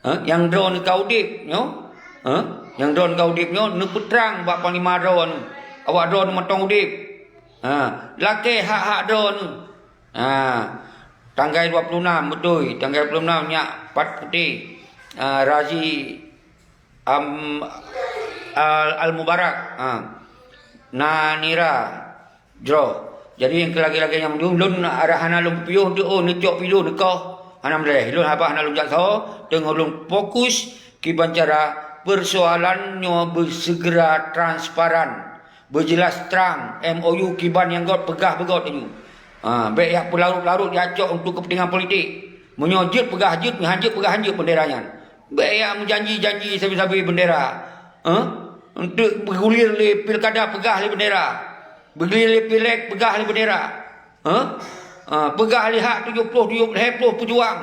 Ha? Nyang droeneuh ka udeb nyoe, ha? Nyang droeneuh ka udeb nyoe neupeutrang bak panglima droeneuh, awak droeneuh mantong udeb. Ha, lakée hak-hak droeneuh. Ha, tanggai dua puluh enam, beutôi, tanggai dua puluh enam nyak pat putéh. Ha, Razi Am-, Al-, Al-Mubarak, ha, na nira jroh. Jadi nyang keu lagée-lagée nyan mandum, lôn hana lôn piôh teuh, oh, neucok pilu neukoh, hana meulée. Lôn haba hana lôn jak saho, teungoh lôn fokus kiban cara persoalan nyoe beuseugera transparan, beujeulaih trang, M O U kiban nyang göt peugah beugöt laju. Ha, bék yak peularot-larot yak cok untuk keupeuntengan politik. Meunyoe jeuet peugah jeuet, meuhan jeuet peugah han jeuet beundera nyan. Bék yak meujanji-janji sabe-sabe beundera. Ha? Untuk beugulir lé pilkada peugah lé beundera. Beugulir lé pileg peugah lé beundera. Ha? Ha, peugah lé hak tujoh ploh, tujoh ploh peujuang.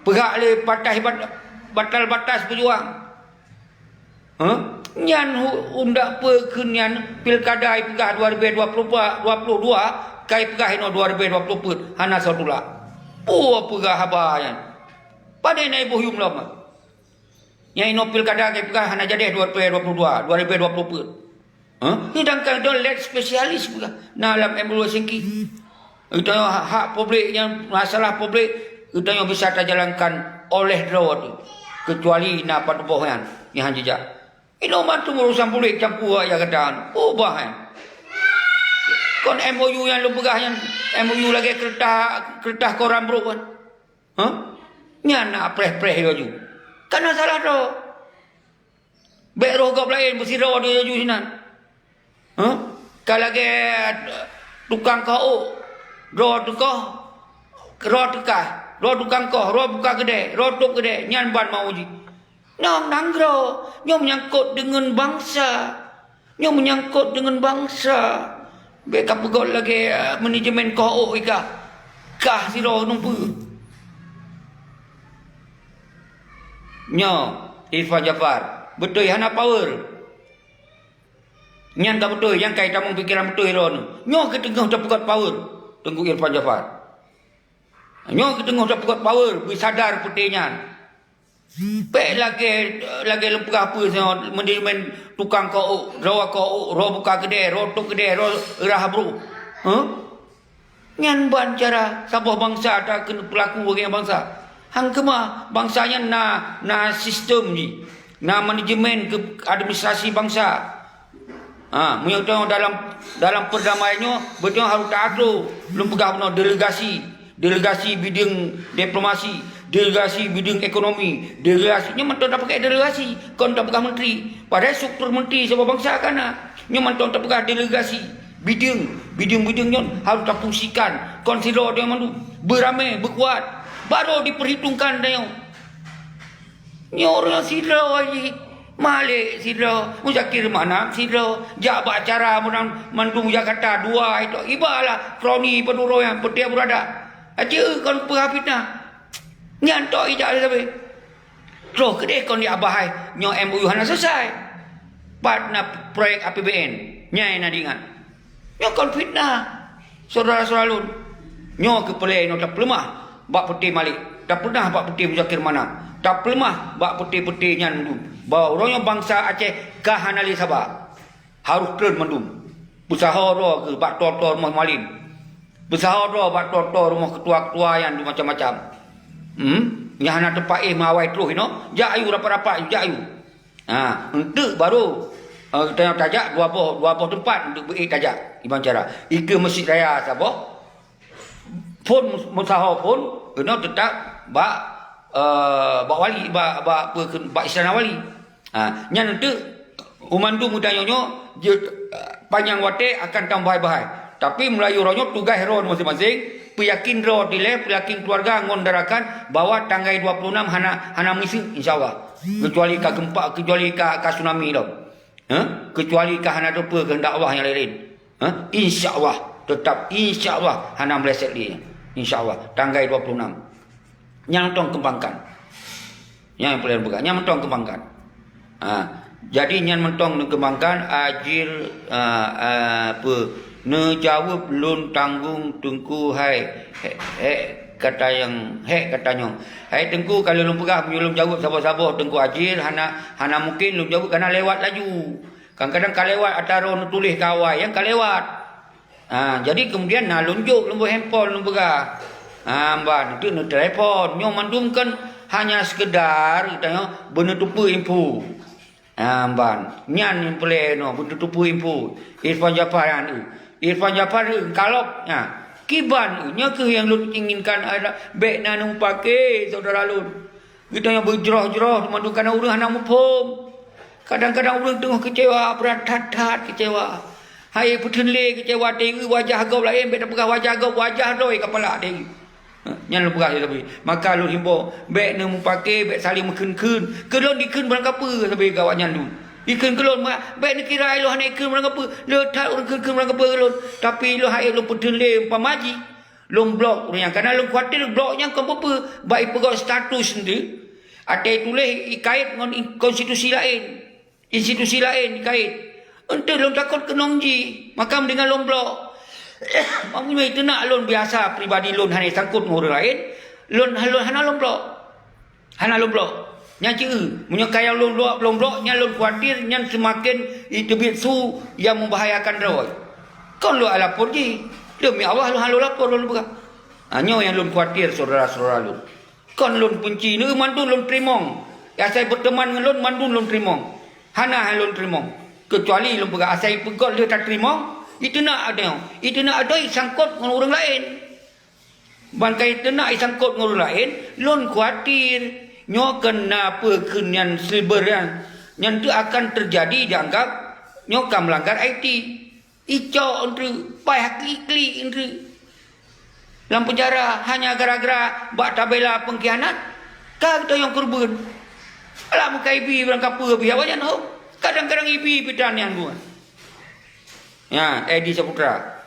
Peugah lé batas bat-, batal batas peujuang. Ha? Nyan hu-, undak peue keu nyan pilkada ipeugah dua ribu dua puluh empat, dua puluh dua, kai peugah inoe dua ribu dua puluh peuet, hana soe tulak. Peue peugah haba nyan? Padé na iboh yum lom? Nyang inoe pilkada kai peugah hana jadeh dua ribu dua puluh dua, dua ribu dua puluh peuet. Ha? Ni dangkai don lek spesialis peugah. Na lam M dua singki. Geutanyoe hak, hak publik nyan, masalah publik, geutanyoe bisa tajalankan oleh droe teuh. Kecuali na pat boh nyan, nyan jijak. Inoe bantu urusan publik campur ya gata. Ubah, eh. Kon M O U nyang lôn peugah nyan, M O U lagée keureutah, keureutah koran brok kan. Ha? Nyan na preh-preh laju. Kana salah droe. Bék roh gob laén beusidroe di laju sinan. Ha? Ka lagée tukang koh ôk, droe teukoh, droe teuka, droe tukang koh, droe buka keudée, droe tôp keudée, nyan ban mau jih. Nyoe nanggroe, nyoe meunyangkot deungon bansa. Nyoe meunyangkot deungon bansa. Bék ka peugöt lagée, eh, manajemen koh ôk ikah. Kah sidroe nungpeue. Nyoe, Irfan Jafar, beutôi hana power. Nyan ka beutôi, nyang ka itamong pikeran beutôi droeneuh. Nyoe keuh teungoh tapeugöt power, Teungku Irfan Jafar. Nyoe keuh teungoh tapeugöt power, beusadar peuté nyan. Bèk lagèe, lagèe lôn peugah peue nyoe, meunan tukang kok ôk, droe kok ôk, droe buka keudè, droe tôp keudè, droe rhah broh. Huh? Nyan ban cara saboh bansa takheun peulaku bagi bansa. Han keumah, bansa nyan na, na sistem jih, na manajemen keu administrasi bansa. Ha, meunyoe tanyoe dalam, dalam perdamaian nyoe, beutôi harôh taatur. Lôn peugah bunoe delegasi, delegasi bideueng diplomasi, delegasi bideueng ekonomi, delegasi, nyoe mantong tapeugah delegasi, kon tapeugah menteri. Padahai struktur menteri saboh bansa ka na. Nyoe mantong tapeugah delegasi. Bideueng, bideueng-bideueng nyoe harôh tafungsikan. Kon sidroe tanyoe mandum. Beuramé, beukuat. Barô diperhitungkan tanyoe. Nyoe ureueng sidroe jih. Malik sidroe, Muzakir Manaf sidroe. Jak bak acara meunan mandum Jakarta dua itu. Ibalah kroni peuduro nyang peuté beurada. Aci kon peugah fitnah. Nyan tok ijak lé sabe. Troh keudeh kon di Abah hai, nyoe M O U hana selesai. Pat na proyek A P B N, nyang na diingat. Nyoe kon fitnah, syedara-syedara lôn. Nyoe keuh peureulèe nyoe tapeuleumah bak peuté Malik, tapeuleumah bak peuté Muzakir Manaf, tapeuleumah bak peuté-peuté nyan dum. Bahwa uroe nyoe bansa Aceh ka hana lé saba. Harôh treun mandum. Peusaho droe keuh bak toe-toe rumoh mualim. Peusaho droe bak toe-toe rumoh keutua-keutua nyan macam-macam. Hmm? Nyang hana teupa'éh meuawai troh inoe, jak ayue rapat-rapat, jak ayue. Ha, eunteuk barô, eh, tanyoe tajak dua boh, dua boh teumpat eunteuk beuék tajak, iban cara. Ikeue Meuseujid Raya saboh, phon mus-, meusaho phon, keunoe teutap bak, eh, bak wali, bak, bak, bak istana wali. Ha, nyan eunteuk u mandum geutanyoe nyoe, jeuet, eh, panyang watèe akan tameuhai-bahai. Tapi meulayeue uroe nyoe tugaih droe maséng-maséng, peuyakin droe dilèe, peuyakin keuluwarga ngon darakan bahwa tanggai dua puluh enam hana, hana miseue, insya Allah. Keucuali ka geumpa, keucuali ka, ka tsunami lom. Ha? Keucuali ka hana teupeue keuheundak Allah nyang laén. Ha? Insya Allah, teutap insya Allah hana meuleset lé. Insya Allah, tanggai dua puluh enam. Nyang mantong keumbangkan. Nyang paléng peugah, nyang mantong keumbangkan. Ha, jadi nyan mantong keumbangkan, Ajil, a, a, peue, neujaweueb lôn tanggong Teungku hai, hék, hék kata nyang, hék kata nyoe. Hai Teungku, ka lheueh lôn peugah, meunyoe lôn jaweueb saboh-saboh Teungku Ajil, hana, hana mungken lôn jaweueb, kareuna lewat laju. Kadang-kadang ka lewat atra neutuléh keu awai, nyan ka lewat. Ha, jadi kemudian na lôn jok lôn beuet handphone lôn peugah. Ha, ban, eunteuk neutelepon. Nyoe mandum kan hanya sekedar geutanyoe beuneuteupeue info. Ha, ban, nyan nyang peureulèe nyoe beuneuteupeue info. Irfan Jafar nyan, eu. Irfan Jafar, eu, kalok, ha. Kiban, eu, nyoe keuh nyang lôn inginkan, ada, bèk na neumeupaké syedara lôn. Geutanyoe beujroh-jroh teuma kareuna ureueng hana muphom. Kadang-kadang ureueng teungoh keucewa, brat that-that keucewa. Hai peuteun lé keucewa, tengeu wajah gob laén, bèk tapeugah wajah gob, wajah droe kapala tengeu. Nyan lôn peugah lé sabe. Maka lôn himbau, bèk neumeupaké, bèk saléng meukheun-kheun. Keu lôn dikheun barang kapeue sabe gawat nyan lôn. Dikheun keu lôn, ma-, bèk neukira ilôn hana ikheun barang kapeue. Le that ureueng kheun-kheun barang kapeue keu lôn. Tapi lôn hai lôn peuteun lé umpama jih. Lôn blok ureueng nyan, kareuna lôn khawatir blok nyan kon peue-peue, bak ipeugöt status eunteuk. Até tuléh ikait ngon in-, konstitusi laén, institusi laén ikait. Eunteuk lôn takot keunong jih, maka mendingan lôn blok. Meunyoe iteunak lôn biasa pribadi lôn hana isangkot ngon ureueng laén, lôn, lôn hana lôn blok. Hana lôn blok. Nyan cit, eu, meunyoe kayang lôn blok, lôn blok, nyan lôn khawatir, nyan seumaken iteubiet su nyang meubahayakan droe. Kon lôn alapor jih. Demi Allah, lôn hana lôn lapor lôn peugah. Ha, nyoe nyang lôn khawatir, syedara-syedara lôn. Kon lôn punci, neu mandum lôn teurimong. Asai beuteuman ngon lôn, mandum lôn teurimong. Hana hai lôn teurimong. Keucuali lôn peugah, asai peugöt lheueh tateurimong, iteunak adoe. Iteunak adoe isangkot ngon ureueng laén. Ban ka iteunak isangkot ngon ureueng laén, lôn khawatir nyoe keu na peue kheun nyan silver nyan, nyan teuh akan teujadi dianggap nyoe ka meulanggar etik. Icok eunteuk, paih klik-klik eunteuk. Lam peunjara hanya gara-gara bak tabela peungkhianat, ka geutanyoe keureubeuen. Alah meuka ibi barang kapeue pih awaknyan ho. Kadang-kadang ibi pih tan nyan buet. Nyan, Edi Saputra.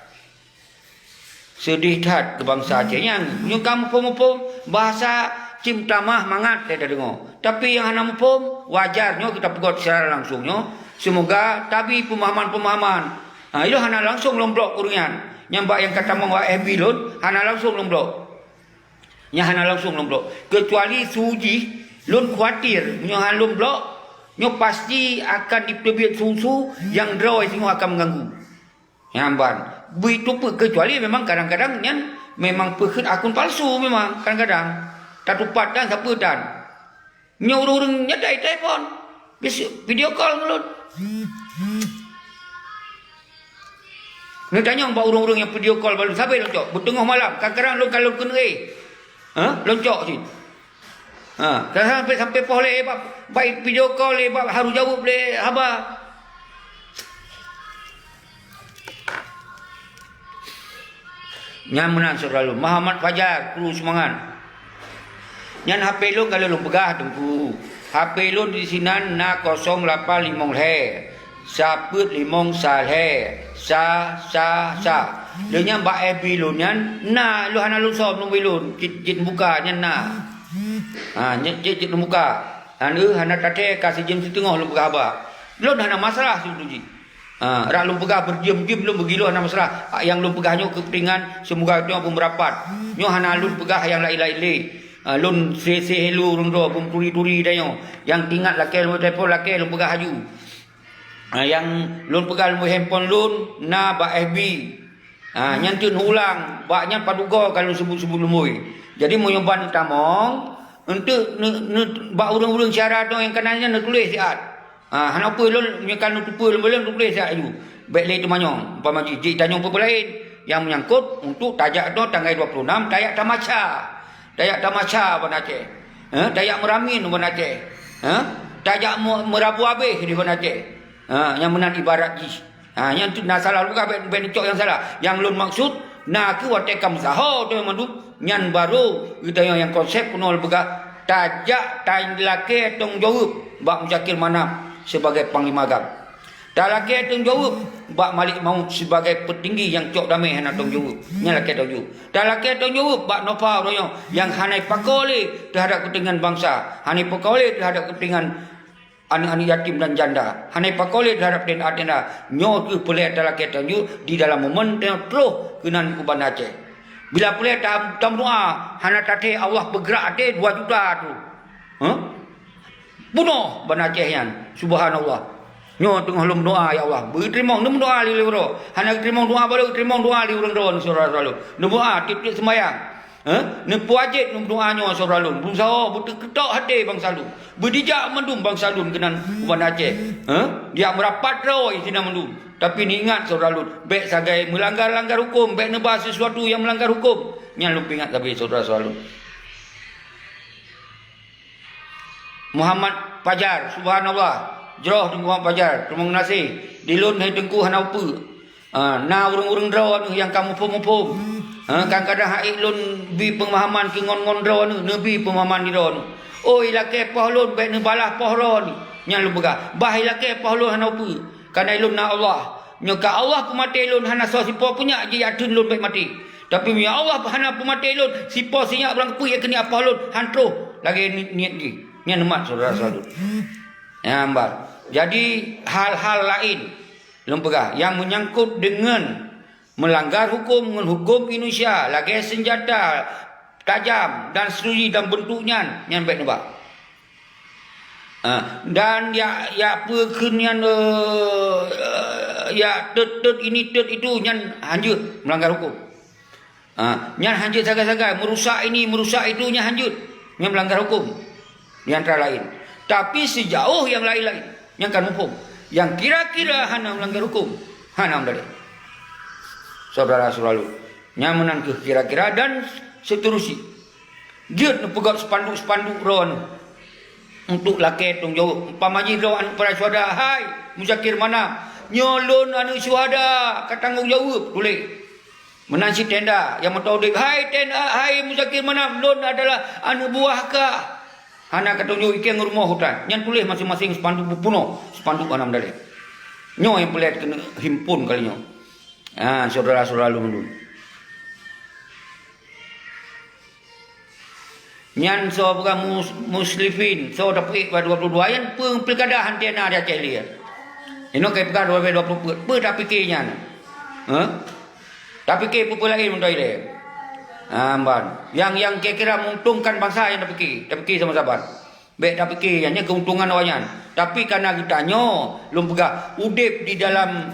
Seudeh that keu bansa Aceh nyan. Nyoe ka muphom-muphom bahasa cit meutamah mangat lé tadeungoe. Tapi nyang hana muphom, wajar nyoe kita peugöt secara langsung nyoe. Seumoga tabi peumahaman-peumahaman. Ha, ilôn hana langsong lôn blok ureuëng nyan. Nyang bak nyang ka tamong bak F B lôn, hana langsong lôn blok. Nyan hana langsong lôn blok. Keucuali su jih, lôn khawatir meunyoe hana lôn blok, nyoe pasti akan jiteubiet su-su nyang droe singoh akan meuganggu. Nyan ban. Beuitu peuet, keucuali memang kadang-kadang nyan memang peukheun akun palsu memang kadang-kadang. Tatupat dan sapeue dan. Nyoe ureuëng-ureuëng nyan dai telepon. Bis-, video call ngon lôn. Neutanyong bak ureuëng-ureuëng nyang video call bak lôn, sabe lôn cok. Beuteungoh malam, kadang-kadang lôn ka lôn keuneuk, eh. Ha? Lôn cok cit. Ha, ka sampai, sampai poh lé bak, bak video call lé bak harôh jaweueb lé haba. Nyan meunan syedara lôn, Muhammad Fajar, kru seumangat. Nyan H P lôn ka lôn peugah, Teungku. H P lôn disinan na kosong lapan limong lhèe, sa peuet limong sa lhèe, sa, sa, sa. Lheueh nyan bak F B lôn nyan na, lôn hana lôn som, lôn bri lôn, cit, cit buka nyan na. Ha, nyan cit, cit lôn buka. Hana, hana tathèe ka sijeuem siteungoh lôn peugah haba. Lôn hana masalah sibeutôi jih. Ha, rak lôn peugah beujeuem-jeuem lôn beugilo hana masalah. Nyang lôn peugah nyoe keupeuntengan seumoga tanyoe beumeurapat. Nyoe hana lôn peugah nyang laén-laén lé. Ha, lôn se-se hello ureuëng droe, beumeuturi-turi tanyoe. Nyang teuingat lakèe lôn telepon lakèe lôn peugah laju. Ha, nyang lôn peugah lôn handphone lôn na bak F B. Ha, nyan teuk neuulang, bak nyan padub goe ka lôn seubut-seubut lumbôi. Jadi meunyoe ban neutamong, eunteuk ne-, ne-, bak ureuëng-ureuëng syedara droe nyang kana nyan neutuléh siat. Ha, hana peue lôn, meunyoe ka neuteupeue lôn, lôn tuléh siat laju. Bék lé teumanyong, umpama jih, jih tanyong peue-peue laén nyang meunyangkot untuk tajak droe tanggai dua puluh enam, tajak tamasya. Tajak tamasya Banda Aceh. Ha, tajak meuramin Banda Aceh. Ha, tajak meu-, meurabu abéh di Banda Aceh. Ha, nyang meunan ibarat jih. Ha, nyan tu na salah lôn peugah, bék, bék neucok nyang salah. Nyang lôn maksud, na kheueh watèe ka meusaho teuma mandum, nyan barô geutanyoe nyang konsep keunoe lôn peugah, tajak talakèe tanggung jaweueb bak Muzakir Manaf sibagai panglima GAM. Talakèe tanggung jaweueb bak Malik Maut sibagai peutinggi nyang cok damé hana tanggung jaweueb. Nyan lakèe tanggung jaweueb. Talakèe tanggung jaweueb bak Nova uroe nyoe nyang hana ipako lé teuhadap keupeuntengan bansa, hana ipako lé teuhadap keupeuntengan aneuëk-aneuëk yatim dan janda. Hana ipako lé teuhadap tenda-tenda. Nyoe kheueh peureulèe talakèe tanggung jaweueb di dalam momen teuh troh keunan u Banda Aceh. Bila peureulèe ta-, tameudoa, hana tathèe Allah peugrak até dua juta tu. Hah? Bunoh Banda Aceh nyan. Subhanallah. Nyoe teungoh lôn meudoa, ya Allah. Beuteurimong, neumeudoa lé ureuëng droe. Hana geuteurimong doa barô, geuteurimong doa lé ureuëng droe, syedara-syedara lôn. Neumeudoa tiep-tiep seumayang. Ha? Neupeuwajéb lôn meudoa nyoe syedara lôn. Beuseuha beuteukeutôk até bansa lôn. Beudijak mandum bansa lôn keunan u Banda Aceh. Ha? Dijak meurapat droe sinan mandum. Tapi neuingat syedara lôn, bék sagai meulanggar-langgar hukôm, bék neuba sisuatu nyang meulanggar hukôm. Nyan lôn peuingat sabe syedara-syedara lôn. Muhammad Fajar, subhanallah. Jroh Teungku Muhammad Fajar, teurimong gaséh. Di lôn hai Teungku hana upeue. Ah, na ureuëng-ureuëng droe neuh nyang ka muphom-muphom. Ha, kadang-kadang hai lôn bi peumahaman keu ngon-ngon droe neuh, neubi peumahaman di droe neuh. Oi, lakèe poh lôn bék neubalah poh droe neuh. Nyan lôn peugah, bah ilakèe poh lôn hana upeue. Kareuna lôn na Allah. Nyoe ka Allah peumaté lôn hana soe sipo peunyakjih ateueh lôn bék maté. Tapi meunyoe Allah hana peumaté lôn, sipo sinyak barang keupeue nyang keuneuk apoh lôn han troh lagèe ni-, niet jih. Nyan umat syedara-syedara lôn. Nyan ban. Jadi hal-hal laén lôn peugah nyang meunyangkot deungon meulanggar hukôm ngon hukôm Indonesia lagèe seunjata tajam dan seuteuji dan beuntuk nyan, nyan bék neuba. Ha, dan ya, ya peue kheun nyan, eh, ya teut-teut ini, teut itu, nyan hanjeuet meulanggar hukôm. Ha, nyan hanjeuet sagai-sagai, meurusak ini, meurusak itu, nyan hanjeuet, nyan meulanggar hukôm, di antara laén. Tapi sijauh nyang laén-laén, nyan kan muphom. Nyang kira-kira hana meulanggar hukôm, hana meudaleh. Syedara-syedara lôn, nyan meunan kheueh kira-kira dan seterusnya. Jeuet neupeugöt spanduk-spanduk droeneuh untuk lakèe tanggung jaweueb. Umpama jih droe aneuëk para syuhada, "Hai Muzakir Manaf, nyoe lôn aneuëk syuhada ka tanggung jaweueb," tuléh. Meunan cit tenda nyang meutoh udeb, "Hai tenda, hai Muzakir Manaf, lôn adalah aneuëk buah kah." Hana ka tanggung jaweueb, ikeng rumoh utan. Nyan tuléh maséng-maséng spanduk, beupunoh spanduk hana meudaleh. Nyoe nyang peureulèe keuneuk himpon kali nyoe. Ha, syedara-syedara lôn mandum. Nyan soe bukan mus-, muslifin, soe tapeuék bak dua puluh dua, nyan peue pilkada han tena di Aceh lé. Inoe ka ipeugah dua ribèe dua ploh peuet. Peue tapike nyan? Hah? Tapike peue-peue laén mantong ilèe. Ah, ban. Nyang, nyang kira-kira menguntungkan bansa nyang tapike, tapike sama saban. Bèk tapike nyan, nyan keuntungan awaknyan. Tapi kareuna geutanyoe, lôn peugah, udép di dalam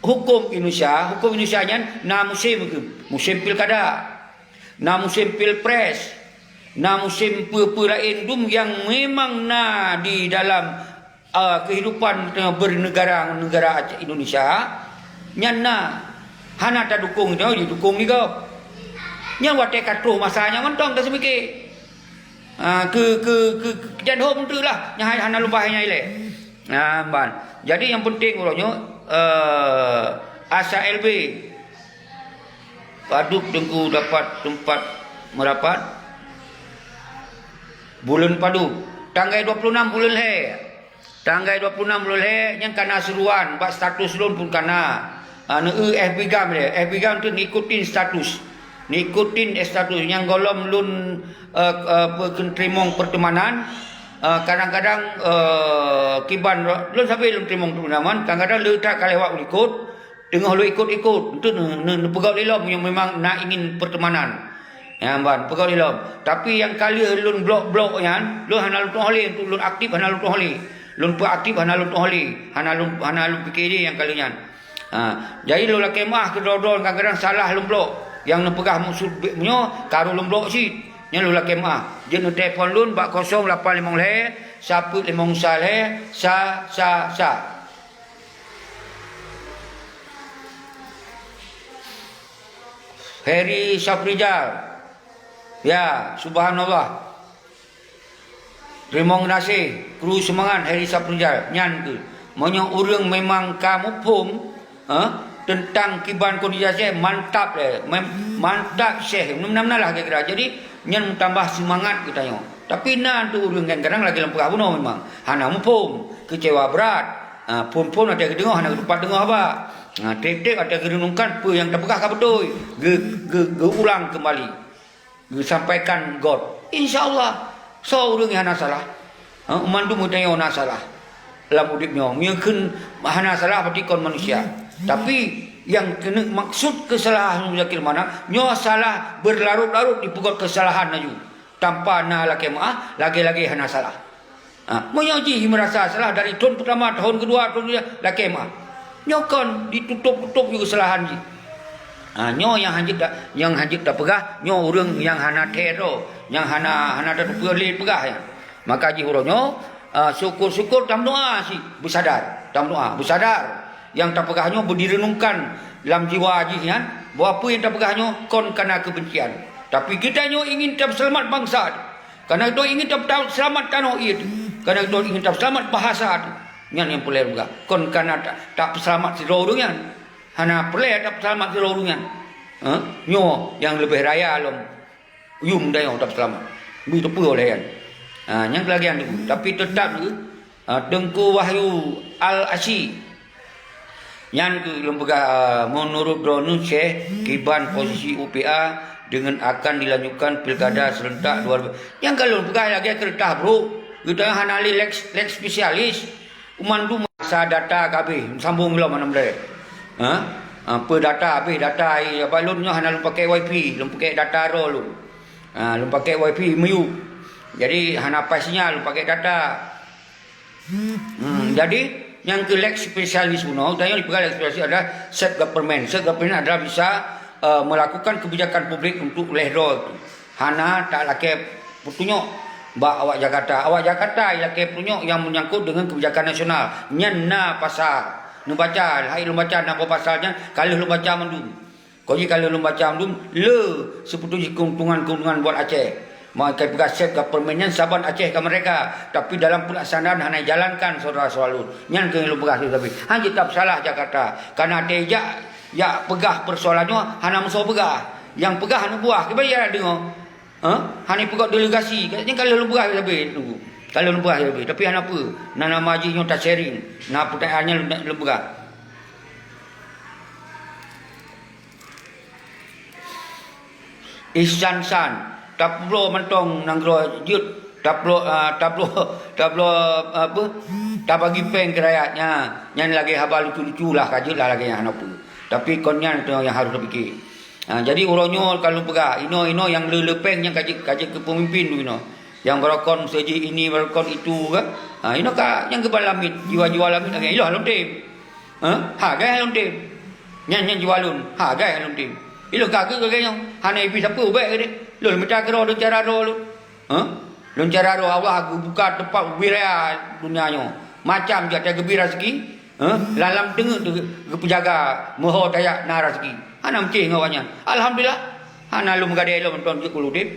huköm Indonesia, huköm Indonesia nyan na musém, musém pilkada, na musém pilpres, na musém peue-peue laén dum nyang memang na di dalam, eh, kehidupan bernegara, negara Aceh Indonesia, nyan na. Hana tadukong nyoe, jidukong lé gob. Nyan watèe ka troh masa nyan mantong taseumike. Ah, keu, keu, keu, keu jan hom teuk lah, nyan hai hana lumpah nyan ilèe. Ah, ban. Jadi nyang penting uroe nyoe, eh, asa L B. Padub Teungku dapat tempat merapat. Buleuen padub. Tanggai dua puluh enam buleuen lhèe. Tanggai dua puluh enam buleuen lhèe nyan kana seruan, bak status lôn pun kana. Ah, neu-eu F B GAM lé. F B GAM tu ngikutin status. Ngikutin status nyang gohlom lôn, eh, eh, pe-, teurimong pertemanan. Eh, kadang-kadang, eh, kiban ro-, lôn sabe lôn teurimong pertemanan, kadang-kadang le that ka lewat u likot, teungoh lôn ikot-ikot, tu ne-, ne-, neupeugöt lé lom meunyoe memang na ingin pertemanan. Nyan ban, peugöt lé lom. Tapi nyang ka lheueh lôn blok-blok nyan, lôn hana lôn tu'oh lé, untuk lôn aktif hana lôn tu'oh lé. Lôn peuaktif hana lôn tu'oh lé, hana lôn, hana lôn pike lé nyang ka lheueh nyan. Ha, jadi lôn lakèe meu'ah keu droe-droe kadang-kadang salah lôn blok. Nyang neupeugah maksud bèk meunyoe, ka rôh lôn blok cit. Nyan lôn lakèe meu'ah. Jeuet neutelepon lôn bak kosong lapan limong lhèe, sa peuet limong sa lhèe, sa, sa, sa. Heri Safrizal. Ya, subhanallah. Teurimong gaséh, kru seumangat Heri Safrizal. Nyan keuh, meunyoe ureueng memang ka muphom, eh, teuntang kiban kondisi Aceh, mantap lé. Mem-, mantap, Syekh. Meunan-meunan lah kira-kira. Jadi, nyan meutambah seumangat geutanyoe. Tapi na tu ureueng kadang-kadang lagèe lam peugah bunoe memang. Hana muphom, keucewa brat. Ha, phon-phon watèe geudeungoe hana geutupat deungoe haba. Ha, trép-trép watèe geureunungkan peue nyang tapeugah ka beutôi, geu-, geu-, geuulang keumbali. Geusampaikan göt. Insya Allah, soe ureueng nyang hana salah? Ha, mandum geutanyoe na salah lam udép nyoe. Meunyoe kheun hana salah, berarti kon manusia. Tapi nyang keuneuk maksud keusalahan Muzakir Manaf, nyoe salah berlarut-larut dipeugöt keusalahan laju. Tanpa na lakèe meu'ah, lagèe-lagèe hana salah. Ha, meunyoe jih meurasa salah dari thôn peutama, thôn keudua, thôn keudua, lakèe meu'ah. Nyoe kon ditutôp-tutôp ju keusalahan jih. Ha, nyoe nyang hanjeuet ta-, nyang hanjeuet tapeugah, nyoe ureueng nyang hana thèe droe, nyang hana, hana tateupeue lé peugah nyan. Maka jih uroe nyoe, ah, syukur-syukur tameudoa cit beusadar, tameudoa beusadar. Nyang tapeugah nyoe beudireunungkan lam jiwa jih nyan, bahwa peue nyang tapeugah nyoe kon kana keubencian. Tapi geutanyoe ingin tapeuseulamat bansa. Kana geutanyoe ingin tapeuseulamat tanoh ié teuh. Kana geutanyoe ingin tapeuseulamat bahasa teuh. Nyan nyang peureulèe peugah. Kon kana ta-, tapeuseulamat sidroe ureueng nyan. Hana peureulèe tapeuseulamat sidroe ureueng nyan. Ha? Nyoe nyang leubeh raya lom. Yum dayong tapeuseulamat. Beuteupeu lé nyan. Ha, nyang keulagian tu. Tapi teutap tu, ha, Teungku Wahyu Al-Asyi. Nyan keuh lôn peugah, ha, meunurot droeneuh Syekh, kiban posisi U P A deungon akan dilanjutkan pilkada serentak dua ribu. Nyang ka lôn peugah lagèe keureutah brôk. Geutanyoe hana lé lex, lex spesialis. Mandum sa data ka habéh, sambông lom hana meulée. Ha? Ha, peue data habéh data, ai, bak lôn nyoe hana lôn pakai wifi, lôn pakai data droe lôn. Ha, lôn pakai wifi miyueb. Jadi hana pai sinyal, lôn pakai data. Hmm, jadi nyang keu lex spesialis bunoe, dan nyang dipeugah lex spesialis adalah self government. Self government adalah bisa, eh, melakukan kebijakan publik untuk lhèe droe. Hana talakée peutunyok bak awak Jakarta. Awak Jakarta ilakée peutunyok nyang meunyangkot deungon keubijakan nasional. Nyan na pasal. Neubaca, hai lôn baca na boh pasal nyan, ka lheueh lôn baca mandum. Kon jih ka lheueh lôn baca mandum, le seubeutôi jih keuntungan-keuntungan buat Aceh. Maka peugah self government nyan saban Aceh ka merdeka, tapi dalam pelaksanaan hana ijalankan syedara-syedara lôn. Nyan keuh lôn peugah tapi. Hanjeuet tapeusalah Jakarta. Kana watée jak, jak peugah peusoalan nyoe hana meusoe peugah. Nyang peugah aneuk buah, kiban jak deungoe. Ha? Hana peugah delegasi, nyan ka lheueh lôn peugah sabe tunggu. Ka lheueh lôn peugah sabe, tapi hana peue. Na nama jih nyoe ta-sharing. Na peutanyaan nyan lôn, lôn peugah. Ihsan San, tapeubloe mantong nanggroe jeuet Tabloe, ah, tabloe, tabloe, apa? Tabagi péng keu rakyat nyan. Nyan lagée haba lucu-lucu lah, ka jeuet lah lagée nyan hana peue. Tapi kon nyan nyang harôh tapike. Ha, jadi uroe nyoe ka lôn peugah, inoe-inoe nyang le-le péng nyan ka jeuet, ka jeuet keu peumimpin inoe. Nyang barokon seujih ini, barokon itu kan. Ha, inoe ka nyang geuba lamiet, jiwa-jiwa lamiet lagée nyan. Iloh lôn tem. Ha, ha, gaya lôn tem. Nyan, nyan jiwa lôn. Ha, gaya lôn tem. Iloh ka keuh lagée nyoe. Hana ibi sapeue ubek geude. Lôn mita keudroe lôn cara droe lôn. Ha? Lôn cara droe Allah geubuka teumpat wilayah dunia nyoe. Macam jak tageubri raseuki, ha? Lam-lam teungeut teu-, geupeujaga meuho tajak na raseuki. Hana meucéh ngon awaknyan. Alhamdulillah. Hana lôn meugadée lom mantong jeuet keu udeb.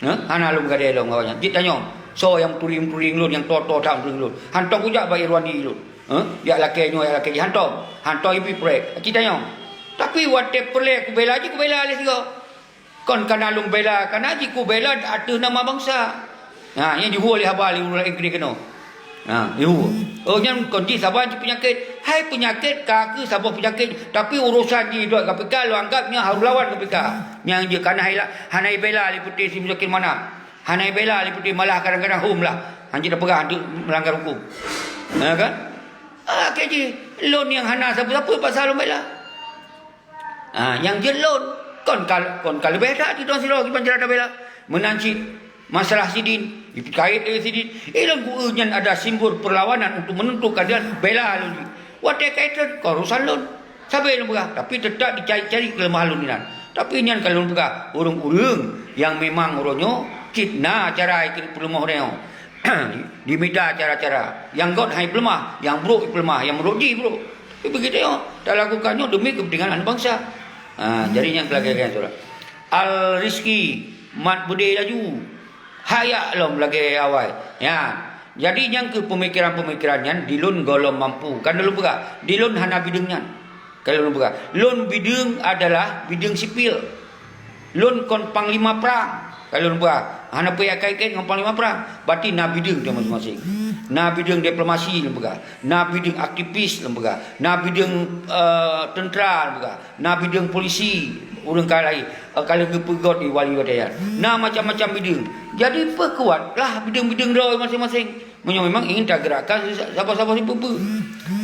Ha? Hana lôn meugadée lom ngon awaknyan. Jeuet tanyong, soe nyang meutuléng-meutuléng lôn, nyang toe-toe that meutuléng lôn. Hantom kujak bak Irwandi lôn. Ha? Jak lakée nyoe, jak lakée jih. Hantom. Hantom ibi prek. Jeuet tanyong. Tapi watée peureulée kubela jih, kubela lé sigoe. Kon kana lôn bela, kana jikubela ateueh nama bansa. Ha, nyan jihue lé haba lé ureuëng laén keudeh keunoe. Ha, jihue. Oh, nyan kon jih saban jih peunyakét. Hai peunyakét ka keuh saboh peunyakét, tapi urosan jih dot K P K lôn anggab nyan harôh lawan K P K. Nyan jih kana hai la-, hana ibela lé peuté si Muzakir Manaf. Hana ibela lé peuté malah kadang-kadang hom lah. Hanjeuet tapeugah hantu melanggar hukum. Ha kan? Ah, keu jih, lôn nyang hana sapeue-sapeue pasal lôn bela. Ha, nyang jeuet lôn, kon ka, kon ka leubeh that sidroe-sidroe kiban cara tabela. Meunan cit masalah sidin, jikait lé sidin. Ilôn ku nyan ada simbol perlawanan untuk menuntut keadilan, bela lôn jih. Watée kaitan, kon urusan lôn. Sabe lôn peugah, tapi teutap dicari-cari keuleumahan lôn inan. Tapi nyan ka lôn peugah, ureuëng-ureuëng nyang memang uroe nyoe cit na cara ikeu peuleumah ureuëng nyoe. Dimita cara-cara. Nyang gét hai peuleumah, nyang brok peuleumah, nyang brok jih brok. Tapi begitu nyoe, talakukan nyoe demi kepentingan aneuk bansa. Ha, jadi nyang lagée-lagée nyan. Al-Rizki mat beudé laju. Hayak lom lagée awai. Nyan. Jadi nyang keu peumikiran-peumikiran nyan dilôn gohlom mampu. Kan lôn peugah, dilôn hana bideueng nyan. Kan lôn peugah, lôn bideueng adalah bideueng sipil. Lôn kon panglima prang. Kan lôn peugah, hana peue jak kait-kait ngon panglima prang. Berarti na bideueng teuh maséng-maséng. Na bideueng diplomasi lôn peugah. Na bideueng aktivis lôn peugah. Na bideueng, eh, tentera lôn peugah. Na bideueng polisi, ureuëng ka lahé, eh, ka lheueh geupeugét di wali watée nyan. Na macam-macam bideueng. Jadi peukuatlah bideueng-bideueng droe maséng-maséng. Meunyoe memang ingin tagerakkan saboh-saboh sipeue-peue.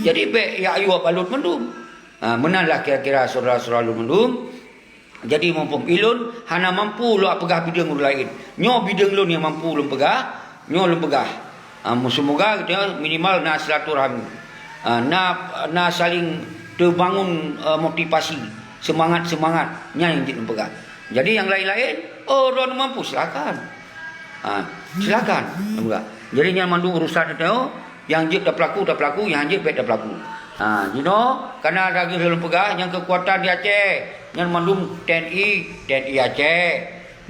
Jadi bék jak ayue balot mandum. Ha, meunan lah kira-kira syedara-syedara lôn mandum. Jadi muphom ilôn hana mampu lôn peugah bideueng ureuëng laén. Nyoe bideueng lôn nyang mampu lôn peugah, nyoe lôn peugah. Ha, seumoga geutanyoe minimal na silaturahmi. Ha, na, na saling teubangun, eh, motivasi, seumangat-seumangat, nyan nyang jeuet lôn peugah. Jadi nyang laén-laén, oh, droeneuh mampu, silakan. Ha, silakan, lôn peugah. Jadi nyan mandum urusan geutanyoe, nyang jeuet tapeulaku, tapeulaku, nyang jeuet bék tapeulaku. Ha, jinoe, kana lagée lôn peugah, nyang keukuatan di Aceh, nyan mandum T N I, T N I Aceh.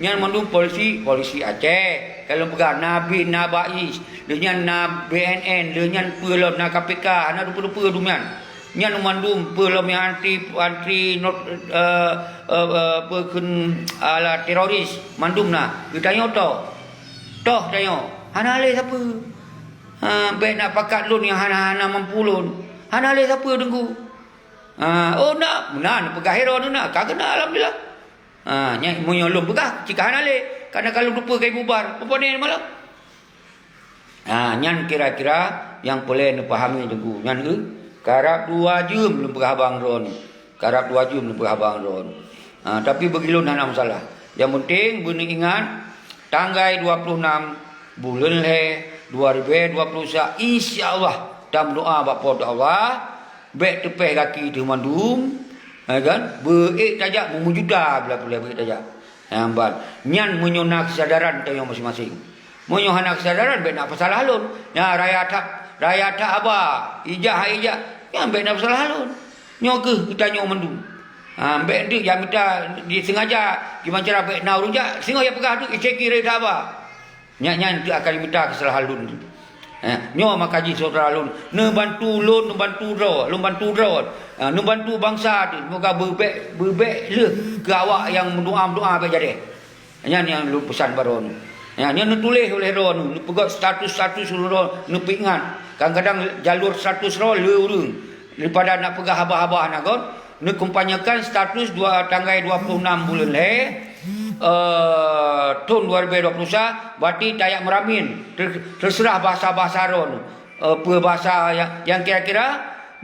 Nyan mandum polisi, polisi Aceh. Ka lôn peugah, na bin, na bais, lheueh nyan na B N N, lheueh nyan peue lom, na K P K, hana dupeue-dupeue dum nyan. Nyan mandum peue lom nyang anti, anti not, eh, eh, eh, peue kheun ala teroris, mandum na. Geutanyoe toh. Toh tanyoe. Hana lé sapeue. Ha, bék na pakat lôn nyang hana, hana mampu lôn. Hana lé sapeue teungku. Ha, oh na, na neupeugah droeneuh na, ka keunan alhamdulillah. Ha, nyan meunyoe lôn peugah, cit ka hana lé, karena ka lôn tupeue ka ibubar, peue pane malam. Ha, nyan kira-kira nyang peureulée neupahami teungku. Nyan, eh, karab dua jeuem lôn peugah haba ngon droeneuh. Karab dua jeuem lôn peugah haba ngon droeneuh. Ha, tapi bagi lôn hana masalah. Nyang penting beuneuingat, tanggai dua puluh enam buleuen lhée dua ribu dua puluh sa, insya Allah tameudoa bak Po teu Allah, bék teupéh gaki teuh mandum, ha kan? Beuék tajak meumujuta bila peureulée beuék tajak. Nyan ban. Nyan meunyoe na keusadaran tanyoe maséng-maséng. Meunyoe hana keusadaran, bék na peusalah lôn. Nyan raya that, raya that haba. Ijak hai ijak. Nyan bék na peusalah lôn. Nyoe keuh geutanyoe mandum. Ha, bék deuek jak mita disengaja, dimancara bék na ureuëng jak. Singoh jak peugah deuek, icé kira that haba. Nyan, nyan teu akan mita keusalahan lôn. Eh, nyoe maka jih syedara lôn, neubantu lôn, neubantu droe, lôn bantu droe. Ah, neubantu bansa teuh, semoga beubek, beubek lheueh keu awak nyang meudoa-meudoa bék jadeh. Nyan nyang lôn peusan bak droeneuh. Nyan, nyan neutuléh uleh droeneuh, neupeugét status-status droeneuh, neupeuingat. Kadang-kadang jalur status droe le ureuëng. Daripada nak peugah haba-haba hana göt, neukumpanyekan status dua, tanggai dua puluh enam buleuen lhée, eh, Thôn dua ribu dua puluh sa, berarti tajak meuramin, ter-, terserah bahasa-bahasa droeneuh. Eh, peue bahasa nyang, nyang kira-kira,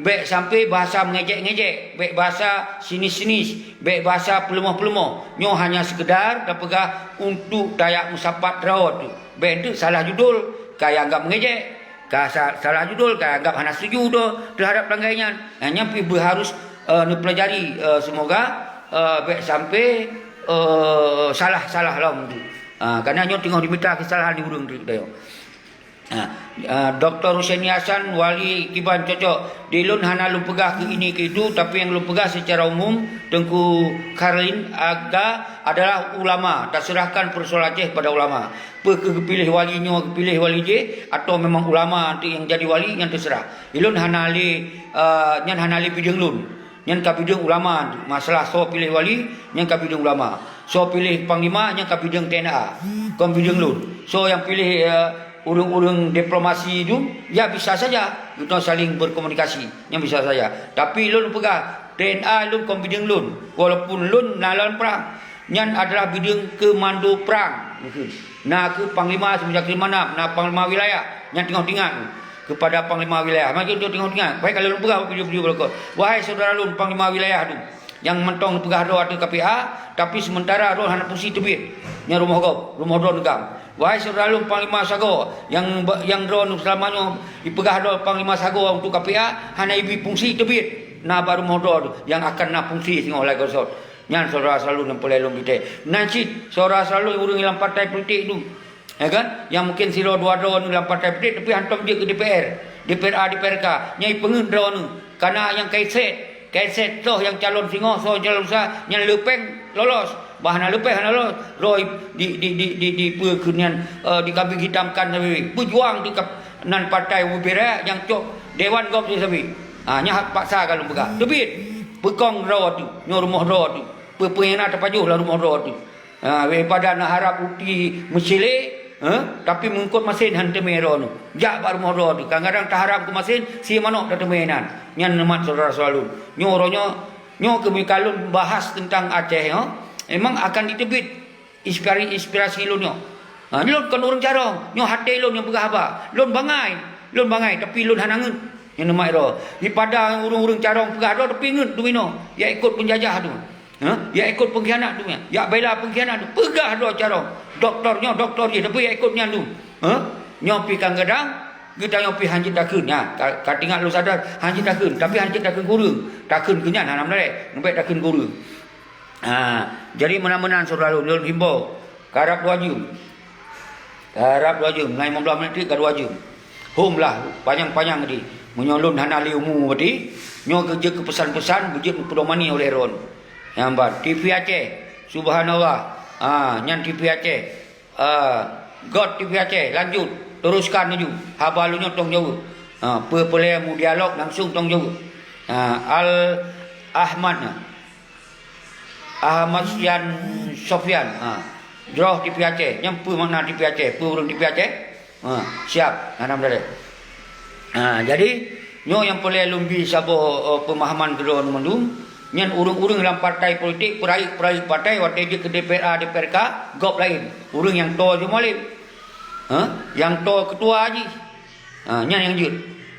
bék sampai bahasa mengejek-ngejek, bék bahasa sinis-sinis, bék bahasa peuleumah-peuleumah. Nyoe hanya sekedar tapeugah untuk tajak meusapat droe teuh. Bék teuk salah judul, ka ianggap mengejek. Ka sa-, salah judul, ka anggap hana setuju droe teuhadap tanggai nyan. Nah, nyan pih beuharus, eh, neupeulajari, eh, semoga, eh, bék sampai, eh, salah-salah lom tu. Ah, karena nyoe teungoh jimita keusalahan di ureuëng tu, teuh. Ah, ah, Doktor Husaini Hasan, Wali Kiban cocok. Di lôn hana lôn peugah keu ini keu itu, tapi nyang lôn peugah secara umum, Teungku Karlin Aga adalah ulama. Taserahkan persoalan Aceh pada ulama. Peu kheueh geupiléh wali nyoe, geupiléh wali jéh, atawa memang ulama tu nyang jadi wali, nyan teuseurah. Ulôn hana lé, eh, nyan hana lé bideueng lôn. Nyan ka bideueng ulama, masalah soe piléh wali, nyan ka bideueng ulama. Soe piléh panglima, nyan ka bideueng T N A. Kon bideueng lôn. Soe nyang piléh, eh, ureuëng-ureuëng diplomasi tu, ya bisa saja kita saling berkomunikasi. Nyan bisa saja. Tapi lôn peugah, T N A lôn kon bideueng lôn. Walaupun lôn na lam prang. Nyan adalah bideueng keumando prang. Na kheueh panglima semenjak lima enam, na panglima wilayah nyang teungoh teuingat keupada panglima wilayah. Maka teungoh teuingat, baik kalau lôn peugah video-video belakang. Wahai syedara lôn panglima wilayah tu, nyang mantong peugah droe ateueh K P A, tapi sementara droe hana fungsi teubiet. Nyan rumoh gob, rumoh droe neugam. Wahai syedara lôn panglima sagoe, nyang, nyang droe selama nyoe ipeugah droe panglima sagoe untuk K P A, hana ibi fungsi teubiet. Na bak rumoh droe tu, nyang akan na fungsi singoh lagée sot. Nyan syedara selalu nyang peureulée lôn bri tée. Nan cit, syedara selalu ureuëng lam partai politik tu. Ya kan? Nyang mungkin sidroe dua droe lam partai politik, tapi hantom jeuet keu D P R. D P R A, D P R K. Nyang ipeungeut droeneuh. Karena nyang ka iset. Ka iset soe nyang calon singoh, soe calon lusa, nyan leupeng lolos. Bah hana leupeng hana lolos. Droe di, di, di, di, di, peue keu nyan, eh, dikambing hitamkan sabe. Beujuang di kap-, nan partai bubira nyang cok dewan gob sabe. Ha, nyan hak paksa ka lôn peugah. Teubiet. Peukong droe tu. Nyoe rumoh droe tu. Peue-peue nyang na tapajoh lam rumoh droe tu. Ha, daripada na harab ruti meucilé, ha, tapi meungkot masen han teumé droeneuh. Jak bak rumoh droe teuh. Kadang-kadang taharab keu masen, sie manok tateumé nan. Nyan neumat syedara-syedara lôn. Nyoe uroe nyoe, nyoe keumikalon bahas teuntang Aceh nyoe, memang akan jiteubiet inspirasi, inspirasi lôn nyoe. Ha, lôn kon ureuëng carông, nyoe até lôn nyang peugah haba. Lôn bangai, lôn bangai, tapi lôn hana ngeut. Nyang neumat droe. Daripada ureuëng-ureuëng carông peugah droe, tapi ngeut duminoe. Ya ikot peunjajah tu. Ha? Ya ikot pengkhianat tu nyan. Ya bela pengkhianat tu. Peugah droe carông. Doktor nyoe, doktor jih. Tapi ya ikot nyan tu. Ha? Nyoe pih kadang-kadang, geutanyoe pih hanjeuet takheun. Nyan, ka, ka teuingat lôn sadar, hanjeuet takheun. Tapi hanjeuet takheun keu ureuëng. Takheun keu nyan, hana meunarek. Leubeh takheun keu ureuëng. Ha, jadi meunan-meunan syedara lôn, lôn himbau. Karab dua jeuem. Karab dua jeuem, ngai limong blaih menit ka dua jeuem. Hom lah, panyang-panyang di. Meunyoe lôn hana lé umu berarti, nyoe keu jeuet keu peusan-peusan, beujeuet meupeudong mani oleh droen. Nyang ban, T V Aceh, subhanallah. Ha, nyan T V Aceh. Ah, göt T V Aceh, lanjut, teruskan laju. Haba lôn nyoe tông jaweueb. Ha, peue-peue lé mu dialog langsung tông jaweueb. Ha, Al Ahmad. Ahmad Yan Sofyan, ha. Jroh T V Aceh, nyan peue makna T V Aceh, peue ureuëng T V Aceh? Ha, siap, hana meudaleh. Ha, jadi, nyoe nyang peureulée lôn bi saboh, eh, peumahaman keudroe mandum, nyan ureuëng-ureuëng lam partai politik, peurayeuk-peurayeuk partai, watée jeuet keu D P R A, D P R K, gob laén. Ureuëng nyang toe jih mualem. Ha, nyang toe keutua jih. Ha, nyan nyang jeuet.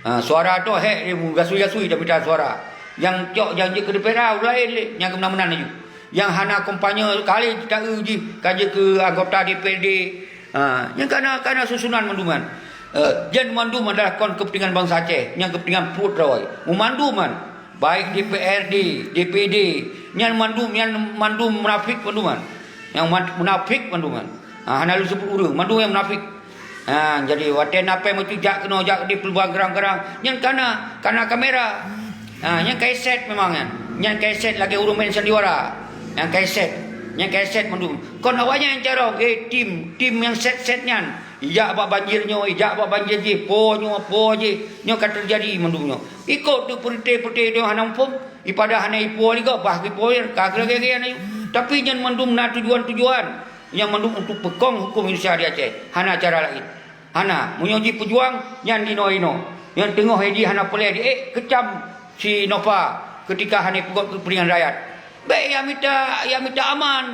Ha, suara tu hek dia meugasui-gasui dah mita suara. Nyang cok nyang jeuet keu D P R A ureuëng laén lé, nyang keunan-meunan laju. Nyang hana kampanye kali jitaeu jih ka jeuet keu anggota D P R D. Ha, nyang kana, kana susunan mandum nyan. Eh, nyan mandum adalah kon kepentingan bansa Aceh, nyang kepentingan pruet droe. Mandum nyan, baik D P R D, D P D, nyan mandum, nyan mandum munafik mandum nyan. Nyang man-, munafik mandum nyan. Ha, hana lôn seubut ureuëng, mandum nyang munafik. Ha, jadi watée na péng meucujak keunoe jak di peuluang garang-garang, nyan kana, kana kamera. Ha, nyan ka iset memang nyan. Nyan ka iset lagée ureuëng main sandiwara. Nyan ka iset. Nyan ka iset mandum. Kon awaknyan nyang carông, eh, tim, tim nyang set-set nyan. Ijak bak banjir nyoe, ijak bak banjir jih, po nyoe, po jih. Nyoe ka teujadi mandum nyoe. Ikot tu peureuté-peureuté nyoe hana muphom. Ipada hana ipo lé gob, bah ipo lé, ka lagée-lagée nyan. Tapi nyan mandum na tujuan-tujuan. Nyang mandum untuk peukong huköm Indonesia di Aceh. Hana cara laén. Hana. Meunyoe jipeujuang, nyan inoe-inoe. Nyang teungoh jih hana peureulée di, eh, keucam si Nova keutika hana peugét keu kepentingan rakyat. Bék ya mita, ya mita aman.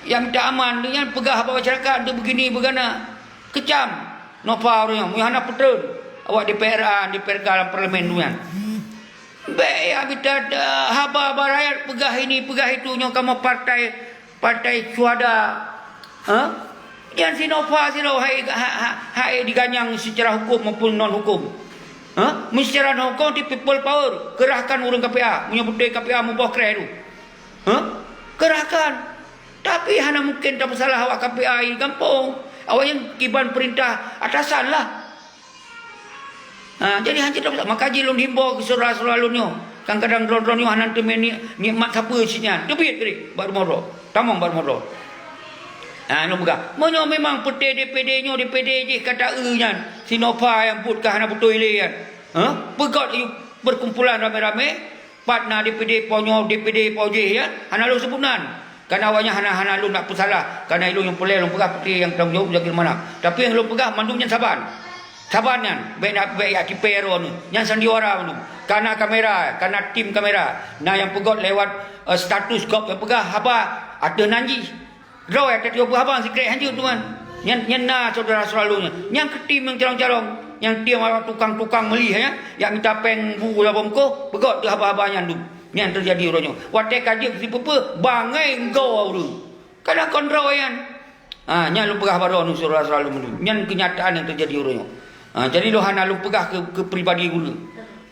Nyang minta aman, nyan peugah bak masyarakat, nyan begini, begana. Kecam. Nova ureuëng nyan, meunyo hana peutreun awak D P R A, D P R K lam parlemen tu nyan. Bèk ya minta, eh, haba bak rakyat, peugah ini, peugah itu, nyoe kamoe partai, partai syuhada. Ha? Nyan si Nova sidroe hai, ha, ha, hai diganyang secara hukum maupun non hukum. Ha? Meunyo secara non hukum di People Power, kerahkan ureuëng K P A, meunyo beutôi K P A muboh kreh tu. Ha? Kerahkan. Tapi hana mungkin tapeusalah awak K P A di gampông. Awaknyan kiban peurintah atasan lah. Ha, jadi hanjeuet tapeusalah. Maka jih lôn himbau keu syedara-syedara lôn nyoe. Kadang-kadang droe-droe nyoe hana teumé ni-, nikmat sapeue cit nyan. Teubiet keudéh bak rumoh droe. Tamong bak rumoh droe. Ha, lôn peugah. Meunyoe memang peuté D P D nyoe, D P D jih ka taeu nyan. Si Nova nyang buet ka hana beutôi lé nyan. Ha? Peugöt yue perkumpulan ramé-ramé. Pat na D P D po nyoe, D P D po jih, ya, hana lôn seubut nan. Karena awaknyan hana, hana lôn nak peusalah. Karena ilôn nyang peureulèe lôn peugah peuté nyang tanggung jaweueb Zaki Manaf. Tapi nyang lôn peugah mandum nyan saban. Saban nyan, bèk na, bèk jak tipèe droeneuh. Nyan sandiwara mandum. Kana kamera, kana tim kamera. Na nyang peugöt lewat, eh, status gob nyang peugah haba ateueh nan jih. Droe nyang teupeue haba sikrek hanjeuet tu kan. Nyan, nyan na syedara-syedara lôn nyan. Nyan keu tim nyang carông-carông. Nyan tim awak tukang-tukang meuli nyan. Jak mita péng bu lam bungkôh, peugöt teuh haba-haba nyan tu. Nyan teujadi uroe nyoe. Watèe ka jeuet sipeue-peue, bangai enggô ureuëng. Kadang kon droe nyan. Ha, nyan lôn peugah baroe nyoe syedara-syedara lôn mandum. Nyan keunyataan nyang teujadi uroe nyoe. Ha, jadi lôn hana lôn peugah keu, keu pribadi ureuëng.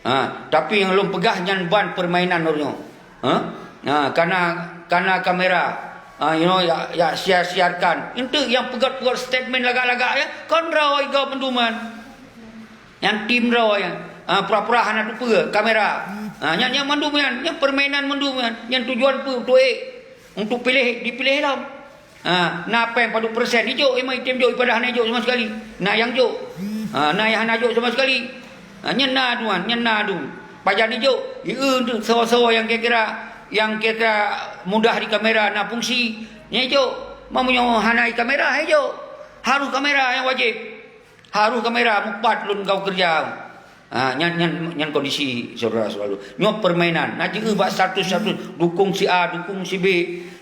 Ha, tapi nyang lôn peugah nyan ban permainan uroe nyoe. Ha? Ha, kana, kana kamera. Ha, you know, ya, ya, siar-siarkan. Enteuk nyang peugöt-peugöt statement lagak-lagak, ya. Kon droe igoe peunduman. Nyang tim droe nyan. Ha, pura-pura hana teupeue kamera. Ha, nyan, nyan mandum nyan, nyan permainan mandum nyan. Nyan tujuan peue? Untuk ék. Untuk piléh, dipiléh lom. Ha, na péng padub persen ijok, imai tem jok, padahai hana ijok sama sekali. Na nyang jok. Ha, na nyang hana jok sama sekali. Ha, nyan na tuan, nyan na tu. Pajan ijok, ieu tu soe-soe nyang kira-kira, nyang kira-kira mudah di kamera na fungsi. Nyan ijok. Meunyoe hana di kamera, ijok. Harus kamera nyang wajéb. Harus kamera mupat lôn gau keureuja. Ha, nyan, nyan, nyan kondisi syedara-syedara lôn. Nyoe permainan. Na jeuet bak status-status dukung si A, dukung si B.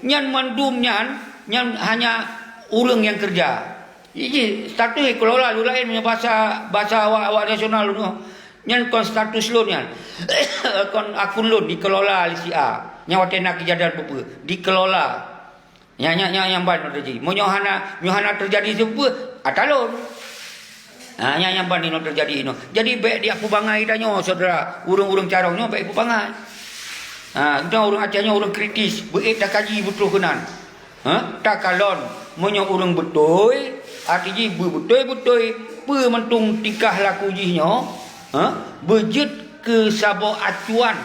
Nyan mandum nyan, nyan hanya ureuëng nyang keureuja. Jih status dikelola lôn laén meunyoe basa, basa awak, awak nasional lôn nyoe. Nyan kon status lôn nyan. Kon akun lôn dikelola lé si A. Nyan watèe na keujadian peue-peue, dikelola. Nyan, nyan, nyan, nyang ban teujadi. Meunyoe hana, nyoe hana teujadi sipeue, ata lôn. Ha, nyan, nyang ban inoe teujadi inoe. Jadi, bèk dipeue bangai tanyoe, syedara. Ureuëng-ureuëng carông nyoe bèk ipeue bangai. Ha, nyoe ureuëng Aceh nyoe ureuëng kritis, beuék takaji beutôi keunan. Ha, takalon, meunyoe ureuëng beutôi, arti jih beubeutôi-beutôi, peue mantong tingkah laku jih nyoe, ha, beujeuet keu saboh acuan,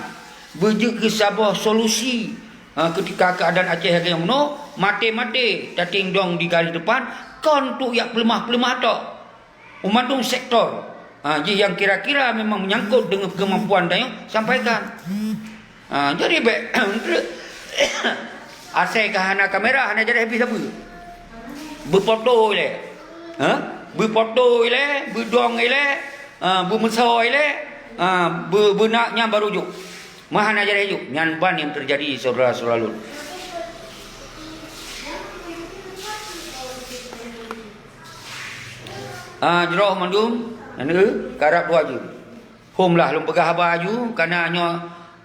beujeuet keu saboh solusi. Ha, keutika keuadaan Aceh lagèe nyoe meunoe, maté-maté tatingdong di garis depan, kon untuk jak peuleumah-peuleumah tok. U mandum sektor. Ha, jih nyang kira-kira memang menyangkut dengan kemampuan tanyoe, sampaikan. Ha, jadi bèk, asai ka hana kamera, hana jadi habéh sapeue. Beupoto ilèe. Ha? Beupoto ilèe, beudong ilèe, ha, beumeusoe ilèe, ha, beu-, beunak nyan baru jok. Meuhana jadi aju, nyan ban nyang teujadi syedara-syedara lôn. Ah, jroh mandum, nyan, eh, karab dua jeuem. Hom lah lôn peugah haba aju, kana nyoe,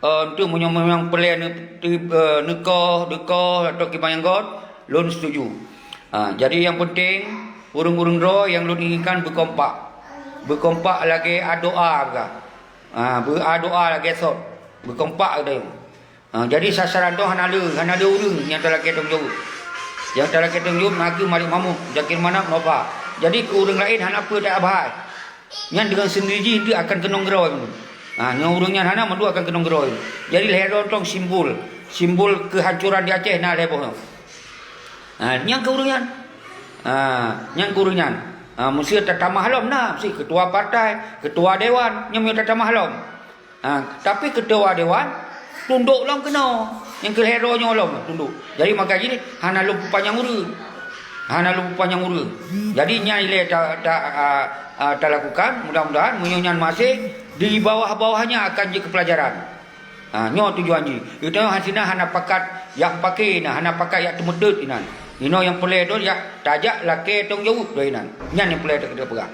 eh, untuk meunyoe memang peureulèe neu-, teu-, eh, neukoh, deukoh, atau kiban nyang göt, lôn setuju. Ah, jadi nyang penting, ureuëng-ureuëng droe nyang lôn inginkan beukompak. Beukompak lagèe adoa peugah. Ha, beu-, a, doa lagèe sot. Beukompak geutanyoe. Ha, jadi sasaran droe hana le, hana le ureuëng nyang talakèe tanggung jaweueb. Nyang talakèe tanggung jaweueb na kheueh Malik Mahmud, Zakir Manaf, Nova. Jadi keu ureuëng laén hana peue tabahai. Nyan deungon seundiri jih akan keunong keudroe. Ha, nyoe ureuëng nyan hana, mandum akan keunong keudroe. Jadi lhèe droe tong simbol, simbol kehancuran di Aceh na lhèe boh nyoe. Ha, nyang keu ureuëng nyan. Ha, nyang keu ureuëng nyan. Ha, meusti tatamah lom na, meusti ketua partai, ketua dewan, nyan meusti tatamah lom. Ha, tapi ketua dewan tundok lom keunoe. Nyang keu lhèe droe nyoe lom tundok. Jadi maka jih hana lôn peupanyang ureuëng. Hana lôn peupanyang ureuëng. Jadi nyan ilèe ta, ta, a, a, talakukan, mudah-mudahan meunyoe nyan maséh di bawah-bawahnya akan jeuet keu pelajaran. Ha, nyoe tujuan jih. Geutanyoe hana, hana pakat jak pake na, hana pakat jak teumeuteut inan. Inoe nyang peureulée droe jak tajak lakée tanggung jaweueb droe inan. Nyan nyang peureulée tapeugah.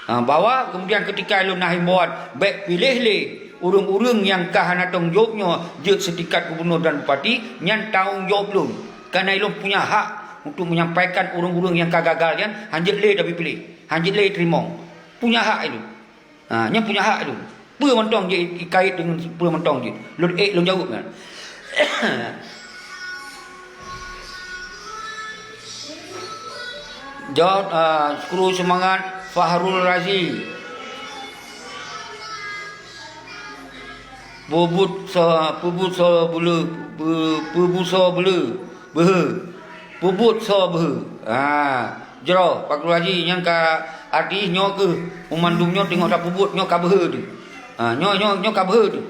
Ha, bahwa kemudian ketika ulôn na himbauan, bék piléh lé ureuëng-ureuëng nyang ka hana tanggung jaweueb nyoe jeuet seutingkat gubunur dan bupati, nyan tanggung jaweueb lôn. Kareuna ulôn punya hak untuk menyampaikan ureuëng-ureuëng nyang ka gagal nyan, hanjeuet lé tapiléh, hanjeuet lé teurimong. Punya hak ulôn. Ha, nyan punya hak lôn. Peue mantong jikait deungon peue mantong jih. Lôn ék lôn jaweueb nyan. Jaweueb, ah, kru seumangat Fahrul Razi. Peubuet so, peubuet so bule, pe-, peubuet so bule, beuhe. Peubuet so beuhe. Ha, jroh, Fahrul Razi nyan ka artis nyoe keuh, meumandum nyoe teungoh tapeubuet nyoe ka beuhe teuh. Ha, nyoe, nyoe, nyoe ka beuhe teuh.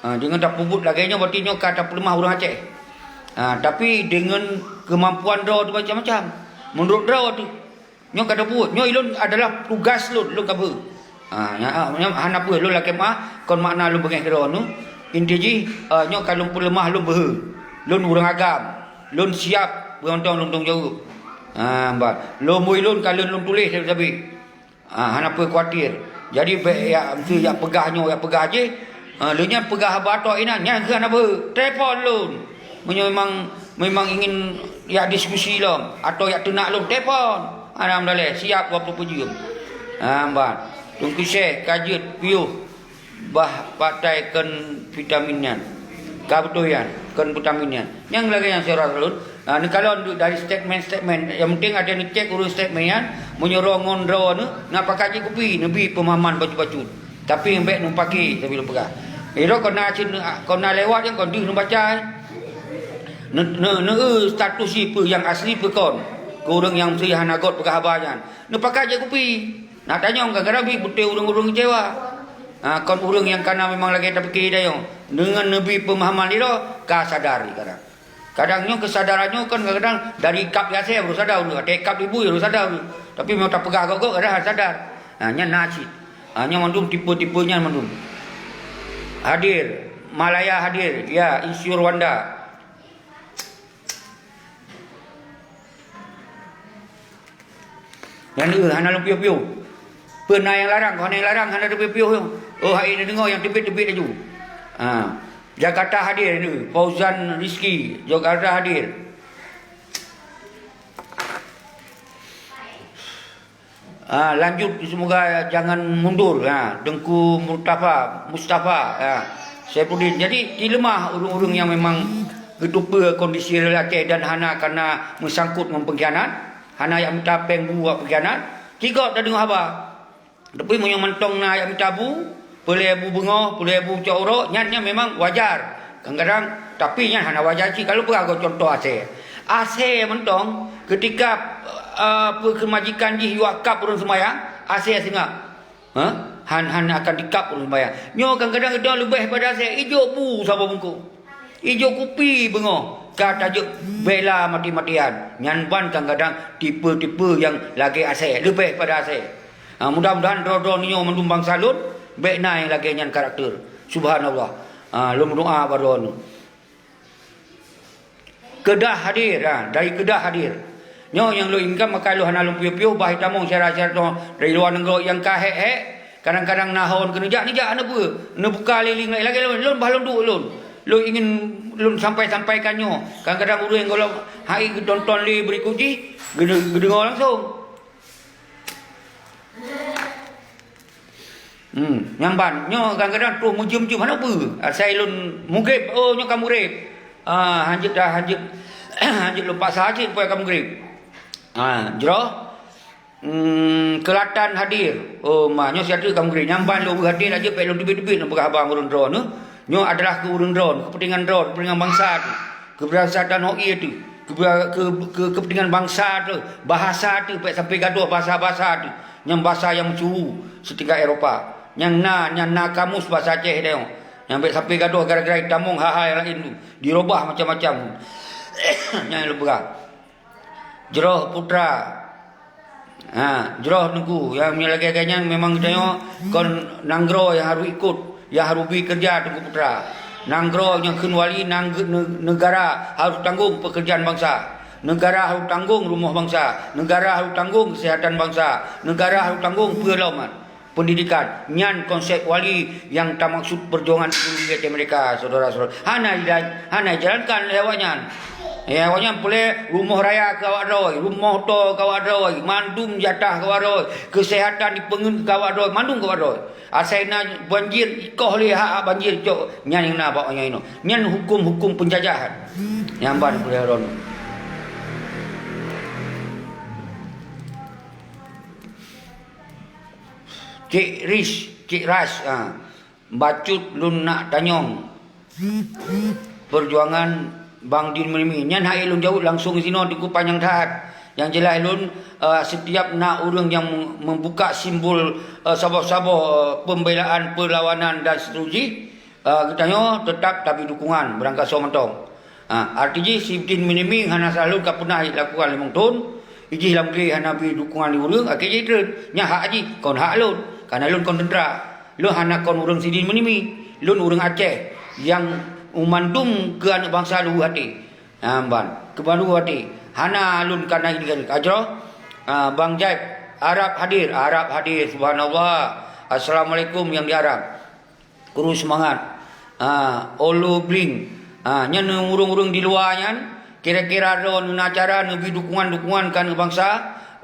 Ha, deungon tapeubuet lagée nyoe berarti nyoe ka tapeuleumah ureuëng Aceh. Ha, tapi deungon keumampuan droe teuh macam-macam. Meunurot droe teuh. Nyoe ka tapeubuet. Nyoe ulôn adalah tugas lôn, lôn ka beuhe. Ha, nya, ha, nya, hana peue lôn lakée meuah, kon makna lôn beungéh keudroe nyoe. Inti jih, ha, nyoe ka lôn peuleumah lôn beuhe. Lôn ureuëng agam. Lôn siab beuontong lôn tanggung jaweueb. Ha, bah. Lôn bui lôn ka lôn, lôn tuléh sabe-sabe. Ha, hana peue khawatir. Jadi bék yak, meusti yak peugah nyoe, yak peugah jih. Ha, lheueh nyan peugah haba tok inan, nyan keuh hana beuhe. Telepon lôn. Meunyoe memang, memang ingin yak diskusi lom atau yak teunak lôn, telepon. Alhamdulillah, siab dua puluh empat jam. Ha, ban. Teungku Syekh ka jeuet piôh bah patai kon vitamin nyan. Ka beutôi nyan, kon vitamin nyan. Nyang lagée nyang sira lôn, ha, neukalon dari statement-statement. Yang penting ada neucek ureuëng statement nyan, meunyoe ngon droe nyoe, na pakat jih kupi, neubi pemahaman bacut-bacut. Tapi bék neupake, tapi lôn peugah. Iro kon na cit, kon na lewat nyang kon deuh neubaca. Ne, ne, ne, status jih peue nyang asli peue kon. Keu ureuëng nyang meusti hana göt peugah haba nyan. Neupakat jih kupi. Na tanyong kadang-kadang bit beutôi ureuëng-ureuëng keucewa. Ha, kon ureuëng nyang kana memang lagée tapike dayong. Deungon neubi pemahaman iro, ka sadar kadang. Kadang nyoe keusadaran nyoe kan kadang-kadang dari kap di asée baru sadar ureuëng, watée kap di bui baru sadar ureuëng. Tapi meunyoe tapeugah gok-gok kadang hana sadar. Ha, nyan na cit. Ha, nyan mandum tipe-tipe nyan mandum. Hadir, Malaya hadir, ya, Insur Wanda. Nyan, eh, hana lôn piôh-piôh. Peue na nyang larang, kon hana nyang larang, hana teupiôh-piôh. Oh, hai neudeungoe nyang teubiet-teubiet laju. Ha. Jakarta hadir, eh, Fauzan Rizki, Jakarta hadir. Ha, lanjut, semoga jangan mundur. Ha, Teungku Murtafa, Mustafa, ha, Saifuddin. Jadi, dilemah ureuëng-ureuëng nyang memang geuteupeue kondisi realitas dan hana kana meusangkut ngon pengkhianat. Hana yak mita péng bu wak peukianat, tigob tadeungoe haba. Tapi meunyoe mantong na yak mita bu, peulée bu beungoh, peulée bu cok uroe, nyan, nyan memang wajar. Kadang-kadang, tapi nyan hana wajar cit kalau peugah contoh asée. Asée mantong, ketika, eh, peue keumajikan jih yuak kap ureuëng seumayang, asée singoh. Ha? Han, han akan dikap ureuëng seumayang. Nyoe kadang-kadang geutanyoe leubeh pada asée, ijok bu saboh bungkôh. Ijok kupi beungoh ka tajok bela mati-matian. Nyan ban kadang-kadang tipe-tipe nyang lagée asée, leubeh pada asée. Ha, mudah-mudahan droe-droe nyoe mandum bansa lôn bék na nyang lagée nyan karakter. Subhanallah. Ha, lôn meudoa bak droe nyoe. Kedah hadir, ha, dari Kedah hadir. Nyoe nyang lôn ingat maka lôn hana lôn piôh-piôh bah itamong syedara-syedara dari luwa nanggroe nyang ka hék-hék. Kadang-kadang na hon keuneuk jak, neujak hana peue. Neubuka lileng lagée lôn, lôn bah lôn duek lôn. Lôn ingin lôn sampai-sampaikan nyoe. Kadang-kadang ureuëng gohlom hai geutonton lé beurikut jih, geude-, geudeungoe langsong. Hmm, nyang ban, nyoe kadang-kadang troh meujeuem-jeuem hana peue. Asai lôn mugreb, oh nyoe ka mugreb. Ah, hanjeuet dah, hanjeuet, hanjeuet lôn paksa cit supaya ka mugreb. Ah, jroh. Hmm, Keulatan hadir. Oh, ma, nyoe siat teuk ka mugreb. Nyang ban lôn beuhadir aja pék lôn teubiet-teubiet lôn peugah haba ngon droeneuh. Nyoe adalah keu ureuëng droeneuh, keupeuntengan droeneuh, keupeuntengan bansa teuh, keupeuntengan syedara dan O I teuh, keu, keu, keupeuntengan bansa teuh, bahasa teuh, bék sampai gadoh bahasa-bahasa teuh, nyang bahasa nyang meusyeuhu seutingkat Eropa. Nyang na, nyang na kamus bahasa Aceh teuh. Nyang bék sampai gadoh gara-gara itamong hal-hal nyang laén teuh, dirubah macam-macam. Nyang lôn peugah. Jroh putra. Ha, jroh teungku, nyang, nyang lagée-lagée nyan memang geutanyoe kon nanggroe nyang harôh ikot, nyang harôh bi keureuja teungku putra. Nanggroe nyang kheun wali nang-, ne-, neugara harôh tanggong peukeurjaan bansa. Neugara harôh tanggong rumoh bansa, neugara harôh tanggong keuseuhatan bansa, neugara harôh tanggong peue lom pendidikan. Nyan konsep wali nyang tamaksud peujuangan ureuëng di Aceh Merdeka, syedara-syedara. Hana jila-, hana jijalankan lé awaknyan. Ya, awaknyan peureulée rumoh raya keu awak droe, rumoh toe keu awak droe, mandum jatah keu awak droe, keuseuhatan dipeungeut keu awak droe, mandum keu awak droe. Asai na banjir, ikoh lé hak-hak banjir cok, nyan nyang na bak awaknyan inoe. Nyan huköm-huköm peunjajahan. Nyang ban peureulée droeneuh. Cik Rish, Cik Ras, ha. Bacut lôn nak tanyong. Peujuangan Bang Din Meulimi. Nyan hana lôn jaweueb langsong sinoe, Teungku, panyang that. Nyang jeulaih lôn, eh, setiap na ureuëng nyang membuka simbol, eh, saboh-saboh, eh, pembelaan, perlawanan dan seterusnya, eh, geutanyoe tetap tabri dukungan, beurangkasoe mantong. Ha, arti jih si Din Meulimi hana salah lôn ka peunah jilakukan limong thon, ijih lam glé hana bri dukungan lé ureuëng, akhé jih treun. Nyan hak jih, kon hak lôn, kareuna lôn kon teuntra. Lôn hana kon ureuëng si Din Meulimi. Lôn ureuëng Aceh nyang mandum keu aneuëk bansa luwah até. Ha, ban, keu ban luwah até. Hana lôn kana ini kan. Ajroh, ha, Bang Jaib, Arab hadir, Arab hadir, subhanallah. Assalamualaikum nyang di Arab. Kru seumangat. Ha, Olo Bling. Ha, nyan ureuëng-ureuëng di luwa nyan, kira-kira droeneuh na cara neubri dukungan-dukungan keu aneuëk bansa,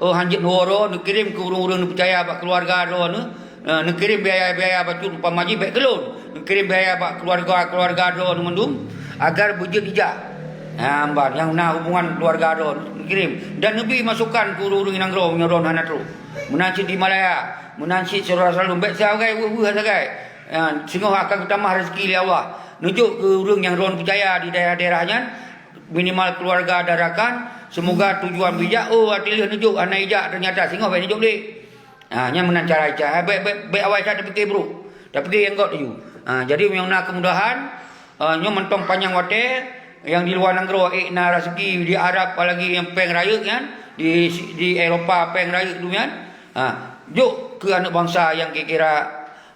oh, hanjeuet neuwoe droe, neukirém keu ureuëng-ureuëng neupeucaya bak keuluwarga droeneuh, eh, neukirém biaya-biaya bacut umpama jih bék keu lôn, neukirém biaya bak keuluwarga-keuluwarga droeneuh mandum, agar beujeuet ijak. Ha, ban, nyang na hubungan keuluwarga droeneuh, neukirém. Dan neubri masukan keu ureuëng-ureuëng nyang droe, meunyoe droeneuh hana trok. Meunan cit di Malaya, meunan cit syedara-syedara lôn, bék sagai weueh-weueh sagai. Ya, singoh akan geutamah rezeki lé Allah. Neujok keu ureuëng nyang droeneuh peucaya di daerah-daerah nyan, minimal keuluwarga dan rakan, seumoga tujuan bijak, oh, até lheueh neujok hana ijak, teunyata singoh bék neujok lé. Ha, nyan meunan cara Ica. Ha, bék, bék, bék awai that tapike brok. Tapike nyang gét laju. Ha, jadi meunyoe na keumudahan, ha, nyoe mantong panyang watée, nyang di luwa nanggroe ék na raseuki di Arab, apalagi nyang péng rayeuk nyan, di, di Eropa péng rayeuk tu nyan. Ha, jok keu aneuëk bansa nyang kira-kira,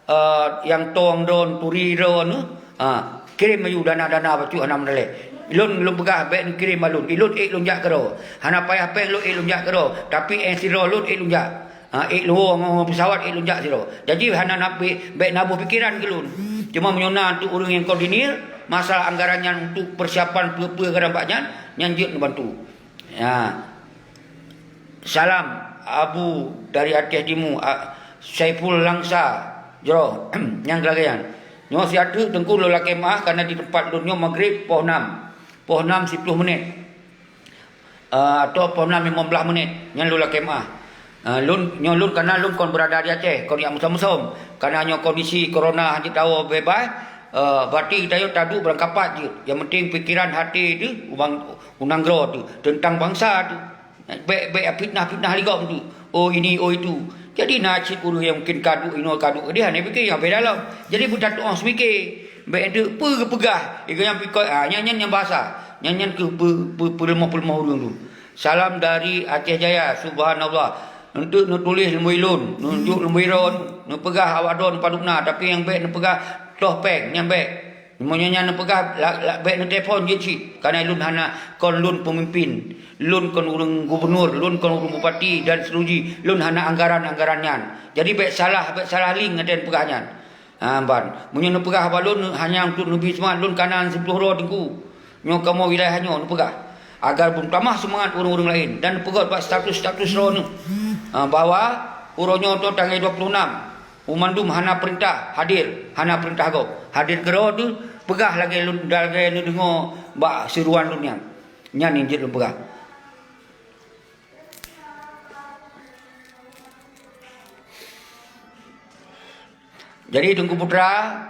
eh, nyang tong droeneuh, turi droeneuh, ha, kirém laju dana-dana bacut hana meudaleh. Lôn, lôn peugah bék neukirém bak lôn, ilôn ék lôn jak keudroe. Hana payah péng lôn ék lôn jak keudroe, tapi éh sidroe lôn ék lôn jak. Ha, ék lôn woe ngon, ngon peusawat ék lôn jak sidroe. Jadi hana na bék, bék na boh pikeran keu lôn. Cuma meunyoe na untuk ureuëng nyang koordinir masalah anggaran nyan untuk persiapan peue-peue kadang bak nyan, nyan jeuet neubantu. Ya. Salam Abu dari Aceh Timu, a, Saiful Langsa, jroh, nyang keulagèe nyan. Nyoe siat teuk Teungku lôn lakèe meu'ah karena di teumpat lôn nyoe Maghrib poh nam, poh nam siploh menit. Ah, atau poh nam limong blaih menit, nyan lôn lakèe meu'ah. Ah, lôn, nyoe lôn karena lôn kon beurada di Aceh, kon jak musöm-musöm. Karena nyoe kondisi corona hanjeuet tawoe beubaih, eh, berarti geutanyoe taduek beurangkapat jeuet. Nyang penting pikeran até teuh u bang-, u nanggroe teuh, teuntang bansa teuh. Bèk, bèk fitnah-fitnah lé gob teuh. Oh ini, oh itu. Jadi na cit ureueng nyang mungken ka duek inoe, ka duek keudeh, hana pike nyang beda lom. Jadi beutatu'oh seumike. Bèk teuk peue geupeugah, igoe nyang pikot, ah, nyan, nyan, nyan bahasa. Nyan, nyan keuh peu-, peu-, peuleumoh-peuleumoh ureueng tu. Salam dari Aceh Jaya, subhanallah. Enteuk neutuléh lumboi lôn, neunjok lumboi droe, neupeugah awak droe padub na, tapi nyang bèk neupeugah toh péng, nyan bèk. Meunyoe nyan neupeugah, la-, la-, bèk neutelepon jeuet cit, karena lôn hana kon lôn peumimpin, lôn kon ureueng gubunur, lôn kon ureueng bupati dan seterusnya, lôn hana anggaran-anggaran nyan. Jadi bèk salah, bèk salah link até neupeugah nyan. Ha, ban. Meunyoe neupeugah bak lôn hanya untuk neubi seumangat, lôn kanan siploh droe Teungku. Nyoe kamoe wilayah nyoe neupeugah. Agar beutamah seumangat ureueng-ureueng laén dan peugöt bak status-status droeneuh, ha, bahwa uroe nyoe teuh tanggai dua puluh enam. Banmandum hana peurintah hadir, hana peurintah gob. Hadir keudroe teuh peugah lagèe lôn, lagèe neudeungoe bak seuruan lôn nyan. Nyan nyang jeuet lôn peugah. Jadi Teungku Putra,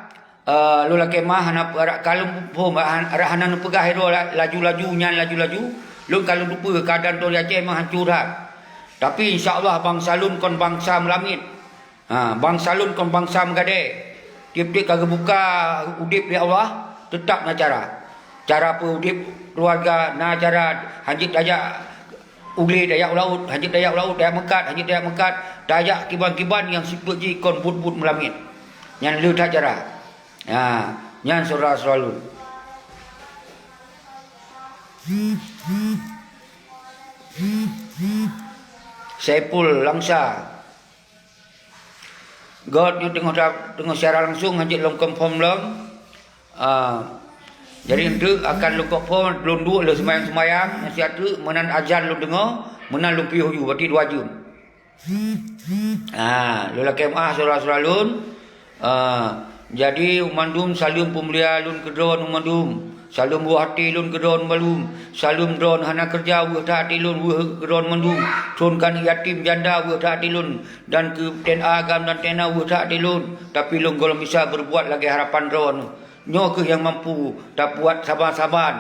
eh, lôn lakèe meu'ah hana pe-, ka lôn phon, hana, hana neupeugah droe la-, laju-laju nyan laju-laju. Lôn ka lôn teupeue keuadaan droe di Aceh memang hanco that. Tapi insya Allah bansa lôn kon bansa meulamiet. Ha, bansa lôn kon bansa meugadée. Tiep-tiep ka geubuka udeb lé Allah, teutap na cara. Cara peuudeb keuluwarga, na cara hanjeuet tajak u glé, tajak u laôt, hanjeuet tajak u laôt, tajak meukat, hanjeuet tajak meukat, tajak kiban-kiban nyang sifeuet jih kon buet-buet meulamiet. Nyan le that cara. Ha, nyan syedara-syedara lôn. Saiful Langsa. Gobnyan teungoh ta-, teungoh siaran langsung, hanjeuet lom confirm lom. Ah, jadi eunteuk akan lôn confirm, lôn duek lôn seumayang-seumayang, meusiat teuk meunan azan lôn deungoe, meunan lôn piôh ju, berarti dua jeuem. Ah, lôn lakée meuáh syedara-syedara lôn. Ah, jadi, mandum saleuem peumulia lôn keudroe mandum. Saleuem boh até lôn keudroe mandum. Saleuem droe hana keureuja weueh that até lôn weueh keudroe mandum. Thon kan yatim janda weueh that até lôn. Dan keu T N A agam dan T N A weueh that até lôn. Tapi lôn gohlom bisa beureubuat lagée harapan droe. Nyoe kheueh nyang mampu tapubuet saban-saban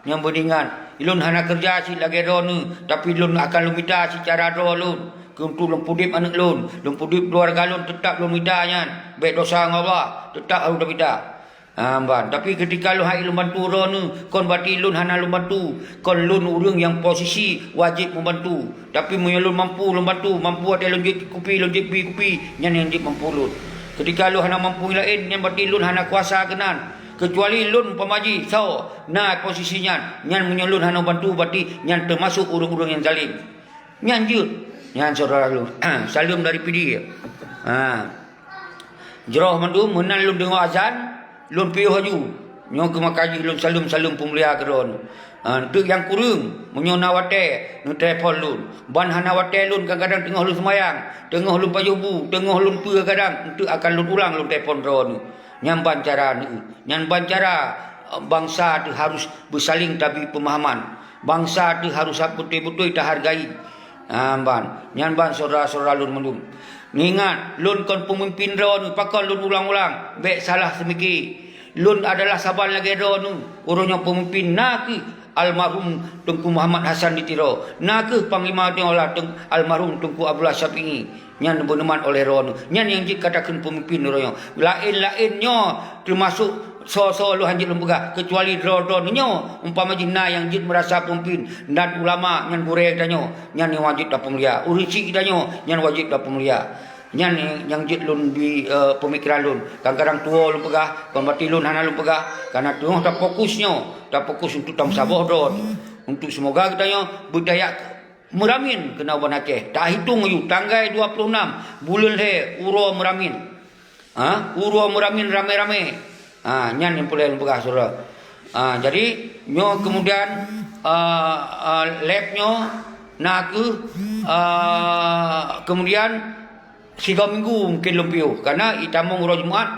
nyang beuningat. Lôn hana keureuja cit lagée droeneuh, tapi lôn akan lôn mita cit cara droe lôn, keu untuk lôn peuudeb aneuëk lôn, lôn peuudeb keuluwarga lôn, teutab lôn mita nyan. Bék dosa ngon Allah, teutab harôh tamita. Ha, ban. Tapi keutika lôn hai lôn bantu droeneuh, kon berarti lôn hana lôn bantu. Kon lôn ureuëng nyang posisi wajéb meubantu. Tapi meunyoe lôn mampu lôn bantu, mampu watée lôn jeuet kupi, lôn jeuet bi kupi, nyan nyang jeuet mampu lôn. Keutika lôn hana mampu nyang laén, nyan berarti lôn hana kuasa keunan. Keucuali lôn umpama jih, soe na posisi nyan, nyan meunyoe lôn hana bantu, berarti nyan teumasok ureuëng-ureuëng nyang zalim. Nyan jeuet. Nyan syedara lôn. Saleuem dari Pidie. Ha. Jroh mandum, meunan lôn deungoe azan, lôn piôh laju. Nyoe keuh maka jih lôn saleuem-saleuem peumulia keudroe. Ha, eunteuk nyang kureueng, meunyoe na watée, neutelepon lôn. Ban hana watée lôn kadang-kadang teungoh lôn seumayang, teungoh lôn pajoh bu, teungoh lôn peue kadang, eunteuk akan lôn ulang lôn telepon droeneuh. Nyan ban cara neuh. Nyan ban cara, eh, bansa teuh harôh beusaléng tabri peumahaman. Bansa teuh harôh beutôi-beutôi tahargai. Ah, ban. Nyan ban syedara-syedara lôn mandum. Ingat, lôn kon peumimpin droeneuh, pakon lôn ulang-ulang. Bék salah seumike. Lôn adalah saban lagée droeneuh. Uroe nyoe peumimpin na kheueh almarhum Teungku Muhammad Hasan di Tiro. Na kheueh panglima teuh adalah Teung-, almarhum Teungku Abdullah Syafi'i. Nyan beuneuman oleh droeneuh. Nyan nyang jeuet katakheun peumimpin uroe nyoe. Laén-laén nyoe teumasok soe-soe lôn hanjeuet lôn peugah, keucuali droe-droe nyoe, umpama jih na nyang jeuet meurasa peumimpin dan ulama nyan gurée tanyoe, nyan nyang wajéb tapeumulia. Ureuëng chik tanyoe, nyan wajéb tapeumulia. Nyan nyang jeuet lôn bi, eh, peumikiran lôn. Kadang-kadang tuwoe lôn peugah, kon berarti lôn hana lôn peugah, karena teungoh tafokus nyoe, tafokus untuk tameusaboh droe, untuk seumoga geutanyoe beudaya meuramin keunoe ban Aceh. Tahitong aju tanggai dua puluh enam buleuen lhée uroe meuramin. Ha, uroe meuramin ramé-ramé. Ha, nyan nyang peureulée lôn peugah syedara. Ha, jadi nyoe keumudian, a, a, lab nyoe na kheueh, a, keumudian sigoe minggu mungken lôn piôh. Karena itamong uroe Jumat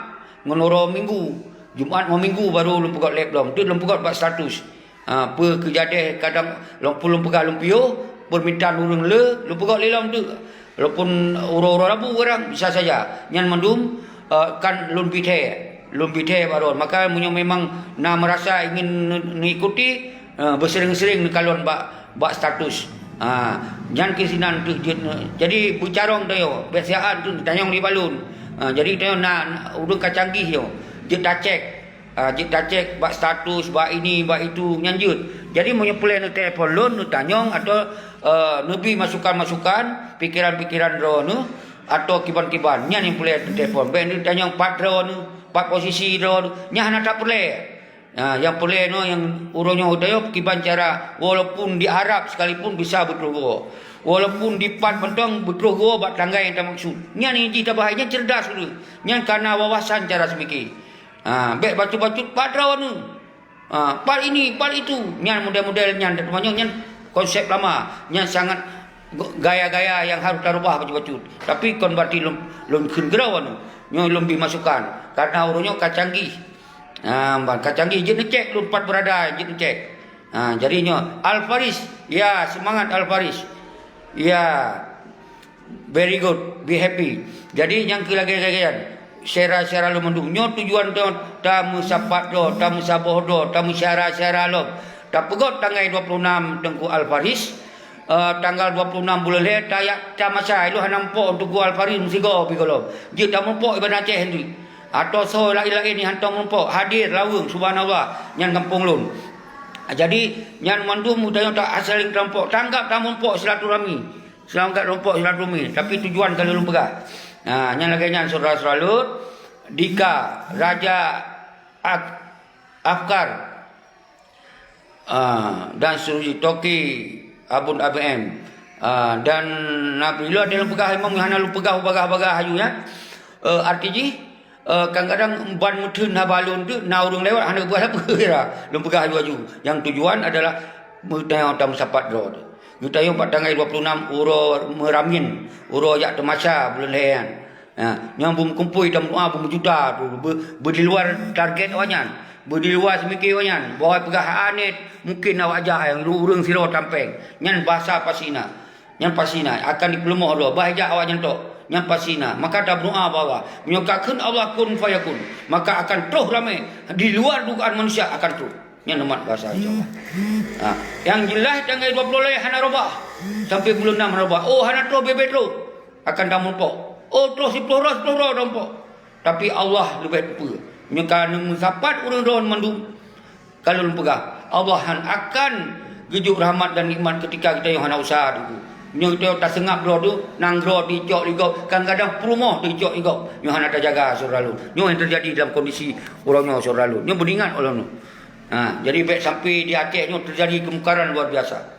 ngon uroe Minggu. Jumat ngon Minggu baru lôn peugét lab lom. Teuk lôn peugét bak status. Ha, peue keujadeh kadang lôn pun lôn peugah lôn piôh, peumintaan ureuëng le, lôn peugah lé lom teuk. Walaupun uroe-uroe Rabu kadang bisa saja. Nyan mandum, eh, kan lôn bi thée, lôn bi thée bak droe. Maka meunyoe memang na meurasa ingin ne-, neuikuti, eh, beuseuring-seuring neukalon bak, bak status. Ha, nyan keuh sinan teuk jeuet ne-, jadi beucarông tanyoe, bék siat teuk tanyong di balon. Ha, jadi tanyoe na, na ureuëng ka canggih nyoe, jeuet tacek. Ah, jeuet tacek bak status, bak ini, bak itu, nyan jeuet. Jadi, meunyoe peureulée neutelepon lôn, neutanyong atau, eh, neubi masukan-masukan, pikeran-pikeran droeneuh, atau kiban-kiban, nyan nyang peureulée neutelepon. Bék neutanyong pat droeneuh, pat posisi droeneuh, nyan hana that peureulée. Ah, nyang peureulée nyoe, nyang uroe nyoe geutanyoe kiban cara, walaupun di Arab sekalipun bisa beutroh goe. Walaupun di pat mantong beutroh goe bak tanggai nyang tamaksud. Nyan nyang jih tabahai, nyan cerdas ureuëng. Nyan kana wawasan cara seumike. Ha, bék bacut-bacut pat droeneuh. Ha, pat ini, pat itu. Nyan model-model nyan, teumanyong nyan konsep lama. Nyan sangat go-, gaya-gaya nyang harôh tarubah bacut-bacut. Tapi kon berarti lôn, lôn kheun keudroe nyoe. Nyoe lôn bi masukan. Karena ureuëng nyoe ka canggih. Ha, ban ka canggih, jeuet neucek lôn pat beurada, jeuet neucek. Ha, jadi nyoe, Al Faris. Ya, semangat Al Faris. Ya. Very good, be happy. Jadi, nyang keu lagée-lagée nyan, syedara-syedara lôn mandum, nyoe tujuan droe, tameusapat droe, tameusaboh droe, tameusyedara-syedara lom. Tapeugét tanggai dua puluh enam Teungku Al Faris, eh, tanggal dua puluh enam buleuen lhée, tayak tamasa, ilôn hana muphom Teungku Al Faris meusigoe pih gohlom. Jeuet tameuphom ibadah Aceh nyoe. Atau soe laén-laén nyang hantom muphom, hadir laweueng, subhanallah, nyan gampông lôn. Jadi, nyan mandum geutanyoe ta saléng tamuphom, tanggab tamuphom silaturahmi. Seulangkat rumpok silaturahmi, tapi tujuan ka lôn peugah. Ha, nyan lagée nyan syedara-syedara lôn, Dika, Raja Ak-, Afkar, ha, dan seterusnya, Toki, Abon A B M. Ah, dan na bila ada lôn peugah, memang hana lôn peugah bagah-bagah aju nyan. Eh, arti jih, eh, kadang-kadang ban meutheun haba lôn tu, na ureuëng lewat hana geupeugah sapeue lah. Lôn peugah aju-aju. Nyang tujuan adalah meutanyoe tameusapat droe tu. Geutanyoe bak tanggai dua puluh enam uroe meuramin, uroe jak teumasha buleuen lhèe nyan. Ha, nyang beumeukumpôi tameudoa beumeujuta tu, beu-, beu di luar target awaknyan, beu di luar seumike awaknyan. Bahwa peugah aneuk mungken awak jak nyang ureuëng sidroe tampéng. Nyan basa pasti na. Nyan pasti na akan dipeuleumah droe, bah jak awaknyan tok. Nyan pasti na. Maka tameudoa bak Allah. Meunyoe ka kheun Allah kun fayakun, maka akan troh ramé di luar dugaan manusia akan troh. Nyan umat basa, insya Allah. Ha. Nyang jeulaih tanggai dua puluh lhèe hana robah. Sampai buleuen nam hana robah. Oh, hana troh bebe troh. Akan tameurumpok. Oh, troh siploh roh, siploh roh tameurumpok. Tapi Allah leubeh teupeu. Meunyoe ka neumeusapat ureuëng droe mandum, ka lôn peugah, Allah han akan geujok rahmat dan nikmat ketika geutanyoe hana useuha teungku. Meunyoe geutanyoe taseungab droe tu, nanggroe teuicok lé gob, kadang-kadang peurumoh teuicok lé gob. Nyoe hana tajaga syedara lôn. Nyoe nyang teujadi dalam kondisi uroe nyoe syedara lôn. Nyoe beuingat ulôn. Ha, jadi bék sampai di Aceh nyoe teujadi keumungkaran luar biasa.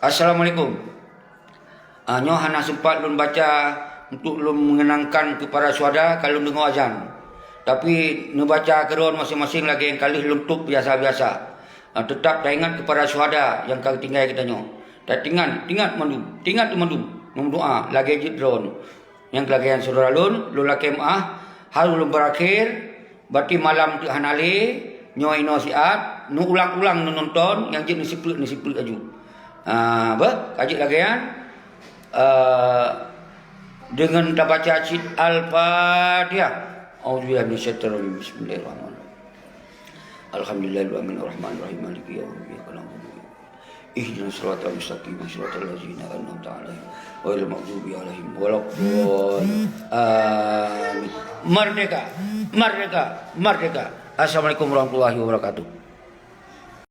Assalamualaikum. Ah, nyoe hana sempat lôn baca untuk lôn mengenangkan kepada syuhada ka lôn deungoe azan. Tapi neubaca keudroe maséng-maséng lagée nyang ka lheueh lôn tôb biasa-biasa. Ah, teutap taingat kepada syuhada nyang ka geutinggai geutanyoe. Taingat, ingat mandum, ingat mandum, meudoa lagée jeuet droe. Nyang keulagée nyan syedara lôn, lôn lakée meuáh, harôh lôn beurakhé, berarti malam teuk hana lé, nyoe inoe siat, neuulang-ulang neunonton, nyang jeuet neusipeuet, neusipeuet laju. Ah, bah, ka jeuet lagée nyan, eh, deungon tabaca cit Al-Fatihah. A'udzubillahi minasyaitonirrajim. Bismillahirrahmanirrahim. Alhamdulillahirabbil alamin, arrahmanirrahim, maliki yaumiddin, iyyaka na'budu wa iyyaka nasta'in. Ihdinas siratal mustaqim, siratal ladzina an'amta 'alaihim, ghairil maghdubi 'alaihim waladdallin. Amin. Merdeka, merdeka, merdeka. Assalamualaikum warahmatullahi wabarakatuh.